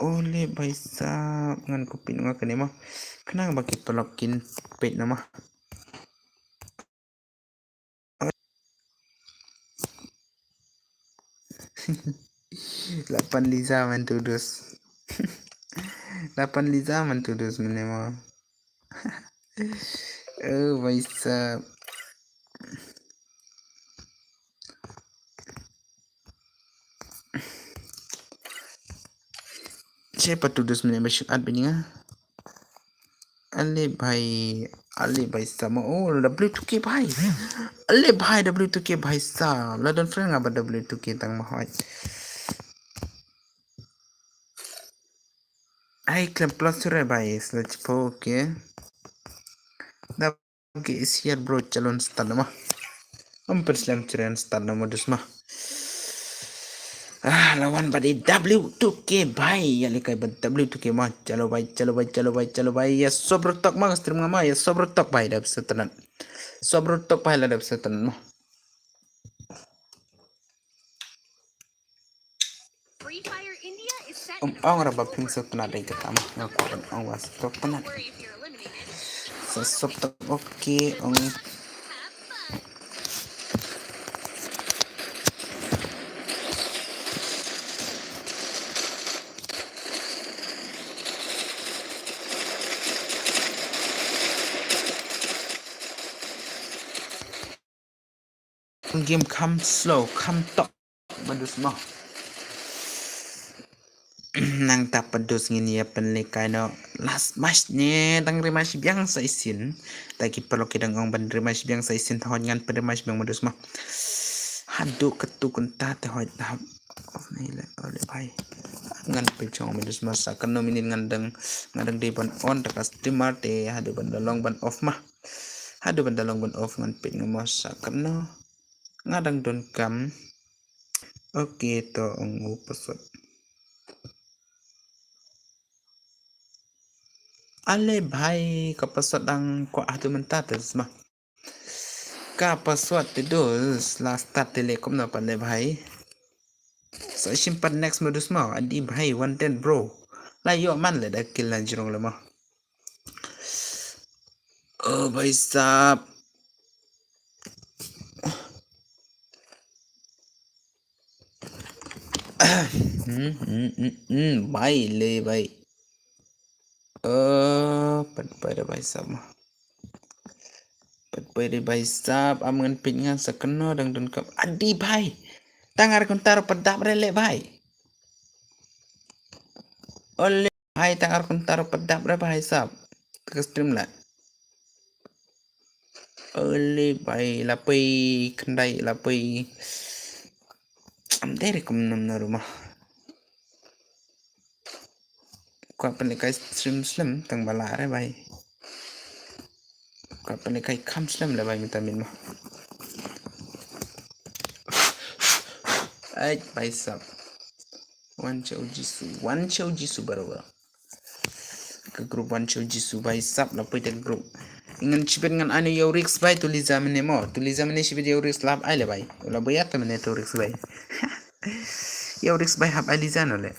Ole bhai sab ngan ku pin nga kane ma. Khnang ba ki paralok kin peit na ma. Lapan Liza man tudus. Lapan Liza man tudus mane ma. Oh bhai sab. Che pa tudus mane ba shu at bininga. Ale bhai, ale bhai sama. Oh, W two K bhai. Ale bhai, W two K bhai sa. La don friend nga ba W two K tang ma hoi. Ai klem plus sure bhai, sla chipo okay. Da ke is here bro, chalon start nama. Om per slem chiren start nama dus ma. Ah, lawan bad W two K bhai, ya likai bad W two K ma. Chalo bhai, chalo bhai, chalo bhai, chalo bhai. Ya sobro tok ma stream nga ma, ya sobro tok bhai da setanan. Sobro tok bhai la da setanan ma. Um, ong ra ba phin sop tnat dei kata ma. Nga kwah ban ong ba sop tnat. Sa sop tnat, okay, ong. Game kham slow, kham tok. Padus mo. Nangta padus ngin ïa pynlehkai noh last match ne, dang ri match biang sa shisien. Ta ki paralok ki dang ong ban ri match biang sa shisien, te hooid ngan pynri match biang padus mo. Haduh katto kynta te hooid hap. Of ne le, ole bhai. Ngan peit jong padus mo, sa kano minit ngan dang, ngan dang dei ban on da ka streamer te haduh ban da long ban off mo. Haduh ban da long ban off ngan peit nga mo, sa kano. Nga dang donkam. Ok, to ong u password. Ale bhai, ka password dang kwah haduh mynta te dus mo. Ka password te dus, la start te leh kumno pat le bhai. Sa shim pat next mo dus mo, adi bhai, one ten bro. La ïoh man le da kill la jrong le mo. Oh bhai sahab. Hmm, hmm, hmm, hmm, bhai le bhai. Oh, pat bhai re bhai sahab. Pat bhai re bhai sahab, am ngan peit nga sa kano dang donkam. Adi bhai. Tang ar kynta ruh pat dap re le bhai. Ole. Bhai tang ar kynta ruh pat dap re bhai sahab. Te ka stream la. Ole bhai la poi khyndai la poi. Am dei re kumno kumno ruh mo. Kwah pynlehkai stream slem tang ba lah re bhai. Kwah pynlehkai kham slem le bhai mynta mynmiet mo. Ai bhai sahab. Wan Chau Jisu, Wan Chau Jisu baroh. Ka group Wan Chau Jisu bhai sahab, la poi te ka group. Ngan shibit ngan ai noh ïa u Rix bhai, to Liza mynne mo. To Liza mynne shibit ïa u Rix, la hap ai le bhai. La boi ïa te mynne to Rix bhai. Ïa u Rix bhai hap ai Liza noh le.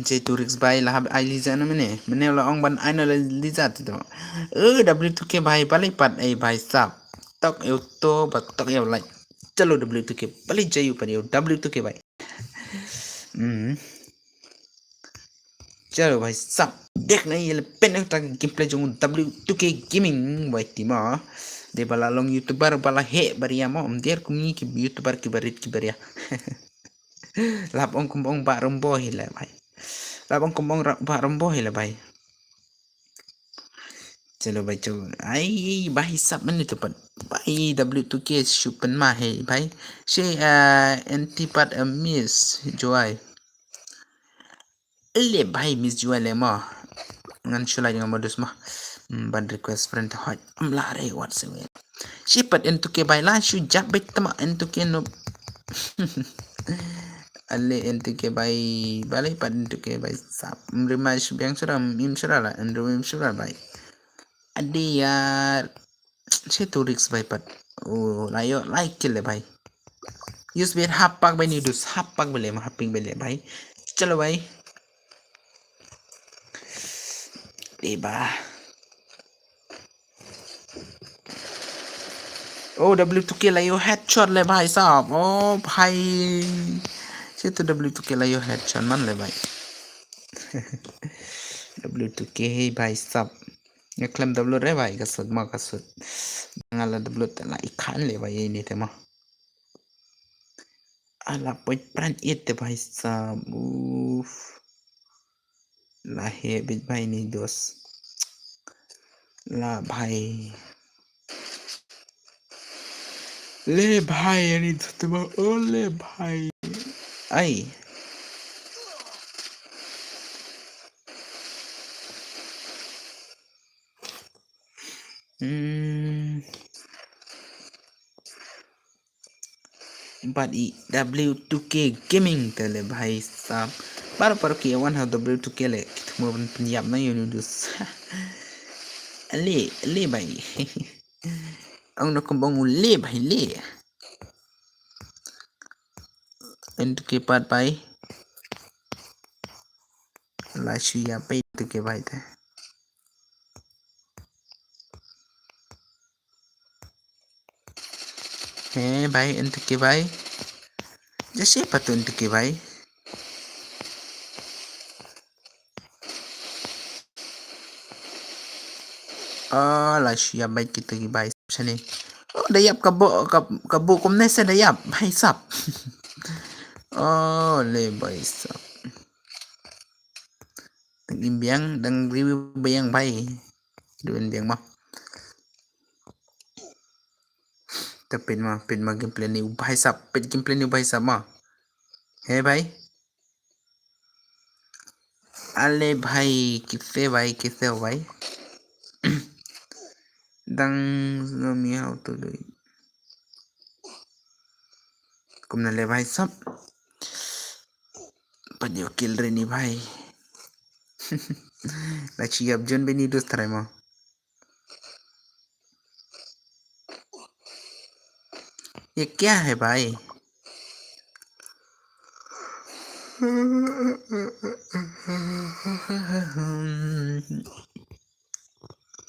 Che tu Rix bhai, la hap ai Liza noh mynne. Mynne la ong ban ai noh le Liza te to. Eh, W two K bhai, balei pat ei bhai sahab. Tok ïa u to, ba tok ïa u like. Chalo W two K, balei jai u pat ïa u W two K bhai. Hmm. Chalo bhai sahab. Dek na ïa le pen ta gameplay jong W two K Gaming bhai te mo. Dei ba la long YouTuber ba la heh baria mo. Ym dei kum ngi ki YouTuber ki barit ki baria. Lap ong kum ong ba rombo hi le bhai. Lap ong kum ong ra-, ba rombo hi le bhai. Chalo bhai, chalo. Ai bhai sahab mynne to pat. Bhai W two K shu pynma hi bhai. She, ah, anti pat, ah, Miss Joy. Le bhai Miss Joy le mo. Ngan shu lai nga modus mo. Hmm, ban request friend te hooid. Am lah re WhatsApp. She pat N two K bhai la shu jap beit tama N two K no. Ale N two K bhai, balei pat N two K bhai sahab. Ym ri match biang shuh ra, ym im shuh ra la, ym ri im shuh ra bhai. Adi yaar. Che tu Rix bhai pat. Oh, la ïoh, la kill le bhai. Use bhai hap pak bhai ni dus, hap pak bhai le, ma hap ping bhai le bhai. Chalo bhai. Dei ba. Oh, W two K la ïoh headshot le bhai sahab. Oh bhai. Che tu W two K la ïoh headshot man le bhai. W two K hi bhai sahab. Nga khlem download re bhai, ka sut ma ka sut. Nga la download te la i khan le bhai ini te ma. Ala poi pran it te bhai sahab. Uf. La he bit bhai ni dos. La bhai. Le bhai ani thutma o le bhai. Ai. Hmm. But i W two K Gaming te le bhai sahab. Bar par ki wan ha W two K le ki thmo ban pynyap na yu nudus. Le, le bhai. Ong na kum ong le bhai le. N two K pat bhai. La shu ya pai N two K bhai te. He bhai, N two K bhai. Jasi patu N two K bhai. Oh, la shu ïap bha kita ki bhai sap shane. Oh, da ïap ka bok, ka, ka bok kumne se da ïap, bhai sap. Oh, le bhai sap. Dang im biang, dang review biang bhai. Dang im biang mo. Te peit mo, peit mo gameplay ni u bhai sap, peit gameplay ni u bhai sap mo. He bhai. Ale bhai, kaise bhai, kaise ho bhai? Dang show me how to do it. Kumno le bhai sap? Pat ïoh kill re ni bhai. La shu ïap jon bha ni dost, try mo. ये क्या है भाई?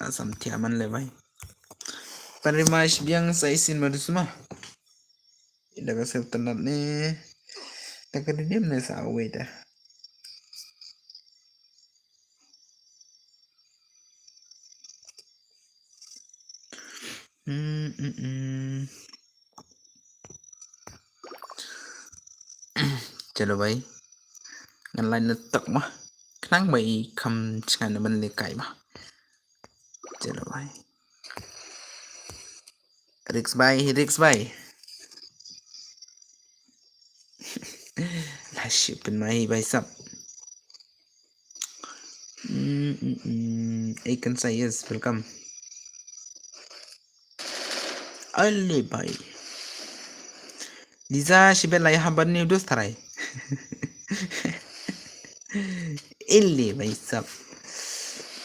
Asam thiah man le bhai. Pan ri ma shi biang sa isin ma dusma. Ida ka sep tanat ne. Ta ka didiam ne sa away da. Hmm, hmm, hmm. Chalo bhai. Ngan lai na tok ma. Khnang bhai kham chngan na ban le kai ma. Chalo bhai. Risk bhai, risk bhai. La shu pynmai bhai sap. Mm, mm, mm. Ei kan sa yes, welcome. Ale bhai. Liza shibe lai haban ni dus tharai. Ele bhai sap.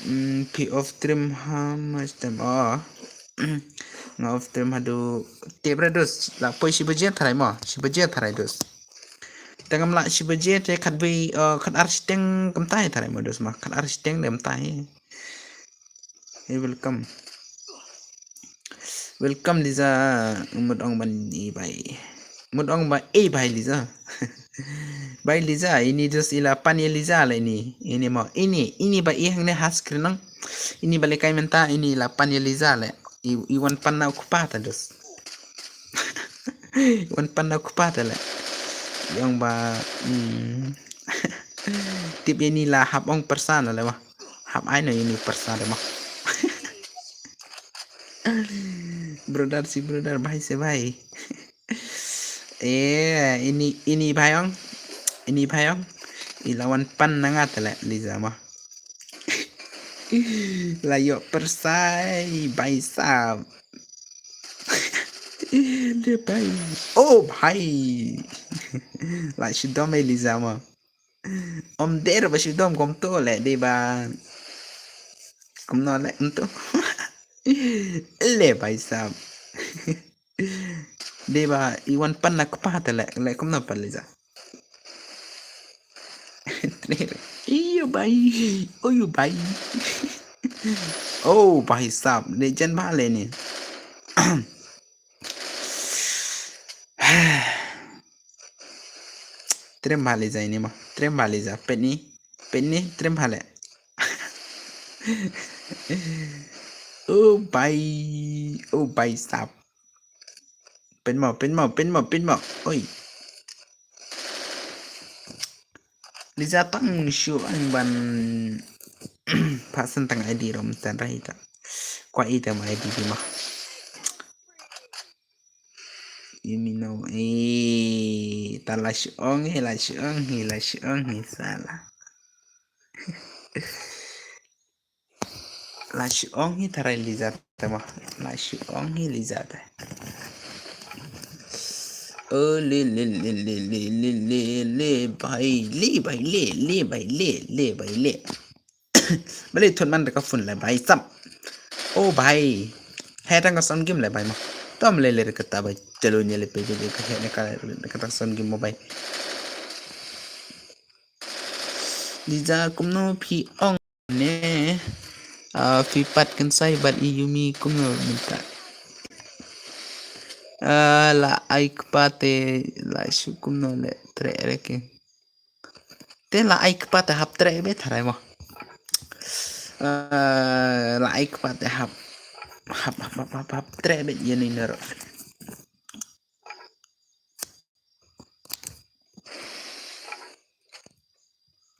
Mm, phi off stream ha much time. Oh. Nga off stream haduh tip re dus. La poi shi baje tharai mo. Shi baje tharai dus. Tangam la shi baje te khat bhai, uh, khat ar shiteng kam tai tharai mo dus ma. Khat ar shiteng dem tai. Hey, welcome. Welcome, Liza. Mut ong ban i bai. Mut ong ba i bai, Liza. Bai, Liza, ini dus ila pan ya, Liza, la ini. Ini mo, ini, ini ba i hangne ha screen nang. Ini ba le kai menta, ini ila pan ya, Liza, le. I, i wan pan na u kpa ta dus. I wan pan na u kpa ta le. Ong ba, mm. Tip ini la hap ong persan le wa. Hap ai no ini persa de mo. Brother si brother, bhai se bhai. Eh, ini, ini bhai ong. Ini bhai ong. I la wan pan na nga tele, Liza mo. La ïoh persai, bhai sab. De bhai. Oh, bhai. La shu dom e, Liza mo. Om der ba shu dom kumto le, de ba. Kumno le, kumto. Le bhai sab. De ba, i wan pan na kpa te le, le kumno pan, Liza. Iyo bhai, oyo bhai. Oh, bhai sab, de jan ba le ni. Trem bha, Liza, ini mo. Trem bha, Liza. Peit ni. Peit ni, trem bha le. Oh bhai. Oh bhai sab. Peit mo, peit mo, peit mo, peit mo. Oi. Liza tang shu ang ban. Pasan tang I D rom san rahi ta. Kwa ita ma I D di mo. Yumi no, eh, ta la shu ong hi, la shu ong hi, la shu ong hi, sala. La shu ong hi tharai, Liza te mo. La shu ong hi, Liza te. Oh, le, le, le, bhai, le, bhai, le, le, bhai, le, le, bhai, le. Balei thot man da ka phone le bhai sab. Oh bhai. He tang ka sound game le bhai mo. Tom le le kata bhai. Chalo ne le pe je ka he ne ka, ne ka ta sound game mo bhai. Liza kumno phi ong ne. Ah, phi pat kan sai bad i Yumi kumno mynta. Ah, la ai kpa te la shu kumno le tre re ke. Te la ai kpa te hap treh be tharai mo. Eh, la ai kpa te hap. Hap, hap, hap, hap, hap. Tre bet ïa ni ner.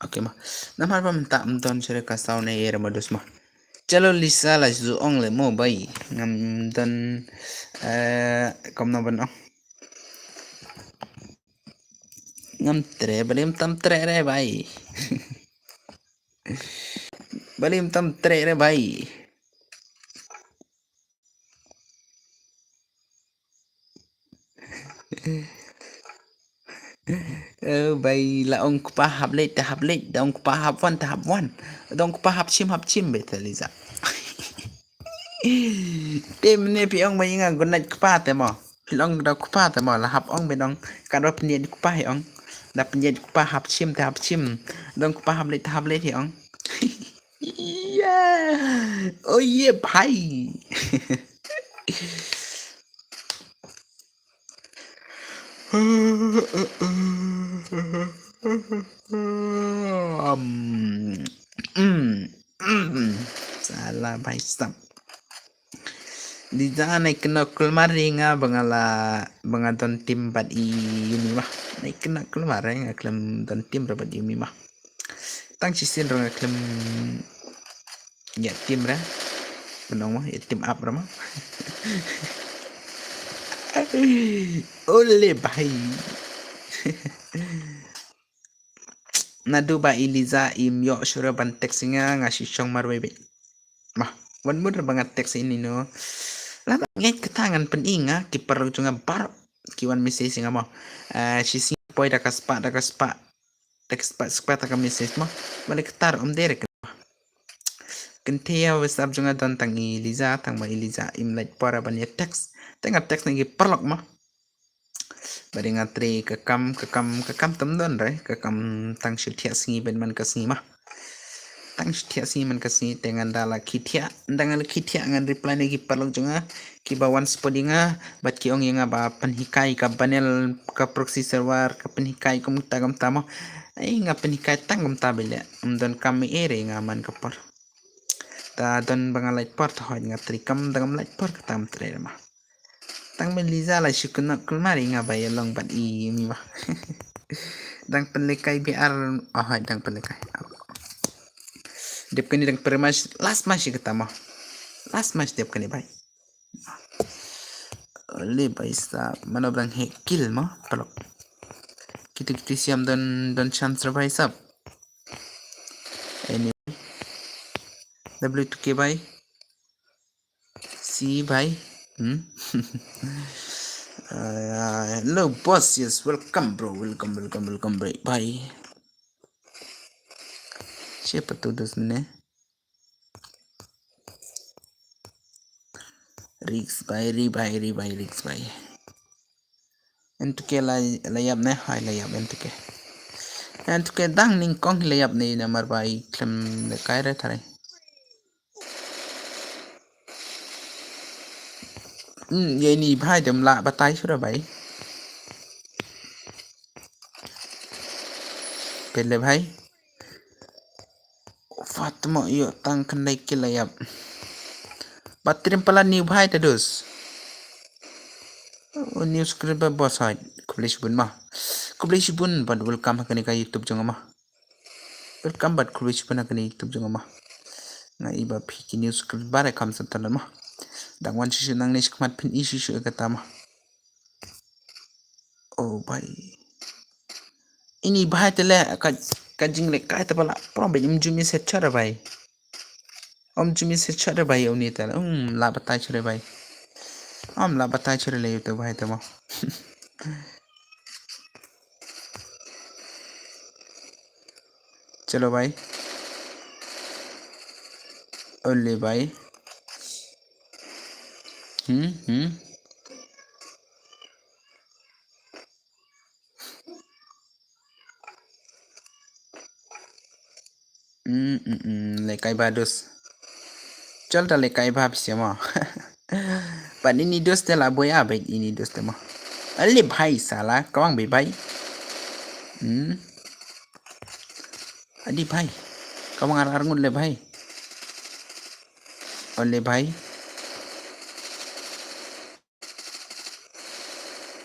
Okay ma. Namar ba mynta ym don shuh ka sound ne ïa ma dus ma. Chalo Lisa la zu ong le mo bai. Ngam don, eh, kam na ban ong. Ngam tre, balim tam tre re bai. Balim tam tre re bai. Eh, bai la ong kpa hap leit te hap leit, da ong kpa hap wan te hap wan. Da ong kpa hap chim hap chim be te Liza. Te mne phi ong bai nga gunait kpa te mo. Phi ong da kpa te mo la hap ong be dong. Ka da pynïaid kpa hi ong. Da pynïaid kpa hap chim te hap chim. Da ong kpa hap leit te hap leit hi ong. Yeah. Oh yeah, bhai. Um, mm, mm. Sala bhai sab. Liza nai kena kulmar ïa nga ba nga la ba nga don team bad i Yumi ma. Nai kena kulmar ïa nga khlem don team ra bad i Yumi ma. Tang shisien ruh nga khlem ïa team ra. Pynong ma ïa team up ra ma. Ole bhai. Naduh ba i Liza im ïoh shuh ruh ban text ïa nga, nga shu shong marwei beit. Ma, wan mut ruh ba nga text ïa ini no. Lada ngeit kata ngan pyni nga ki paralok jong nga baroh ki wan message ïa nga mo. Eh, shisngi poi da ka spah, da ka spah. Da ka spah, spah ta ka message mo. Balei kata ruh ym dei re. Kynthei ïa WhatsApp jong nga don tang i Liza, tang ba i Liza im lait por ban ïa text. Te nga text na ki paralok mo. Bad nga trei ka kam, ka kam, ka kam tam don re, ka kam tang shu thiah sngi bad man ka sngi ma. Tang shu thiah sngi man ka sngi te ngan da la khie thiah, nda ngan la khie thiah ngan reply na ki paralok jong nga, kiba wan support ïa nga, bad ki ong ïa nga ba pynhikai ka banel ka proxy server, ka pynhikai kumta kumta mo. Ai nga pynhikai tang kumta beit leh, ym don kam ei ei re nga man ka por. Ta don ba nga lait por ta hoi nga trei kam da ngam lait por kata ym trei re ma. Tang ba Liza la shu kynnoh kulmar ïa nga ba ïa long bad i Yumi ma. Dang pynlehkai biar, oh, dang pynlehkai. Dep kane dang pynlehkai last match ïa kata ma. Last match dep kane bai. Ole bai sab, mano ba dang heh kill ma, paralok. Kito kito siam don, don chance ra bai sab. Anyway. W two K bai. Si bai. Hmm? Uh, hello boss, yes, welcome bro, welcome, welcome, welcome bro, bai. Siapa tu dos ne? Risk bai, ri bai, ri bai, risk bai. Entuke la, la ïap ne, hai la ïap entuke. Entuke dang nyngkong la ïap ne namar bai khlem lehkai re tare. Hmm, ïa ini bhai dem lah batai shuh ra bai. Pele bhai. Fatma ïoh tang khyndai kill la ïap. Batrim pala new bhai ta dus. Oh, new subscriber boss hai. Khublei shibun ma. Khublei shibun bad welcome ha kane ka YouTube jong ma. Welcome bad khublei shibun ha kane YouTube jong ma. Nga i ba phi ki new subscriber e kam sa talan ma. Dang wan shisha nang ne shikmat phin i shisha kata ma. Oh bai. Ini bai te le ka, ka jinglehkai te pala. Prom bai um jumi set chara bai. Um jumi set chara bai uni te le. Um la batai chara bai. Um la batai chara le yu te bai te mo. Chalo bai. Ole bai. Hmm, hmm. Hmm, hmm, hmm. Lehkai ba dos. Chal ta lehkai ba pisa mo. Pan ini dos te la boy a bai ini dos te mo. Ale bai sala kawang bai bai. Hmm. Adi bai. Kawang ar ar ngut le bai. Ole bhai.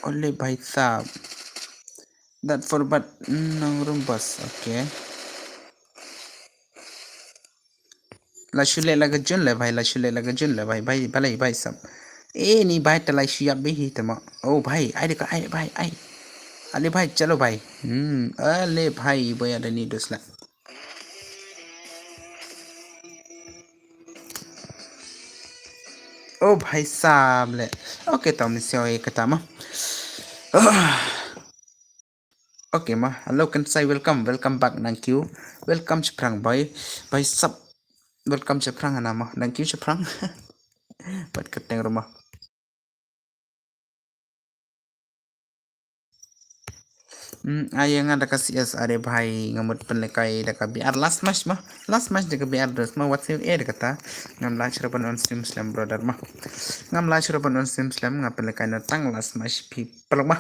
Ole bhai sahab. That for but nang rumbas. Okay. La shu leh la ka jun le bhai, la shu leh la ka jun le bhai, bhai, bhai, bhai sahab. Eh, ni bhai ta la shu yap bhi hi tama. Oh bhai, ai de ka ai bhai, ai. Ale bhai, chalo bhai. Hmm, ale bhai, boya da ni dus la. Oh bhai sahab le. Okay, tam ni sio e kata ma. Okay ma, hello kan sai welcome, welcome back nang kiu. Welcome chaprang bhai. Bhai sahab. Welcome chaprang ana ma. Nang kiu chaprang. Pat kateng ruma. Hmm, ai nga da ka C S are bhai nga mut pynlekai da ka B R last match ma. Last match da ka B R dos ma wat siew e da kata. Ngam la chira ban on stream slem brother ma. Ngam la chira ban on stream slem nga pynlekai na tang last match phi pelok ma.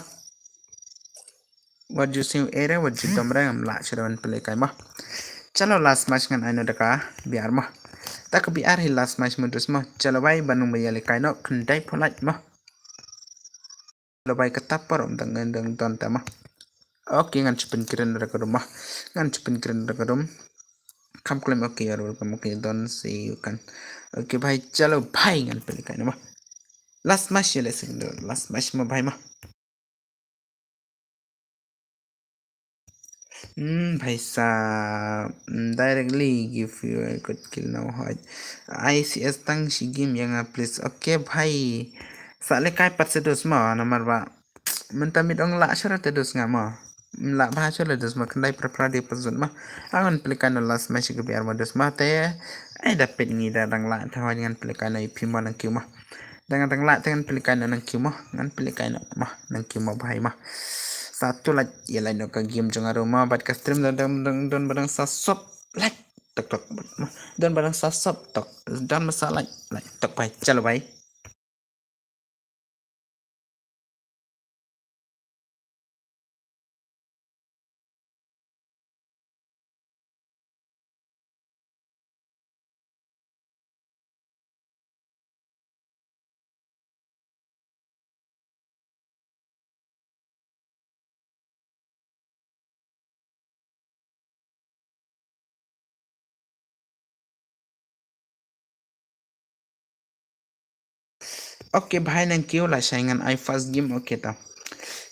Wat ju siew e re, wat ju dom re, ngam la chira ban pynlekai ma. Chalo last match ngan ai no da ka B R ma. Da ka B R hi last match ma dus ma. Chalo bhai ban nung ba ïa lekai no khyndai pholait ma. Lo bai kata por um dang dang don ta ma. Okay, ngan chupin kiren ra ka dum ma. Ngan chupin kiren ra ka dum. Kam klem, okay, you're welcome. Okay, don si you can. Okay bhai, chalo bhai ngan pynlekai na ma. Last match ya le sing last match ma bhai ma. Hmm, bhai sahab, hmm, directly give you a good kill now, hoi. I C S tang shi game ya nga, please. Okay bhai. Sa lekai pat se dus ma, namar ba mynta mit ong la shara te dus nga ma. La bha shara dus ma, khyndai phra phra de pazut ma. Angan pynlekai na last match ka B R ma dus ma te. Ai da pit ngi da dang la te hoi ngan pynlekai na ipi ma nang kiu ma. Dang dang la te ngan pynlekai na nang kiu ma, ngan pynlekai na ma nang kiu ma bhai ma. Sa tu la ïa lai no ka game jong aru ma bad ka stream don don don don ba dang sa sop like tok tok ma. Don ba dang sa sop tok. Don ba sa like like tok bhai. Chalo bhai. Okay bhai, nang kiu la shai ngan ai first game, okay ta.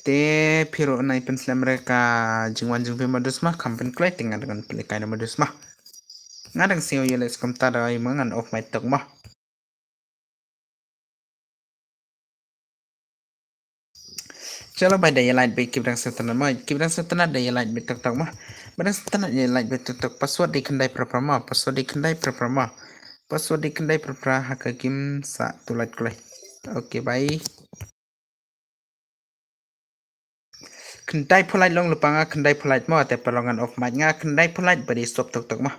Te phi ruh nai pynslem re ka jingwan jingphi ma dus ma, kham pynkloi te nga dang pynlekai na ma dus ma. Nga dang siew ïa le skum ta da ai ma ngan off mic tok ma. Chalo bhai, da ïa like bad kip dang sngewtynnat ma, kip dang sngewtynnat da ïa like bad tok tok ma. Ba dang sngewtynnat ïa like bad tok tok. Password dei khyndai phra phra ma, password dei khyndai phra phra ma. Password dei khyndai phra phra ha ka game sa tu like kloi. Okay bhai. Khyndai pholait long lypa nga khyndai pholait ma, te pynlong ngan off mic nga khyndai pholait ba dei sop tok tok ma.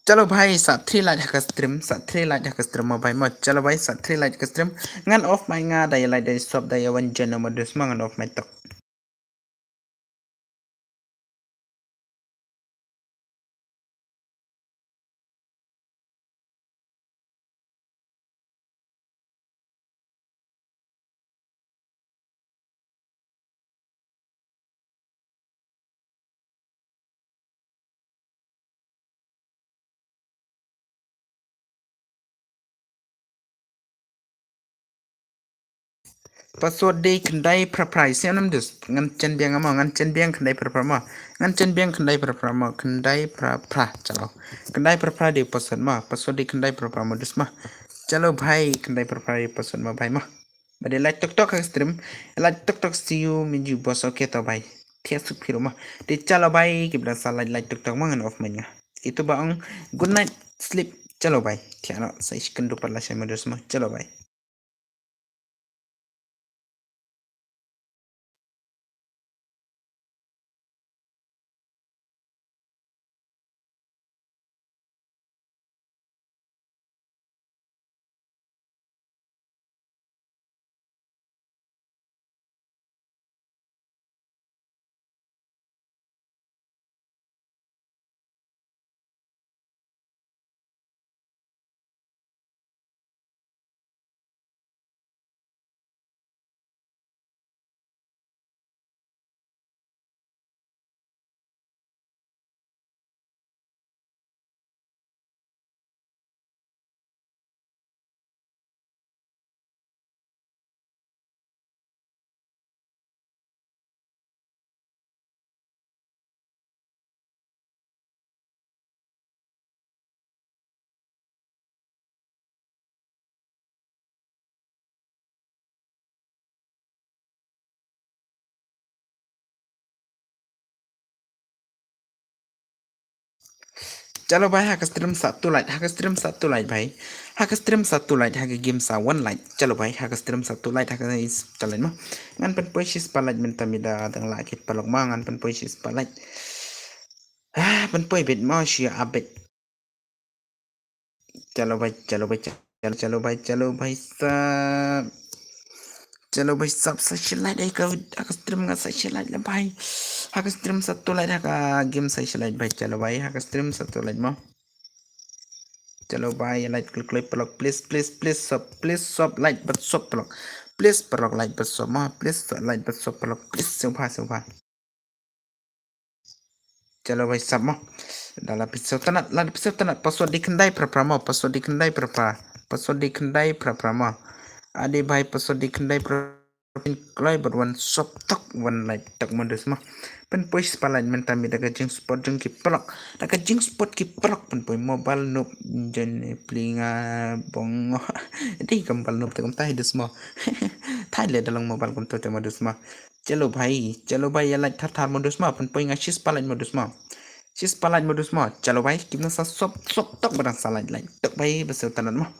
Chalo bhai, sa three like ha ka stream, sa three like ha ka stream mo bhai mo. Chalo bhai, sa three like ha ka stream. Ngan off mic nga, da ïa like da ïa sub da ïa wan join mo dus ma, ngan off mic tok. Password dei khyndai phra phra, ïa nam dus. Ngan chen biang mo, ngan chen biang khyndai phra phra mo. Ngan chen biang khyndai phra phra mo, khyndai phra phra, chalo. Khyndai phra phra dei password mo, password dei khyndai phra phra mo dus mo. Chalo bhai, khyndai phra phra dei password mo bhai mo. Ba dei like tok tok ha stream, like tok tok see you min ju boss, okay to bhai. Thiah suk phiro mo. Dei chalo bhai, kip dang sa like like tok tok mo ngan off mic nga. Itu ba ong good night, sleep, chalo bhai. Thiah no, sa ish kyndu pat la shai mo dus mo, chalo bhai. Chalo bhai, ha ka stream sa two like, ha ka stream sa two like bhai. Ha ka stream sa two like, ha ka game sa one like. Chalo bhai, ha ka stream sa two like, ha ka s-, two like mo. Ngan pynpoi shi spah like mynta mynta dang lah ki paralok mo, ngan pynpoi shi spah like. Ah, pynpoi bit mo, shi a bit. Chalo bhai, chalo bhai, chalo, chalo bhai, chalo bhai sab. Chalo bhai sab, sa shi like dei ka, ha ka stream nga sa shi like la bhai. Ha ka stream sa two like, ha ka game sa shi like bhai, chalo bhai, ha ka stream sa two like mo. Chalo bhai, like kloi kloi paralok, please, please, please sub, please sub, like bad sub paralok. Please paralok like bad sub mo, please like bad sub paralok, please sngewbha, sngewbha. Chalo bhai sab mo. Da la pisa tanat, la pisa tanat, password dei khyndai phra phra mo, password dei khyndai phra phra. Password dei khyndai phra phra mo. Ade bhai, password dei khyndai phra phra, kloi bad wan sub tok, wan like tok mo dus mo. Pynpoi shi spah like mynta mi da ka jingsupport jong ki paralok. Da ka jingsupport ki paralok pynpoi mobile noob jong pli nga bong. Dei ka mobile noob te kumta hi dus mo. Thai le da long mobile kumta te mo dus mo. Chalo bhai, chalo bhai, ïa like thar thar mo dus mo, pynpoi nga shi spah like mo dus mo. Shi spah like mo dus mo. Chalo bhai, kim na sa sub sub tok ba dang sa like like tok bhai, ba sngewtynnat mo.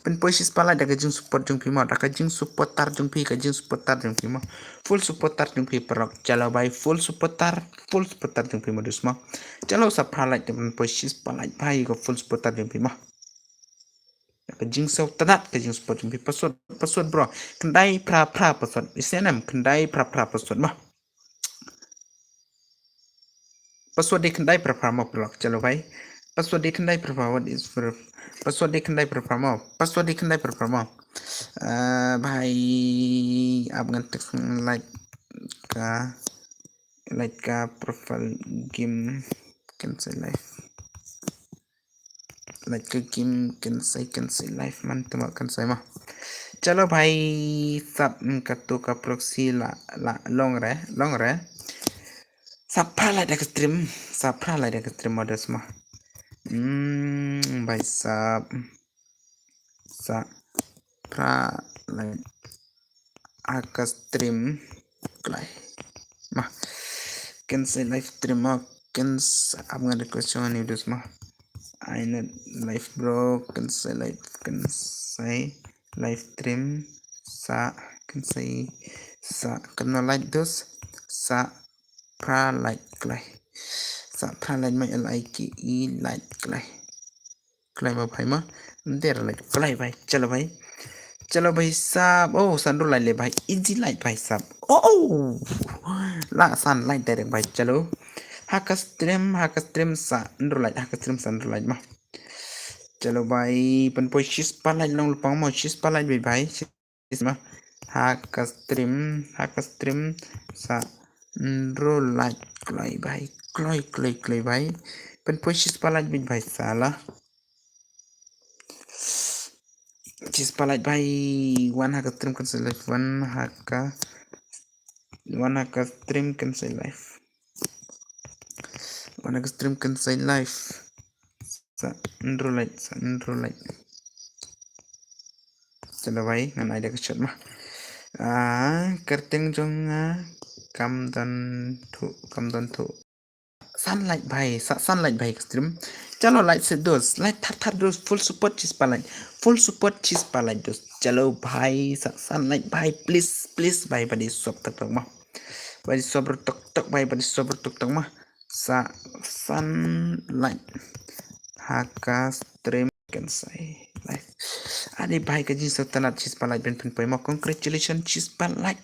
Pynpoi shi spah like da ka jingsupporter jong phi mo, da ka jingsupporter jong phi, ka jingsupporter jong phi mo. Full supporter jong phi paralok. Chalo bhai, full supporter, full supporter jong phi mo dus mo. Chalo sa phra like, pynpoi shi spah like bhai, ka full supporter jong phi mo. Ka jingsngewtynnat, ka jingsupport jong phi. Password, password bro. Khyndai phra phra password. Isem khyndai phra phra password mo. Password dei khyndai phra phra mo paralok, chalo bhai. Password dei khyndai phra phra, what is for, password dei khyndai phra phra mo. Password dei khyndai phra phra mo. Ah, bhai, ap ngan text like ka, like ka profile game kan sa live. Like ka game kan sa, kan sa live man, tuma kan sa mo. Chalo bhai sab, mm, katu ka proxy la, la long re, long re. Sa phra like da ka stream, sa phra like da ka stream mo dus mo. Hmm, bhai sab. Sa phra like ha ka stream kloi. Ma. Kan sa live stream mo, kan sa, ap nga request jong ni dus mo. I not live bro, kan sa live, kan sa live stream sa, kan sa, sa, kan no like dus, sa phra like kloi. Sa phra like mo, L I K E like kloi. Kloi mo bhai mo. Nder like kloi bhai. Chalo bhai. Chalo bhai sab. Oh, sa hynriew like le bhai. Easy like bhai sab. Oh, oh. La san like direct bhai. Chalo. Ha ka stream, ha ka stream sa hynriew like, ha ka stream sa hynriew like mo. Chalo bhai, pynpoi shi spah like long lypang mo, shi spah like bhai bhai. Shi spah. Ha ka stream, ha ka stream sa hynriew like kloi bhai, kloi, kloi, kloi bhai. Pynpoi shi spah like bhai bhai sa la. Shi spah like bhai, wan ha ka stream kan sa live, wan ha ka, wan ha ka stream kan sa live. Wan ha ka stream kan sa live. Sa hynriew like, sa hynriew like. Chalo bhai, ngan ai da ka shot mo. Ah, kyrteng jong nga Kam Don Thu, Kam Don Thu. San like bhai, sa san like bhai ka stream. Chalo like sa dus, like thar thar dus, full support shi spah like. Full support shi spah like dus. Chalo bhai, sa san like bhai, please, please bhai, ba dei sub tok tok mo. Ba dei sub tok tok bhai, ba dei sub tok tok mo. Sa san like ha ka stream kan sa live. Ade bhai, ka jingsngewtynnat, shi spah like ban pynpoi mo. Congratulations shi spah like.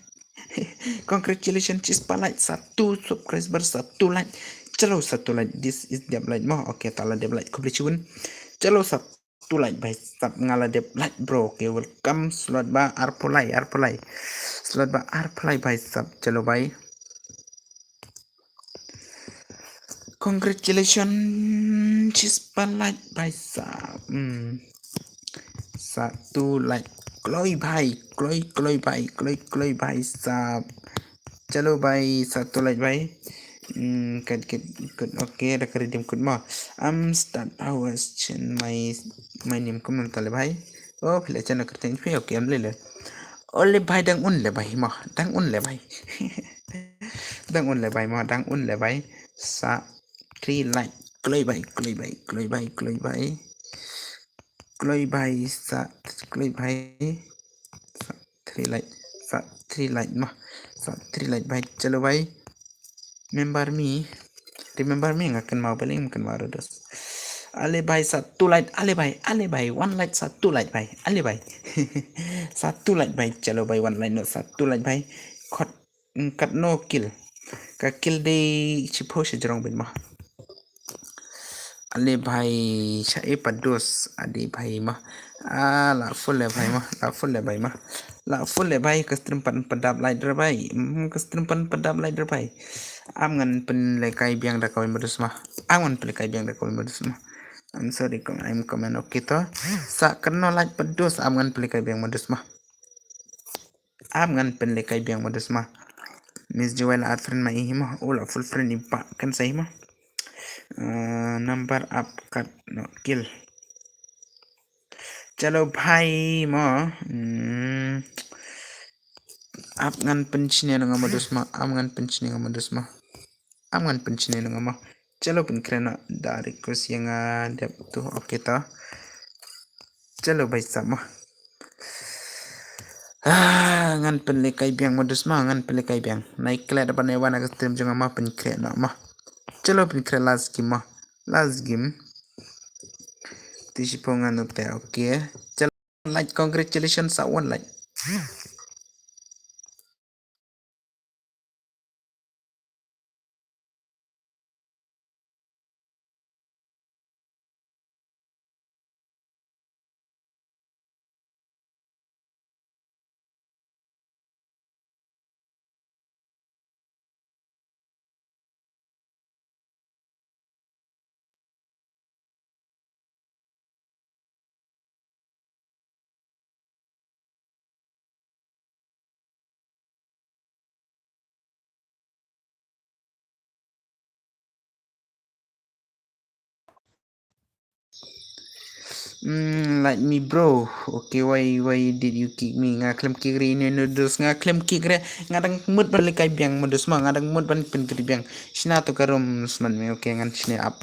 Congratulations shi spah like, sa two subscriber, sa two like. Chalo sa two like, this is dep like mo. Okay, ta la dep like, khublei shibun. Chalo sa two like bhai sab, nga la dep like bro. Okay, welcome. Slot ba arphew lai, arphew lai. Slot ba arphew lai bhai sab. Chalo bhai. Congratulations shi spah like bhai sab. Hmm. Sa two like. Kloi bhai, kloi, kloi bhai, kloi, kloi bhai sab. Chalo bhai, sa two like bhai. Hmm, kat, kat, kat, okay, da ka redeem code mo. Am start hours chen my, my name kumno ta le bhai. Oh, phi la chen ka kyrteng phi, okay, am le le. Ole bhai, dang un le bhai mo, dang un le bhai. Dang un le bhai mo, dang un le bhai. Sa three like. Kloi bai, kloi bai, kloi bai, kloi bai. Kloi bai, sa, kloi bai. Sa three like, sa three like ma. Sa three like bai, chalo bai. Remember me. Remember me, nga kynmaw ba leh, nga kynmaw ruh dos. Ale bai, sa two like, ale bai, ale bai, one like, sa two like bai, ale bai. Sa two like bai, chalo bai, one like noh, sa two like bai. Khot, mm, katno kill. Ka kill dei shiphew sha jrong beit ma. Ale bai, sha e pat dos, ade bai ma. Ah, la full le bai ma, la full le bai ma. La full le bai, ka stream pat pat dap like dra bai. Hmm, ka stream pat pat dap like dra bai. Am ngan pynlekai biang da kawei ma dos ma. Am ngan pynlekai biang da kawei ma dos ma. I'm sorry, com-, I'm comment, okay to. Sa katno like pat dos, am ngan pynlekai biang ma dos ma. Am ngan pynlekai biang ma dos ma. Miss Joel ar friend ma i hi ma. Oh, la full friend i ba kan sa hi ma. Eh, number up katno kill. Chalo bhai ma. Hmm. Ap ngan pynshne noh nga ma dos ma. Ap ngan pynshne noh nga ma dos ma. Ap ngan pynshne noh nga ma. Chalo pynkhreh noh da request ïa nga dep tu, okay to. Chalo bai sap ma. Ah, ngan pynlekai biang ma dos ma, ngan pynlekai biang. Nai klet ban ïa wan ha ka stream jong nga ma, pynkhreh noh ma. Chalo pynkhreh last game ma. Last game. Te shiphew ngan ute, okay. Chalo like, congratulations sa one like. Mm, like me, bro. Okay, why, why did you kick me? Nga khlem kick re ine no dos, nga khlem kick re. Nga dang mut ban lekai biang ma dos ma, nga dang mut ban pynkhreh biang. Shna to ka room smat me, okay, ngan shne ap.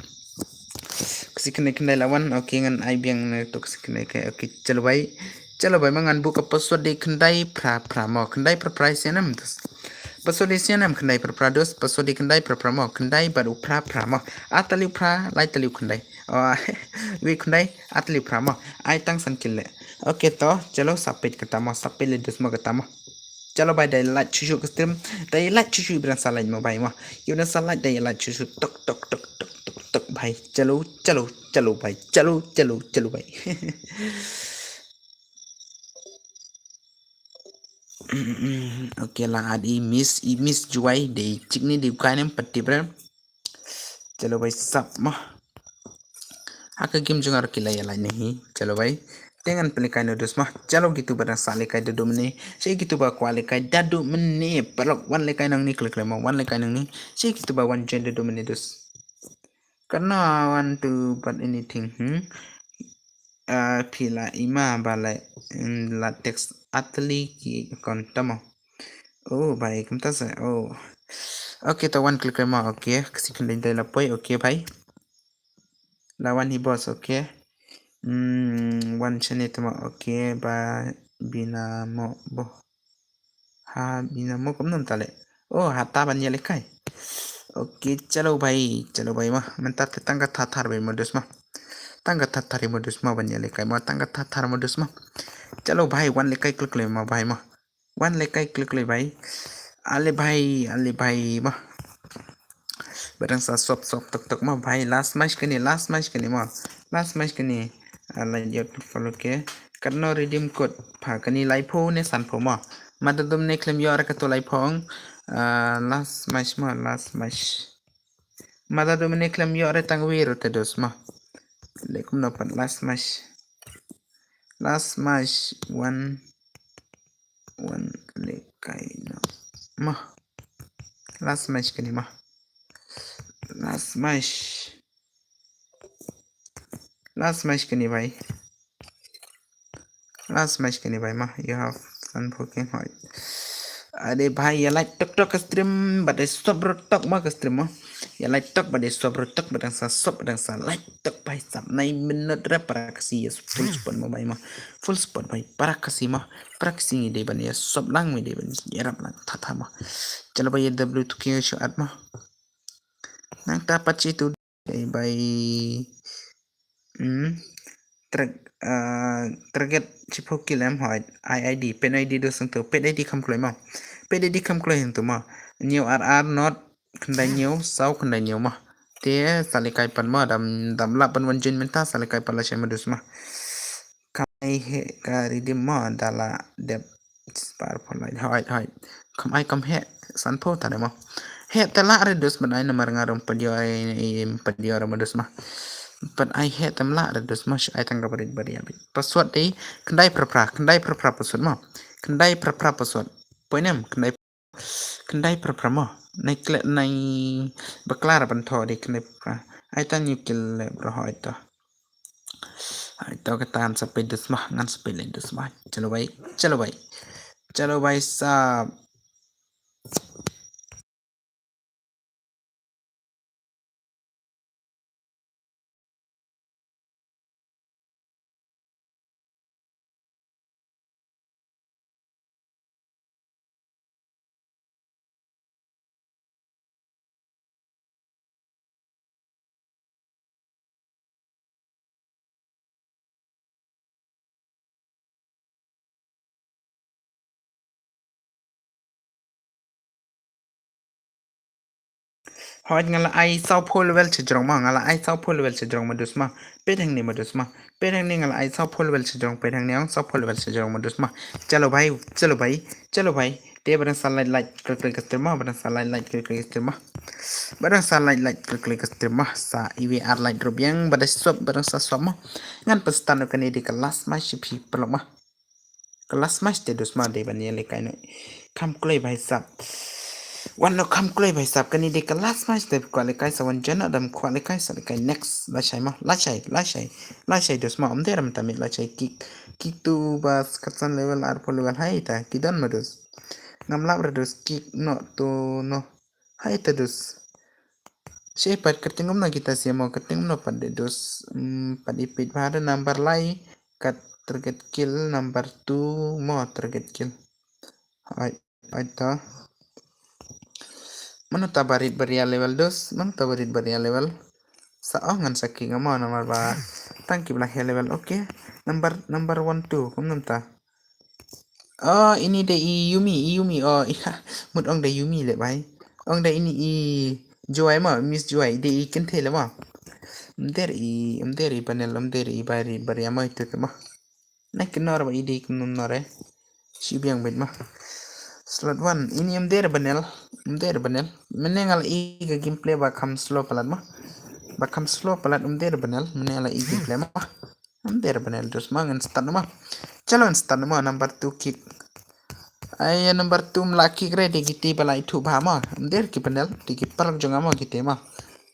Ka shi khyndai khyndai la wan, okay, ngan ai biang ne to ka shi khyndai khyndai, okay, chalo bai. Chalo bai ma, ngan buh ka password de khyndai phra phra mo, khyndai phra phra sianem dos. Password de sianem khyndai phra phra dos, password de khyndai phra phra mo, khyndai bad u phra phra mo. Ar tylli u phra, lai tylli u khyndai. Oh, wei khyndai, ar tylli u phra mo. Ai tang san kill le. Okay to, chalo sa peit kata mo, sa peit le dos mo kata mo. Chalo bai, dei like shuh shuh ka stream. Dei like shuh shuh, ba dang sa like mo bai mo. Ïa ba dang sa like, dei like shuh shuh. Tok tok tok tok tok tok bai. Chalo, chalo, chalo bai. Chalo, chalo, chalo bai. Okay, la add i miss, i miss Juwai, dei chikni dei u kai nem pat tip re. Chalo bai sap mo. Ha ka game jong nga ruh ki la ïa like ne hi. Chalo bai. Te ngan pynlekai noh dos mo. Chalo kitu ba dang sa lekai da duh mynne. Shi kitu ba kwah lekai da duh mynne. Paralok wan lekai nangne, klik lem mo. Wan lekai nangne. Shi kitu ba wan join da duh mynne dos. Karna wan tu but anything. Hmm. Ah, phi la i ma ba la, mm, la text ar tylli ki account tamo. Oh, bai, kumta sa. Oh. Okay, to wan klik mo. Okay, ka shi khyndai dei la poi. Okay, bai. La wan hi boss, okay. Hmm, wan shane tamo, okay, ba bina mo bo. Ha bina mo kumno mynta le. Oh, ha ta ban ïa lekai. Okay, chalo bai, chalo bai ma. Mynta te tang ka thar thar bai ma dos ma. Tang ka thar thar ma dos ma ban ïa lekai ma, tang ka thar thar ma dos ma. Chalo bai, wan lekai klik lem ma bai ma. Wan lekai klik lem bai. Ale bai, ale bai ma. Ba dang sa sop sop tok tok ma bai, last match kane, last match kane ma. Last match kane. Ah, like ïa to follow ke. Katno redeem code pha kane, laiphew ne sanphew ma. Mada dum ne khlem ïoh re kato laiphew. Ah, last match ma, last match. Mada dum ne khlem ïoh re tang wi ro te dos ma. Le kumno pat last match. Last match one. Wan lekai noh ma. Last match kane ma. Last match. Last match kane bai. Last match kane bai ma. You have fun poking hoi. Ade bai, ïa like tok tok ka stream, but I stop bro tok ma ka stream ma. Ïa like tok ba dei sop ruh tok ba dang sa sop ba dang sa like tok bhai sap. Nine minute rep para Khasi ïa full support mo bhai mo. Full support bhai para Khasi mo. Para Khasi ngi dei ban ïa sop lang ngi dei ban ïa rap lang tha tha mo. Chalo bhai ïa W two K shu at mo. Nangta pat shi tu dei bhai. Hmm. Target shiphew kill em hoi. I I D pet I D do sangtu pet I D kham kloi mo. Pet I D kham kloi hangtu mo. New R R not khyndai hynñiew saw khyndai hynñiew mo. Te sa lehkai pat mo dam dam lah ban wan join mynta sa lehkai pat lashai mo dus mo. Kam ai heh ka redeem mo da la dep spar pho lai hoi hoi. Kam ai kam heh sanphew tare mo. Heh te lah re dus ban ai namar nga rum pat ïoh ai pat ïoh re mo dus mo. Pat ai heh te lah re dus mo shu ai tang ka barit barit. Password dei khyndai phra phra khyndai phra phra password mo. Khyndai phra phra password. Poi nem khyndai Khyndai phra phra mo. Nai kle nai bakla ra ban tho dei khyndai phra phra. Ai ta new kill le bro hoi to. Hoi to kata ngan sa peit dus mo ngan sa peit le dus mo. Chalo bhai chalo bhai. Chalo bhai sab. Hoi nga la ai saw phew level sha jrong mo nga la ai saw phew level sha jrong mo dus mo. Peit hangne mo dus mo. Peit hangne nga la ai saw phew level sha jrong peit hangne ong saw phew level sha jrong mo dus mo. Chalo bhai chalo bhai chalo bhai. Te ba dang sa like like klik klik ka stream mo ba dang sa like like klik klik ka stream mo. Ba dang sa like like klik klik ka stream mo sa iwi ar like ruh biang ba dang sop ba dang sa sop mo. Ngan pynstart noh kane dei ka last match sha phi paralok mo. Ka last match te dus mo dei ban ïa lehkai noh. Kham kloi bhai sab. Wan noh kham kloi bhai sab kane dei ka last match te kwah lehkai sa wan jan adam kwah lehkai sa lehkai next lashai mo lashai lashai. Lashai dus mo ym dei ram ta mit lashai kick. Kick tu ba katsan level arphew level hai ta ki don mo dus. Ngam lap re dus kick noh tu noh. Hai ta dus. Shi pat kyrteng kumno kita sia mo kyrteng kumno pat de dus. Hmm, pat ipit bha da number lai kat target kill number two mo target kill. Hai, hai ta. Mano ta barit baria level dus, mano ta barit baria level. Sa oh ngan sa ki ngamo number ba tang ki bla level. Okay. Number number one two kum nam ta. Oh, ini dei i Yumi, i Yumi. Oh, iha. Mut ong dei Yumi le bai. Ong dei ini i Joy ma, Miss Joy dei i kenthe le ma. Mder i, mder i panel, mder i bari bari amai tu ma. Nai kenor ba i dei kum nor eh. Shi biang bet ma. Slot one, ini mder panel, mder panel. Menengal i ka gameplay ba kam slow palat ma. Ba kam slow palat mder panel, menengal i gameplay ma. Mder panel dus ma ngan start ma. Chalo ngan start ma number two kick. Ai number two mla kick re dei kiti ba lai thu ba ma. Mder ki panel dei ki paralok jong ma kiti ma.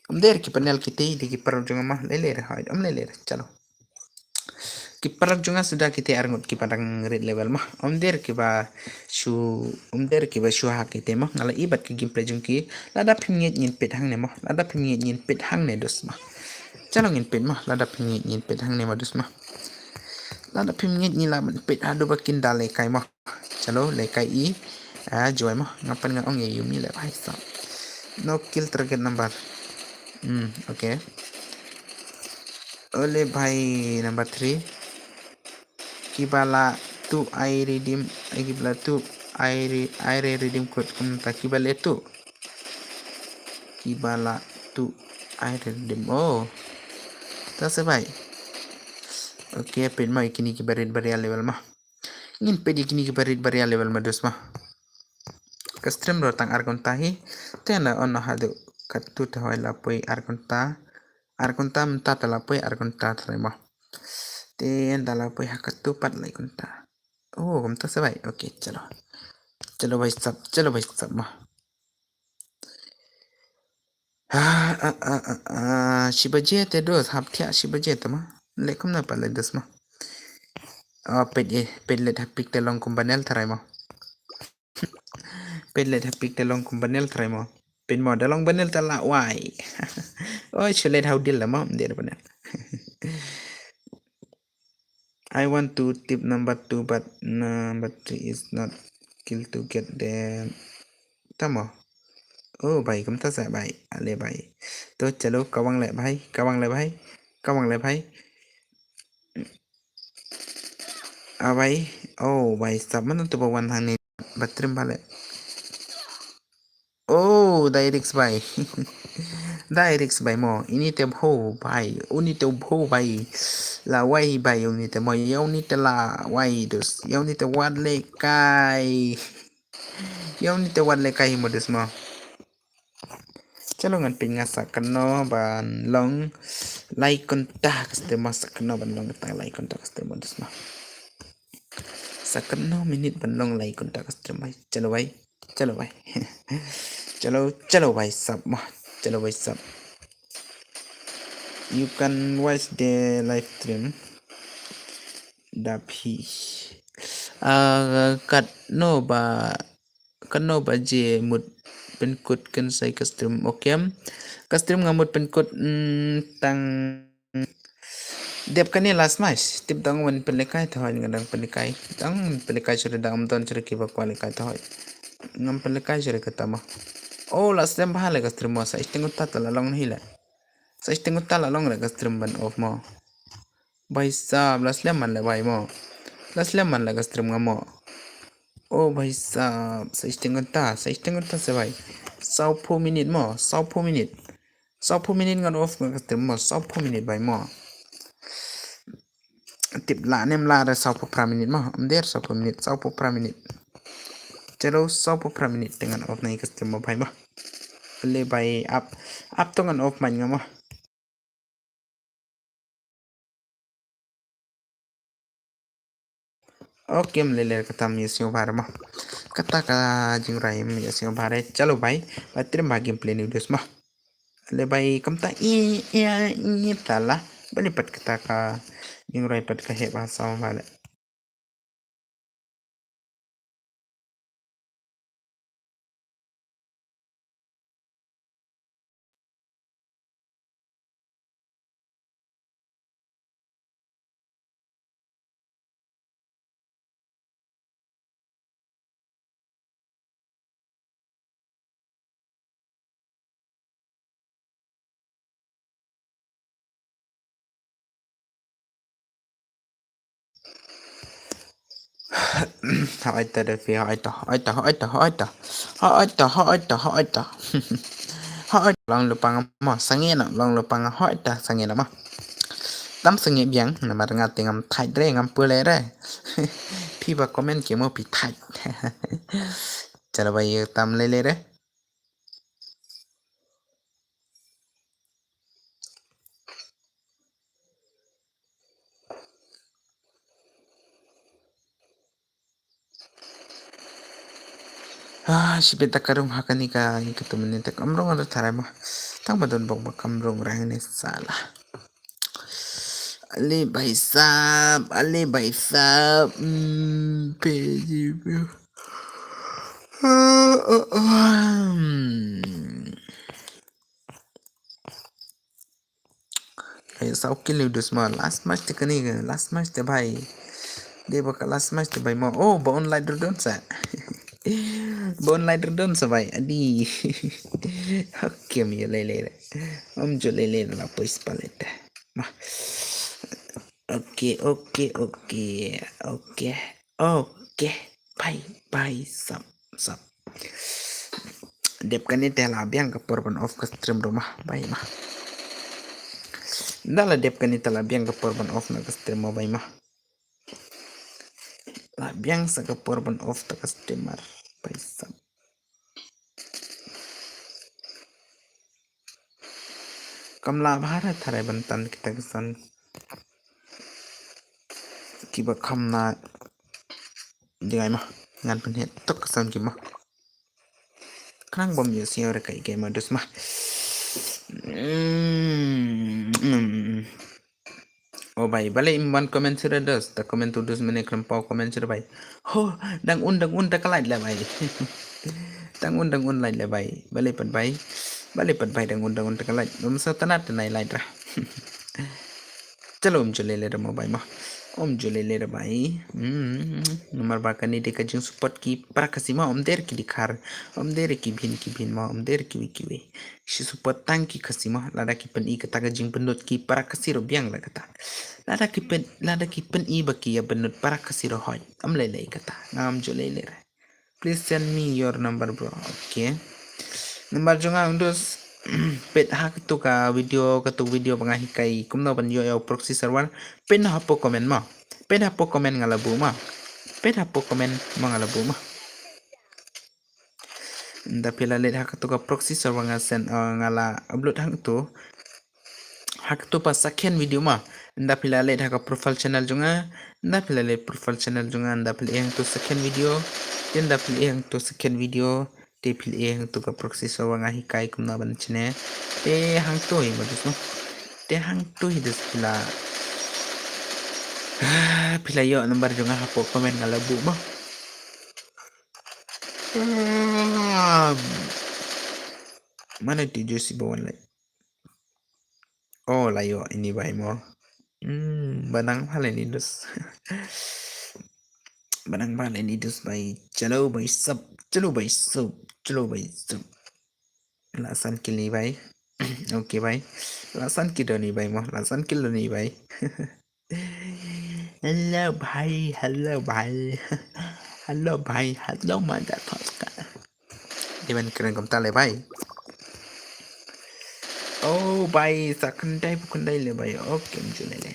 Mder ki panel kiti dei ki paralok jong ma. Lele re hai. Am lele re. Chalo. Ki paralok jong suda kiti arngut ki padang red level ma. Mder ki ba shu mder ki ba shu ha kiti ma. Ngala ibat ki gameplay jong ki. Lada phim ngeit ngin pet hangne ma. Lada phim ngeit ngin pet hangne dus ma. Chalo ngin peit ma lada phim ngeit ngin peit hangne ma dus ma. Lada phim ngeit ngin la peit haduh ba kin da lehkai ma. Chalo lehkai i. Ah, Joy ma. Ngapan nga ong ya Yumi le bhai sa. No kill target number. Hmm, okay. Ole bhai number three. Kiba la tu ai redeem, ai kiba la tu ai re, ai re redeem code kum ta kiba le tu. Kiba la tu ai redeem. Oh. Ta se bai. Okay, peit ma ikini kiba rit baria level ma. Ngin peit ikini kiba rit baria level ma dus ma. Ka stream ro tang ar gonta hi. Te na on ha du katu te hoi la poi ar gonta. Ar gonta mta ta la poi ar gonta tre ma. Te da la poi ha katu pat lai gonta. Oh, kumta se bai. Okay, chalo. Chalo bai sab, chalo bai sab ma. Ah, ah, ah, ah, ah, shi baje te dos, hap thiah shi baje te ma. Le kumna pa le dos ma. Oh, pet ye, pet let hapik te long kum banel tharai ma. Pet let hapik te long kum banel tharai ma. Pynmod da long banel ta la wai. Oi, shu leit ha u deal la mo, ym dei da banel. I want to tip number two, but number three is not skill to get them. Tamo. Oh, bhai, kumta sa bhai. Ale bhai. To, chalo, kawang le bhai. Kawang le bhai. Kawang le bhai. Ah, bhai. Oh, bhai, sab, mano to ba wan hangne. Batrim bale. Oh, dai risk bhai. Dai risk bhai mo. Ini te bho bhai. Uni te bho bhai. La wai bhai, uni te mo. Ïa uni te la wai dus. Ïa uni te wat le kai. Ïa uni te wat le kai mo dus mo. Chalo ngan pyn nga sa kano ban long lai kynta ka stream mo, sa kano ban long kata lai kynta ka stream mo dus mo. Sa kano minit ban long lai kynta ka stream mo. Chalo bhai. Chalo bhai. Chalo, chalo bhai sab mo. Chalo bhai sab. You can watch the live stream. Da phi. Ah, kat no ba, kat no ba je mut pynkut kan sai ka stream. Okay. Ka stream nga mut pynkut, mm, tang dep kane last match. Tip dang wan pynlekai thoi, nga dang pynlekai. Dang pynlekai shuh, dang ym don shuh ki ba kwah lekai thoi. Ngam pynlekai shuh kata mo. Oh, last time ba le ka stream mo, sa isting uta ta la long hi le. Sa isting uta la long le ka stream ban off mo. Bhai sab, la slem man le bhai mo. La slem man le ka stream nga mo. Oh bhai sab, sa isting kynta, sa isting kynta sa bhai. Saw phew minit mo, saw phew minit. Saw phew minit ngan off ka stream mo, saw phew minit bhai mo. Tip la nem la re saw phew phra minit mo, ym dei saw phew minit, saw phew phra minit. Chalo saw phew phra minit te ngan off na ka stream mo bhai mo. Le bhai ap, ap to ngan off man nga mo. Okay, ym lei lei kata ym ïa sngewbha re mo. Kata ka jingrai ym ïa sngewbha re. Chalo bhai, ba trim ba gameplay ni dus mo. Le bhai kumta i i i tala. Bali pat kata ka jingrai pat ka heh ba saw ba le. Hoi ta da phi, hoi ta, hoi ta, hoi ta, hoi ta. Hoi ta, hoi ta, hoi ta. Hoi ta, long lypa nga mo, sangeh na, long lypa nga, hoi ta, sangeh na mo. Tam sangeh biang, namar nga te ngam thait re, ngam pule re. Phi ba comment ki mo phi thait. Chalo bhai, tam lei lei re. Ah, shibit ta ka rung ha kane ka, ïa ka tu mynne ta kam rung ada tharai ma. Tang ba don bok ba kam rung rang ne sala. Ali bhai sahab, Ali bhai sahab, hmm, peji. Hmm. Ai, saw kill u dus ma, last match te kane ka, last match te bhai. Dei ba ka last match te bhai ma. Oh, ba online ru don sa. Ba online ru don sa bhai. Adi. Okay, ym ju lei lei re. Ym ju lei lei re la poi spalete. Ma. Okay, okay, okay. Okay. Okay. Bye, bye, sahab, sahab. Dep kane te la biang ka por ban off ka stream ru ma, bhai ma. Nda la dep kane te la biang ka por ban off na ka stream ma, bhai ma. La biang sa ka por ban off ta ka streamer, bhai sahab. Kam lah bha re tharai ban tan kita ki san. Kiba kham na jngai ma. Ngan pynhiar tok ka san ki ma. Khnang bym ïohsngew re kai kai ma dus ma. Mm, mm. O bhai, balei im wan comment shuh re dus, ta comment u dus mynne khlem paw comment shuh re bhai. Ho, dang un, dang un, ta ka light la bhai. Dang un, dang un lait le bai. Balei pat bai. Balei pat bai dang un, dang un tang lait. Ngam sa tanat tanai lait ra. Chalo, um ju lei lei ra mo bai mo. Um ju lei lei ra bai. Hmm. Namar ba kane dei ka jingsupport ki para Khasi mo, um dei ki dkhar. Um dei ki bhin ki bhin mo, um dei kiwei kiwei. Shi support tang ki Khasi mo, lada ki pyni kata ka jingpynlut ki para Khasi ruh biang la kata. Lada ki pyn, lada ki pyni ba ki ïa pynlut para Khasi ruh hoi. Um lei lei kata. Ngam ju lei lei ra. Please send me your number, bro. Okay. Number jong nga, ong dus. Peit ha katu ka video, katu video ba nga hikai kumno ban ïoh ïa u proxy server. Peit hapoh comment mo. Peit hapoh comment nga la buh mo. Peit hapoh comment mo nga la buh mo. Ynda phi la leit ha katu ka proxy server nga send, uh, nga la upload hangtu. Ha katu pa second video mo. Ynda phi la leit ha ka profile channel jong nga. Ynda phi la leit profile channel jong nga. Ynda phi la ïeng tu second video. Ynda phi la ïeng tu second video. Te phi la ïeng tu ka proxy server nga hikai kumno ban chne. Te hangtu hi mo dus mo. Te hangtu hi dus phi la. Ah, phi la ïoh number jong nga hapoh comment nga la buh mo. Ah. Mano tu Josie ba wan leit. Oh, la ïoh ine bai mo. Hmm, ba nang bha lei ine dus. Ba nang bha lei ine dus bai. Chalo bai sap. Chalo bai sap. Chalo bai sap. La san kill ine bai. Okay bai. La san kill don ine bai mo. La san kill don ine bai. Hello bhai, hello bhai. Hello bhai, hello motherfucker. Dei ban kren kumta le bhai. Oh bhai, sa khyndai phew khyndai le bhai. Okay, um ju lei lei.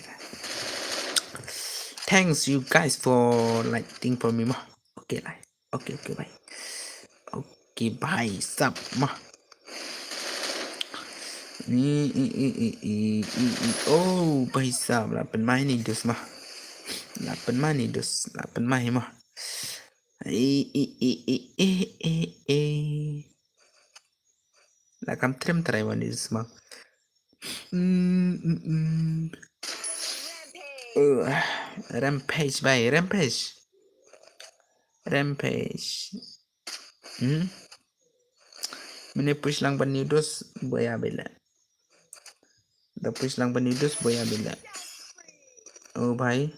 Thanks you guys for lighting for me mo. Okay, like. Okay, okay bhai. Okay bhai sab mo. Ni, i, i, i, i, i, i. Oh bhai sab, la pynmai ine dus mo. La pynmai ine dus, la pynmai mo. I, i, i, i, i, i, i. La kam trem trai wan ine dus mo. Mm, mm, mm. Uh, Rampage bhai, Rampage. Rampage. Hmm? Mane push lang ban ine dus, boya bela. Da push lang ban ine dus, boya bela. Oh bhai.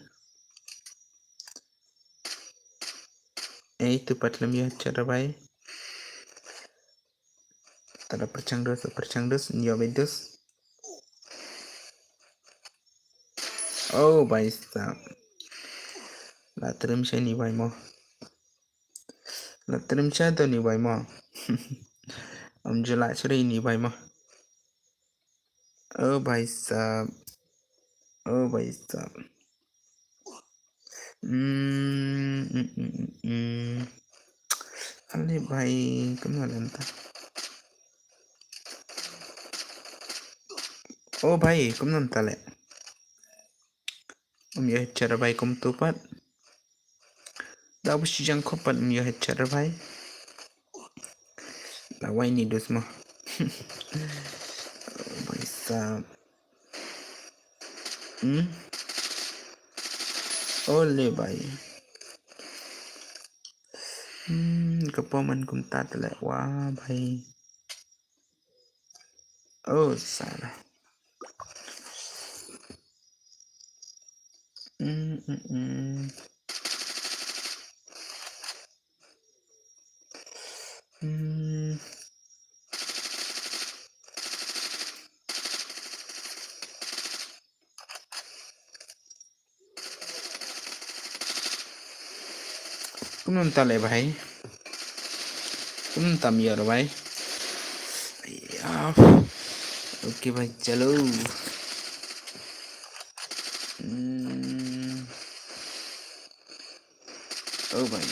Ei, tu pat lem ïa chara bhai. Tada pyrchang dus, pyrchang dus, ïa bai dus. Oh bhai sab. La trem sha ine bai mo. La trem sha don ine bai mo. Um ju la sri ine bai mo. Oh bhai sab. Oh bhai sab. Hmm, hmm, hmm, hmm, hmm. Ale bhai, kumno lem ta. Oh bhai, kumno lem ta le. Um ïa chara bhai kumtu pat. Da ba shi jang khop pat um ïa chara bhai. La wai ine dus mo. Oh bhai sab. Hmm? Ole bhai. Hmm, ka po man kumta tele wa bhai. Oh, salah. Hmm, hmm, hmm. Hmm. Kumno ta le bhai. Kumno tam yor bhai. Aiya. Okay bhai, chalo. Hmm. Oh bhai.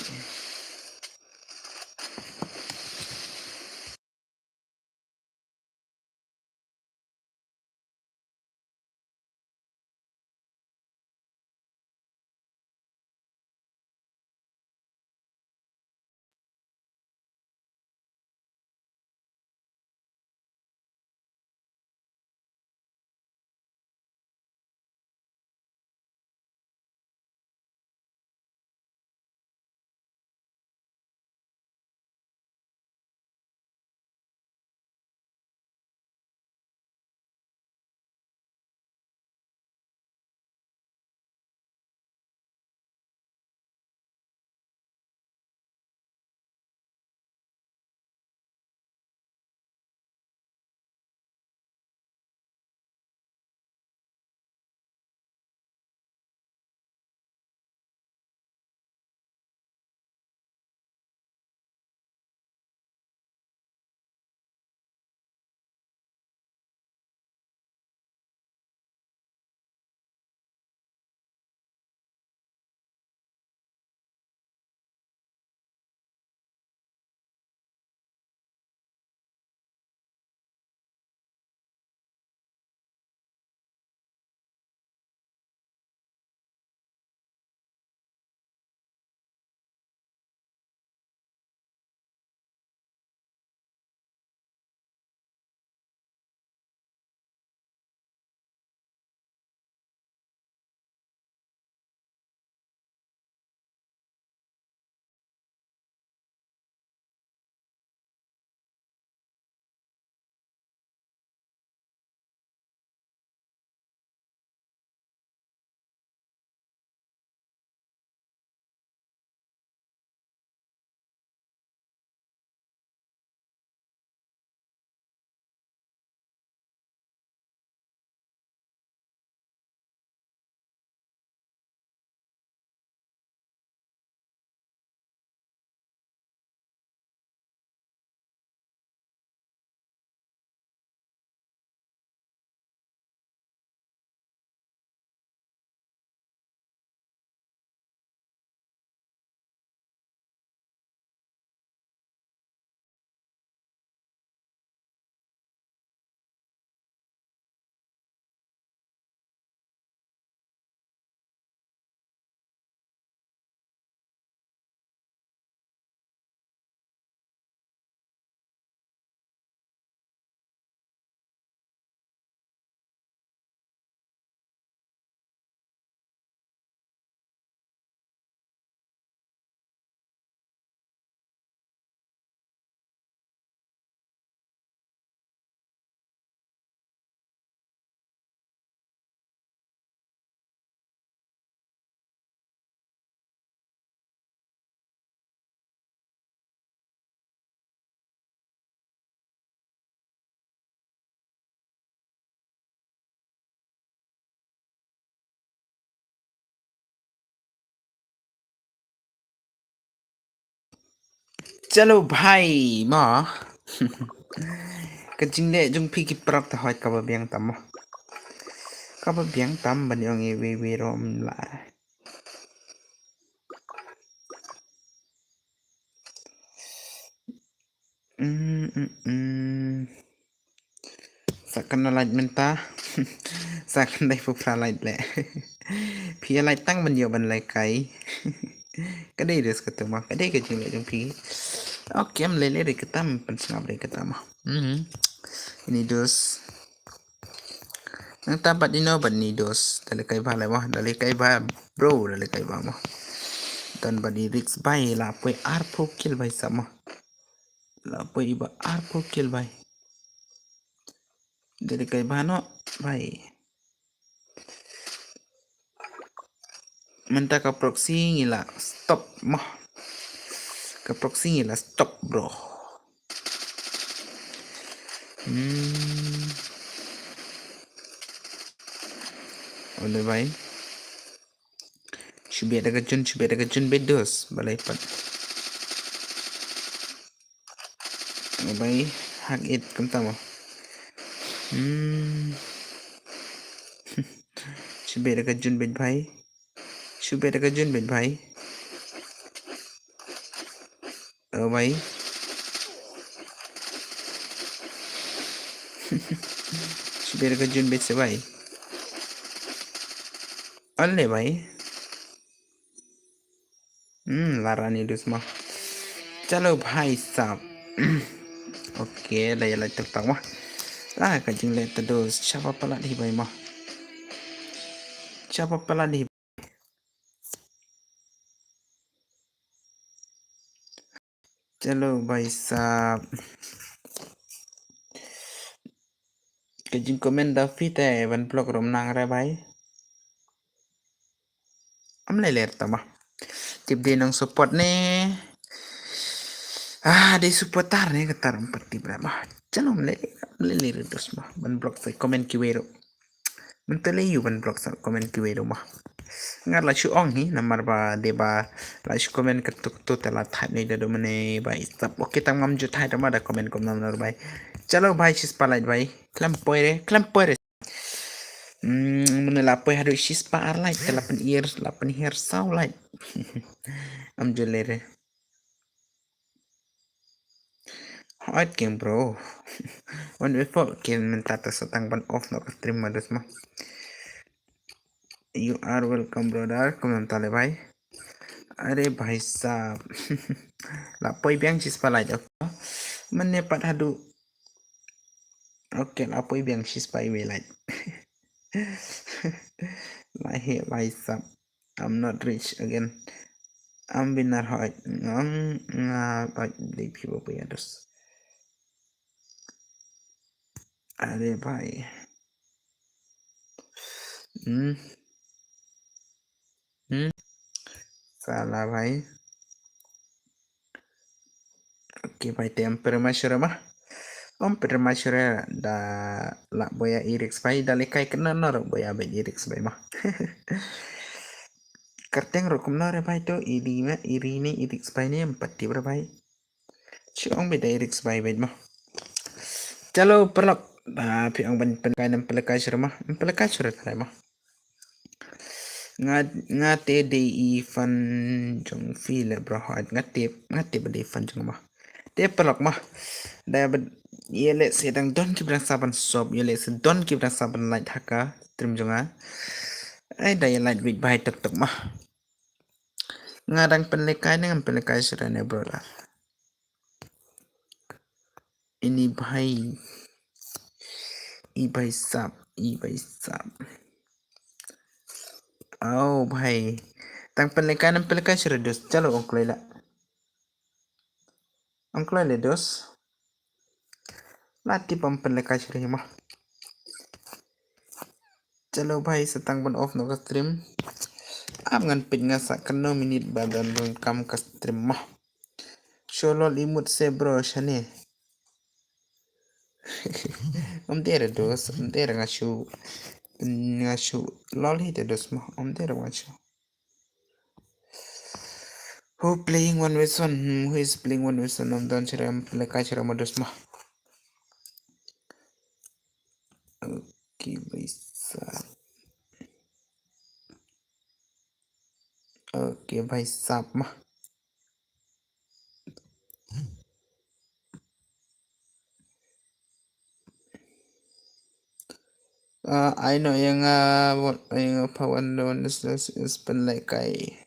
Chalo bhai mo. Ka jingleh jong phi ki paralok te hoi kaba biang tam mo. Kaba biang tam ban ong iwei iwei ruh ym lah. Mm, mm, mm. Sa kano light mynta. Sa kano dei pu phra light leh. Phi light tang ban ïoh ban lehkai. Ka dei dus kata mo, ka dei ka jingleh jong phi. Ok, ym leh leh dei kata mo, pynsngap dei kata mo. Mhm. Ini dus. Nangta bad ino bad ini dus. Da lehkai bha leh mo, da lehkai bha bro, da lehkai bha mo. Don bad i Risk bhai, la poi arphew kill bhai sap mo. La poi iba arphew kill bhai. Da lehkai bha noh bhai. Mynta ka proxy ngi la stop mo. Ka proxy ngi la stop bro. Hmm. Ole bhai. Shu beit da ka jun, shu beit da ka jun beit dos. Balei pat. Bhai, hak it kumta mo. Hmm. Shu beit da ka jun beit bhai. Shu beit da ka jun beit bhai. Oh bhai. Shu beit da ka jun beit se bhai. Ole bhai. Hmm, la rani dus mo. Chalo bhai sab. Ok, la ïa la tok tok mo. La ka jingleh ta dus. Chapa palat hi bhai mo. Chapa palat hi. Chalo bhai sab. Ka jingcomment da phi te ban block rum nang re bhai. Am le ler ta ma. Tip de nang support ne. Ah, de support tar ne ka tar empat tip re ma. Chalo am le, am le ler dos ma. Ban block sa comment kiwei ruh. Mynta le ïu ban block sa comment kiwei ruh ma. Ngat la shu ong hi namar ba de ba la shu comment ka tuk tu te la thait ne da do mane bai sap. Ok tang mam ju thait ma da comment kom nam nor bai. Chalo bhai shispah lait bhai. Klam poi re, klam poi re. Hmm, mane la poi haduh shispah ar lait te la pynir, la pynhiar saw lait. Am ju le re. Hot game bro. Wan before game mynta ta sa tang ban off noh ka stream ma dus ma. You are welcome brother. Kum nam ta le bhai. Are bhai sab. La poi biang shispah lait ok. Mane pat haduh. Ok, la poi biang shispah iwei lait. La hi bhai sab. I'm not rich again. Am binar hoi ngam nga hoi dei phi ba poi adus. Are bhai. Hmm. Hmm. Sala bhai. Ok bhai te em permashure ma. Om permashure da la boya irix bhai da lekai kena nor boya ben irix bhai ma. Kerteng rukum nor bhai to iri ma iri ni irix bhai ni empat tip bhai. Chi ong beda irix bhai bed ma. Chalo perlok. Ba phi ong ban pelekai nem pelekai shure ma. Pelekai shure tare ma. Nga nga te de i fan jong phi le bro hot nga te nga te ba de fan jong ma. Te pelok ma. Da ba ye le se dang don ki brang saban sop ye le se don ki brang saban light haka trim jong nga. Ai da ye light bit bai tok tok ma. Nga dang pen lekai ne ngam pen lekai sure ne bro la. Ini bhai. I bhai sab, i bhai sab. Oh bhai. Tang pelekan pelekan sure dus chalo ong kloi la. Ong kloi le dus. La tip am pelekan sure ma. Chalo bhai setang ban off no ka stream. Am ngan pit nga sa kano minit ba dan rung kam ka stream ma. Sholol imut se bro shane. Om dera dos, om dera nga shu nga shu lol hi te dos ma, om dera nga shu. Who playing one versus one? Hmm, who is playing one versus one? Nam don chira, em pynlehkai chira ma dos ma. Okay, bhai sahab. Okay, bhai sahab ma. Ah, ai no yang, ah, what, yang apa wan don is, is, is pynlehkai.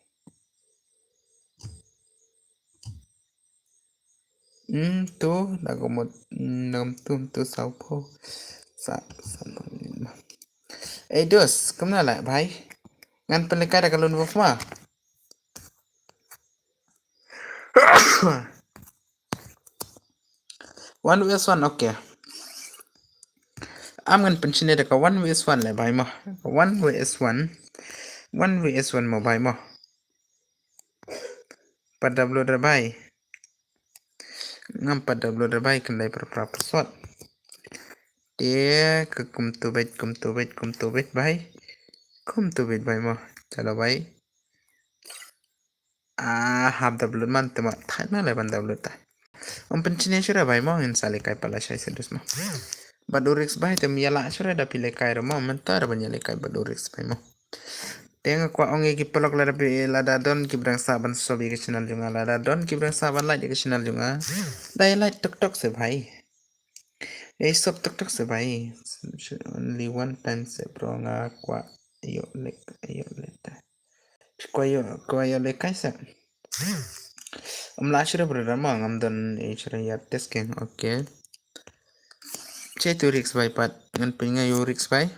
Hmm, tu, da ka mut, hmm, da ka mut tu, tu saw pho. Sa, sa, eh, dos, kumno la, bhai? Ngan pynlehkai da ka lone wolf ma. One versus one, okay. Am ngan pynshine da ka one versus one le bhai mo. One versus one. One versus one mo bhai mo. Pat download re bhai. Ngam pat download re bhai, khyndai pra pra password. Te ka kumtu beit, kumtu beit, kumtu beit bhai. Kumtu beit bhai mo. Chalo bhai. Ah, hap download man te ma thait na le ban download ta. Ym pynshine shuh re bhai mo, ngin sa lehkai pat lashai sa dos mo. Bad u risk bhai te ym ïaleh shuh re da phi lehkai re mo, mynta re ban ïalehkai bad u risk bhai mo. Te nga kwah ong ïa ki paralok lada phi, lada don kiba dang sah ban sub ïa ka channel jong nga, lada don kiba dang sah ban like ïa ka channel jong nga. Da ïa like tok tok se bhai. Da ïa sub tok tok se bhai. Only one time se bro, nga kwah ïoh leh, ïoh leh ta. Kwah ïoh, kwah ïoh lehkai se. Ym lah shuh re bro, da ma ngam don, eh, shuh re ïa test keng. Okay. Che tu risk bhai pat, ngan pyn nga ïoh risk bhai.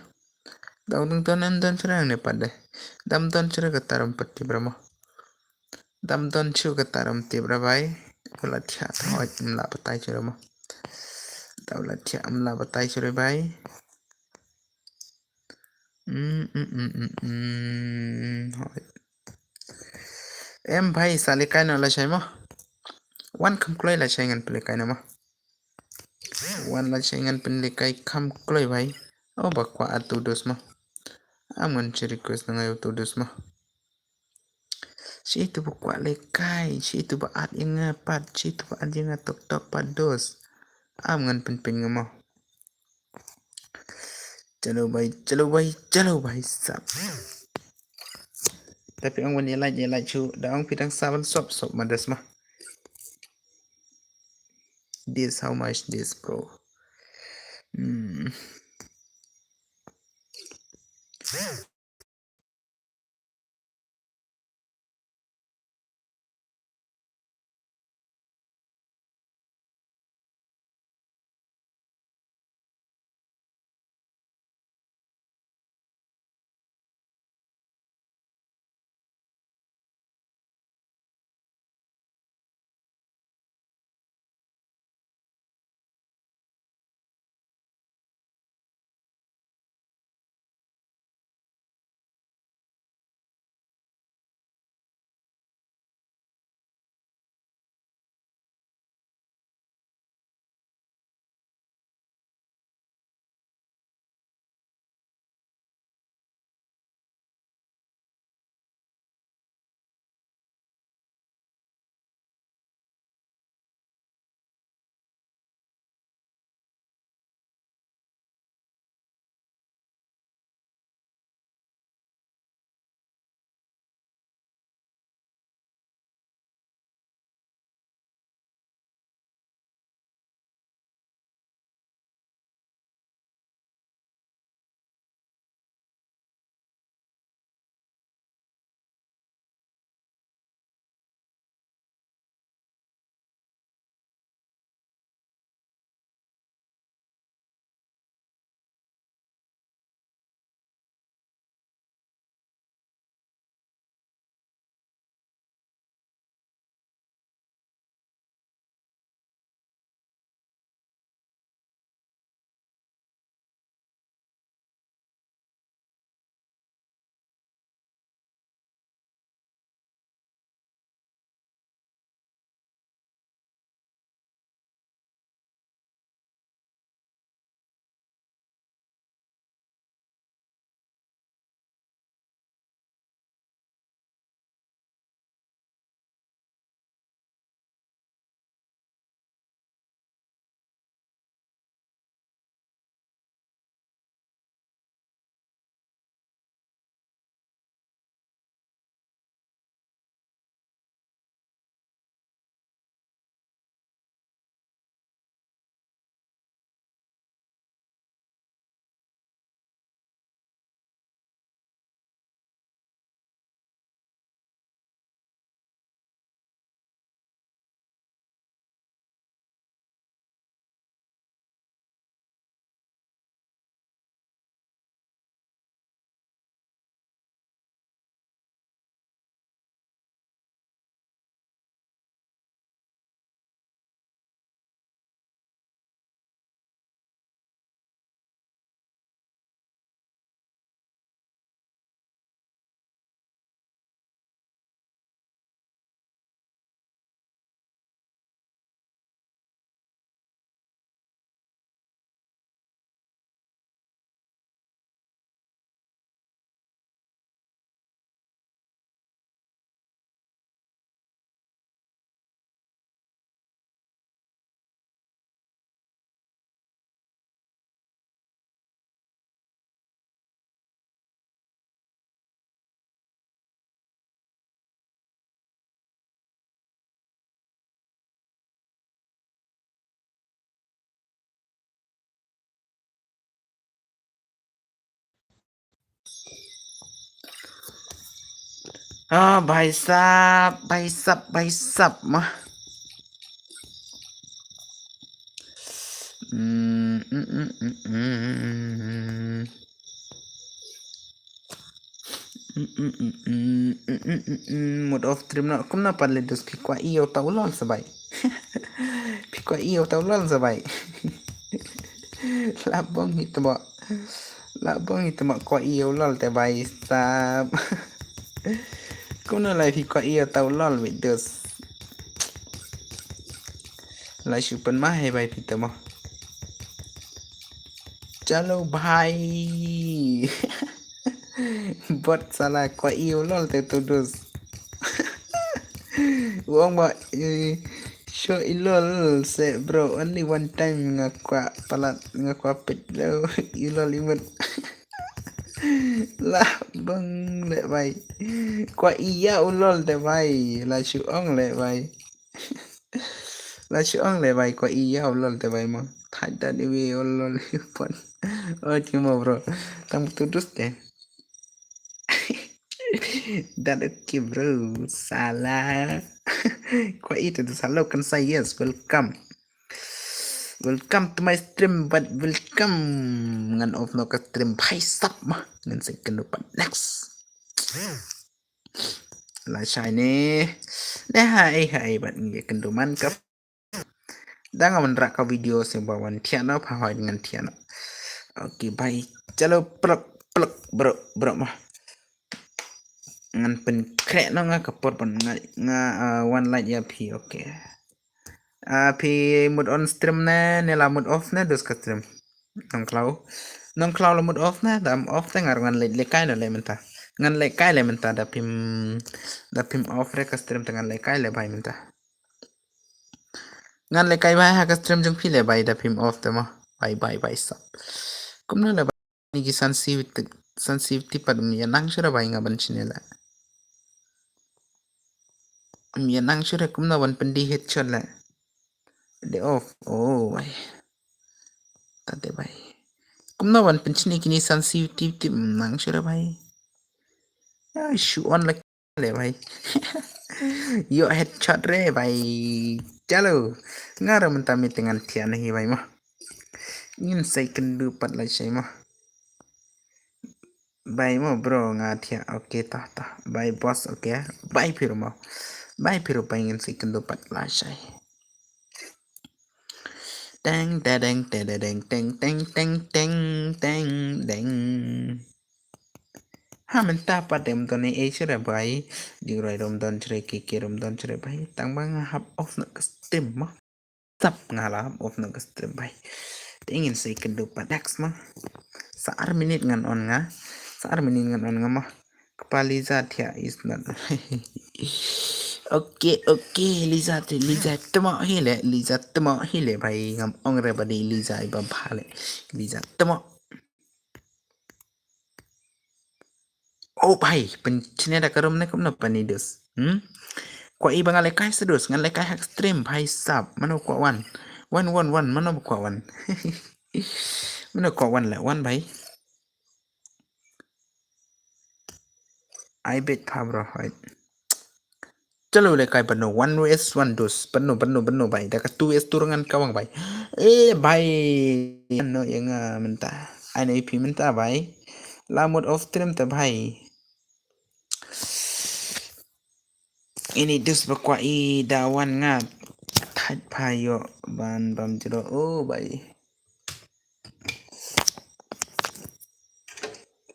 Da ong dang don, em don shuh re ne pat de. Dam don shuh re kata ram pat ti bro mo. Dam don shuh kata ram ti bro bhai. Ula thia ta hoi, ym lah batai shuh re mo. Da ula thia ym lah batai shuh re bhai. Mm, mm, mm, mm, mm. Hoi. Em bhai, sa lehkai noh lashai mo. Wan kham kloi lashai ngan pynlehkai noh mo. Wan lashai ngan pynlehkai kham kloi bhai. O ba kwah atu dos mo. Am ngan chi request na ngai atu dos mo. Shi tu ba kwah lehkai, shi tu ba at ïa nga pat, shi tu ba at ïa nga tok tok pat dos. Am ngan pynpyn nga mo. Chalo bhai, chalo bhai, chalo bhai sahab. Tapi ong wan ïa like, ïa like shuh, da ong phi dang sah ban sub, sub ma dos ma. This how much this bro. Hmm. Ah, bhai sab, bhai sab, bhai sab, mah. Mm, mm, mm, mm, mm. Mm, mm, mm, mm, mm, mm, mm, mm, mode off stream na. Kumno pat le dus, phi kwah ïa uta u lol sa bhai. Phi kwah ïa uta u lol sa bhai. La bong hi tmo. La bong hi tmo, kwah ïa u lol te bhai sab. Kumno lai phi kwah ïa uta u lol beit dus. Lai shu pynmah hi bhai phi tmo. Chalo bhai. Bot sala, kwah ïa u lol te tu dus. U ong ba, eh, sho i lol se bro, only one time nga kwah palat, nga kwah peit lo i lol i mut. La bang le bhai. Kwah ïa u lol te bhai, la shu ong le bhai. La shu ong le bhai, kwah ïa u lol te bhai mo. Thait dat iwi u lol i pon. O ti mo bro. Tang tu dus te. Dat okay bro. Sala. Kwah ïa te sala kan sa yes, welcome. Welcome to my stream, but welcome. Ngan off noh ka stream bhai sab mo. Ngan sa ïakynduh pat next. Lashai ne. Ne hai hai bad ngi kynduh man ka. Dang aman rak ka video se ba wan thiah noh, pha hoi ngan thiah noh. Okay bhai. Chalo plak plak bro bro mo. Ngan pynkhreh noh nga ka por ban nga nga, ah, wan light ïa phi, okay. Ah, phi mut on stream ne, ne la mut off ne, dus ka stream. Nongkhlaw. Nongkhlaw la mut off ne, da em off te nga ruh ngan leh, leh kai noh leh mynta. Ngan leh kai leh mynta da phim, da phim off re ka stream te ngan leh kai leh bhai mynta. Ngan leh kai bhai ha ka stream jong phi leh bhai da phim off te mo. Bye bye bhai sab. Kumno leh bhai. Ni ki san siu ti, san siu ti pat um ïa nang shuh re bhai nga ban shini leh. Um ïa nang shuh re kumno ban pyndih headshot leh. De off. Oh bhai. Tate bhai. Kumno ban pynshini kini san siu ti ti um nang shuh re bhai. Ya shu on leh. Le bhai. Ïoh headshot re bhai. Chalo. Nga ruh mynta mynta ngan thiah noh hi bhai mo. Ngin sa ïakynduh pat lashai mo. Bye mo bro, nga thiah. Okay, tah tah. Bye boss, okay. Bye phi ruh mo. Bye phi ruh bhai, ngin sa ïakynduh pat lashai. Teng teng teng teng teng teng teng teng teng teng. Ha mynta pat em don ei ei shuh re bhai. Jingrwai ruh em don shuh re, kiki ruh em don shuh re bhai. Tang ba nga hap off noh ka stream mo. Sap nga la hap off noh ka stream bhai. Te ngin sa ïakynduh pat next mo. Sa ar minit ngan on nga. Sa ar minit ngan on nga mo. Kpa Liza thiah is not. Okay, okay, Liza te, Liza tmo hi le, Liza tmo hi le bhai, ngam ong re ba dei Liza i ba bha le. Liza tmo. Oh bhai, pynchne da ka room ne kumno pani dus. Hmm? Kwah i ba nga leh kai sa dus, nga leh kai ha ka stream bhai sab. Mano kwah wan? Wan wan wan, mano kwah wan? Mano kwah wan leh wan bhai. Ai bet pha bro, hai. Chalo leh kai pano one vs one dus. Pano, pano, pano bhai. Da ka two vs two ngan kawang bhai. Eh bhai. Ano ïa nga mynta. Ai no ïa phi mynta bhai. La mut off stream te bhai. Ini dus ba kwah i da wan nga. Thait pha ïoh ban bam jro. Oh bhai.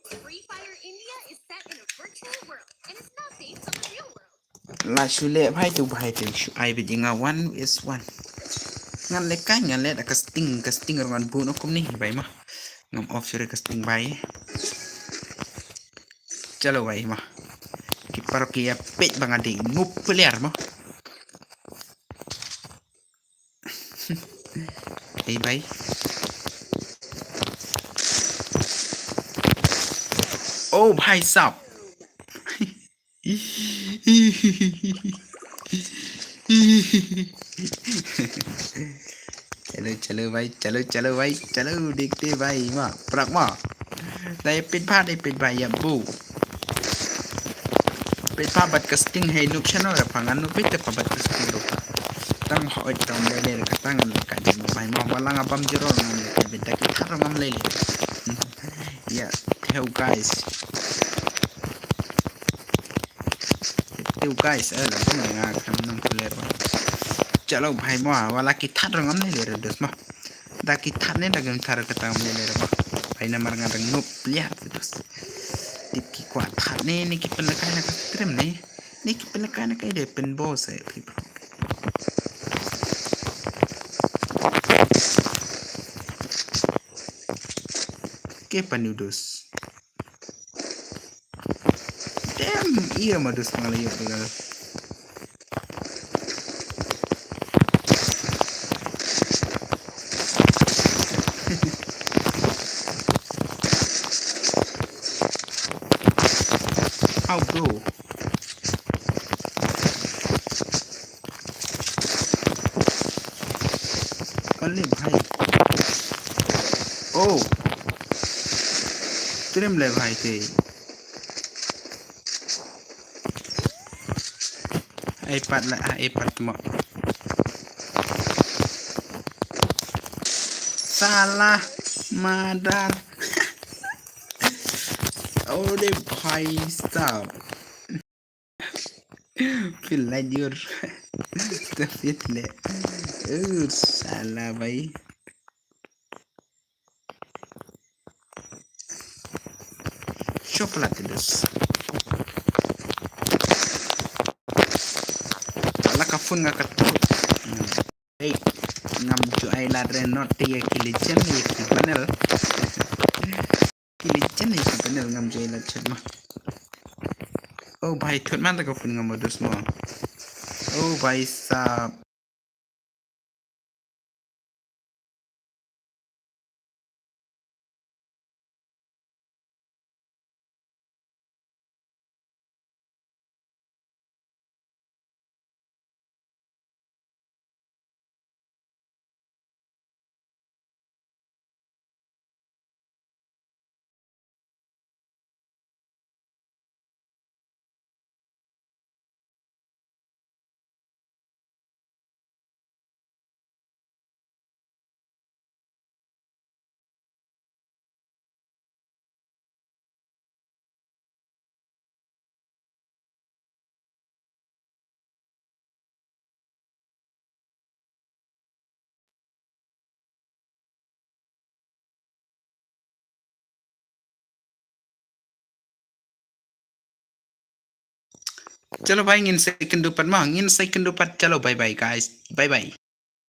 Free Fire India is set in a virtual world and it's not based on the real world. La shu leh bhai tu bhai tu shu ai bit nga one is one. Ngan leh kai ngan leh da ka sting, ka sting ruh ngan bun okum ni bhai mo. Ngam off sure ka sting bhai. Chalo bhai mo. Ki par ki ïa peit ba nga dei ngup player mo. Hey bhai. Oh bhai sab. Chalo chalo bhai, chalo chalo bhai, chalo dekhte bhai, ma prak ma. Dai pit bha, dai pit bhai ya bu. Peit pa bad ka sting hei, noob shano re pa, ngan noob peit te pa bad ka sting ruh. Tang hoi tang lele re ka tang ngan leh ka jin mo bhai mo, ba la nga bam jiro ngan leh ka bit da ki thad ruh ngam lele. Ya, theo guys. Theo guys, eh, la kumne nga kam nang clear ba. Chalo bhai mo, ba la ki thad ruh ngam lele re dos mo. Da ki thad ne da ki thad ka tang ne le ba. Ai namar nga dang noob player te dos. Tip ki kwah thad ne ne ki pynlehkai na ka stream ne. Ne ki pynlehkai na ka ide pynbo se ki bro. Ke panu dos. Damn, iya ma dos pangala yo pegal. How bro? Kale bhai. Oh. Trim le bhai te. Ai pat la, ai pat mo. Salah madar. Oh, de bhai sahab. Feel like you're stop it le. Oh, salah bhai. Chocolate dos. Ala ka phone nga ka tu. Hey, ngam ju ai lad re not te ya ki legend ya ki panel. Ki legend ya ki panel ngam ju ai lad chat ma. Oh bhai, thut man ta ka phone ngam dos mo. Oh bhai sahab. Chalo bhai, ngin sa ïakynduh pat ma, ngin sa ïakynduh pat. Chalo, bye bye guys, bye bye.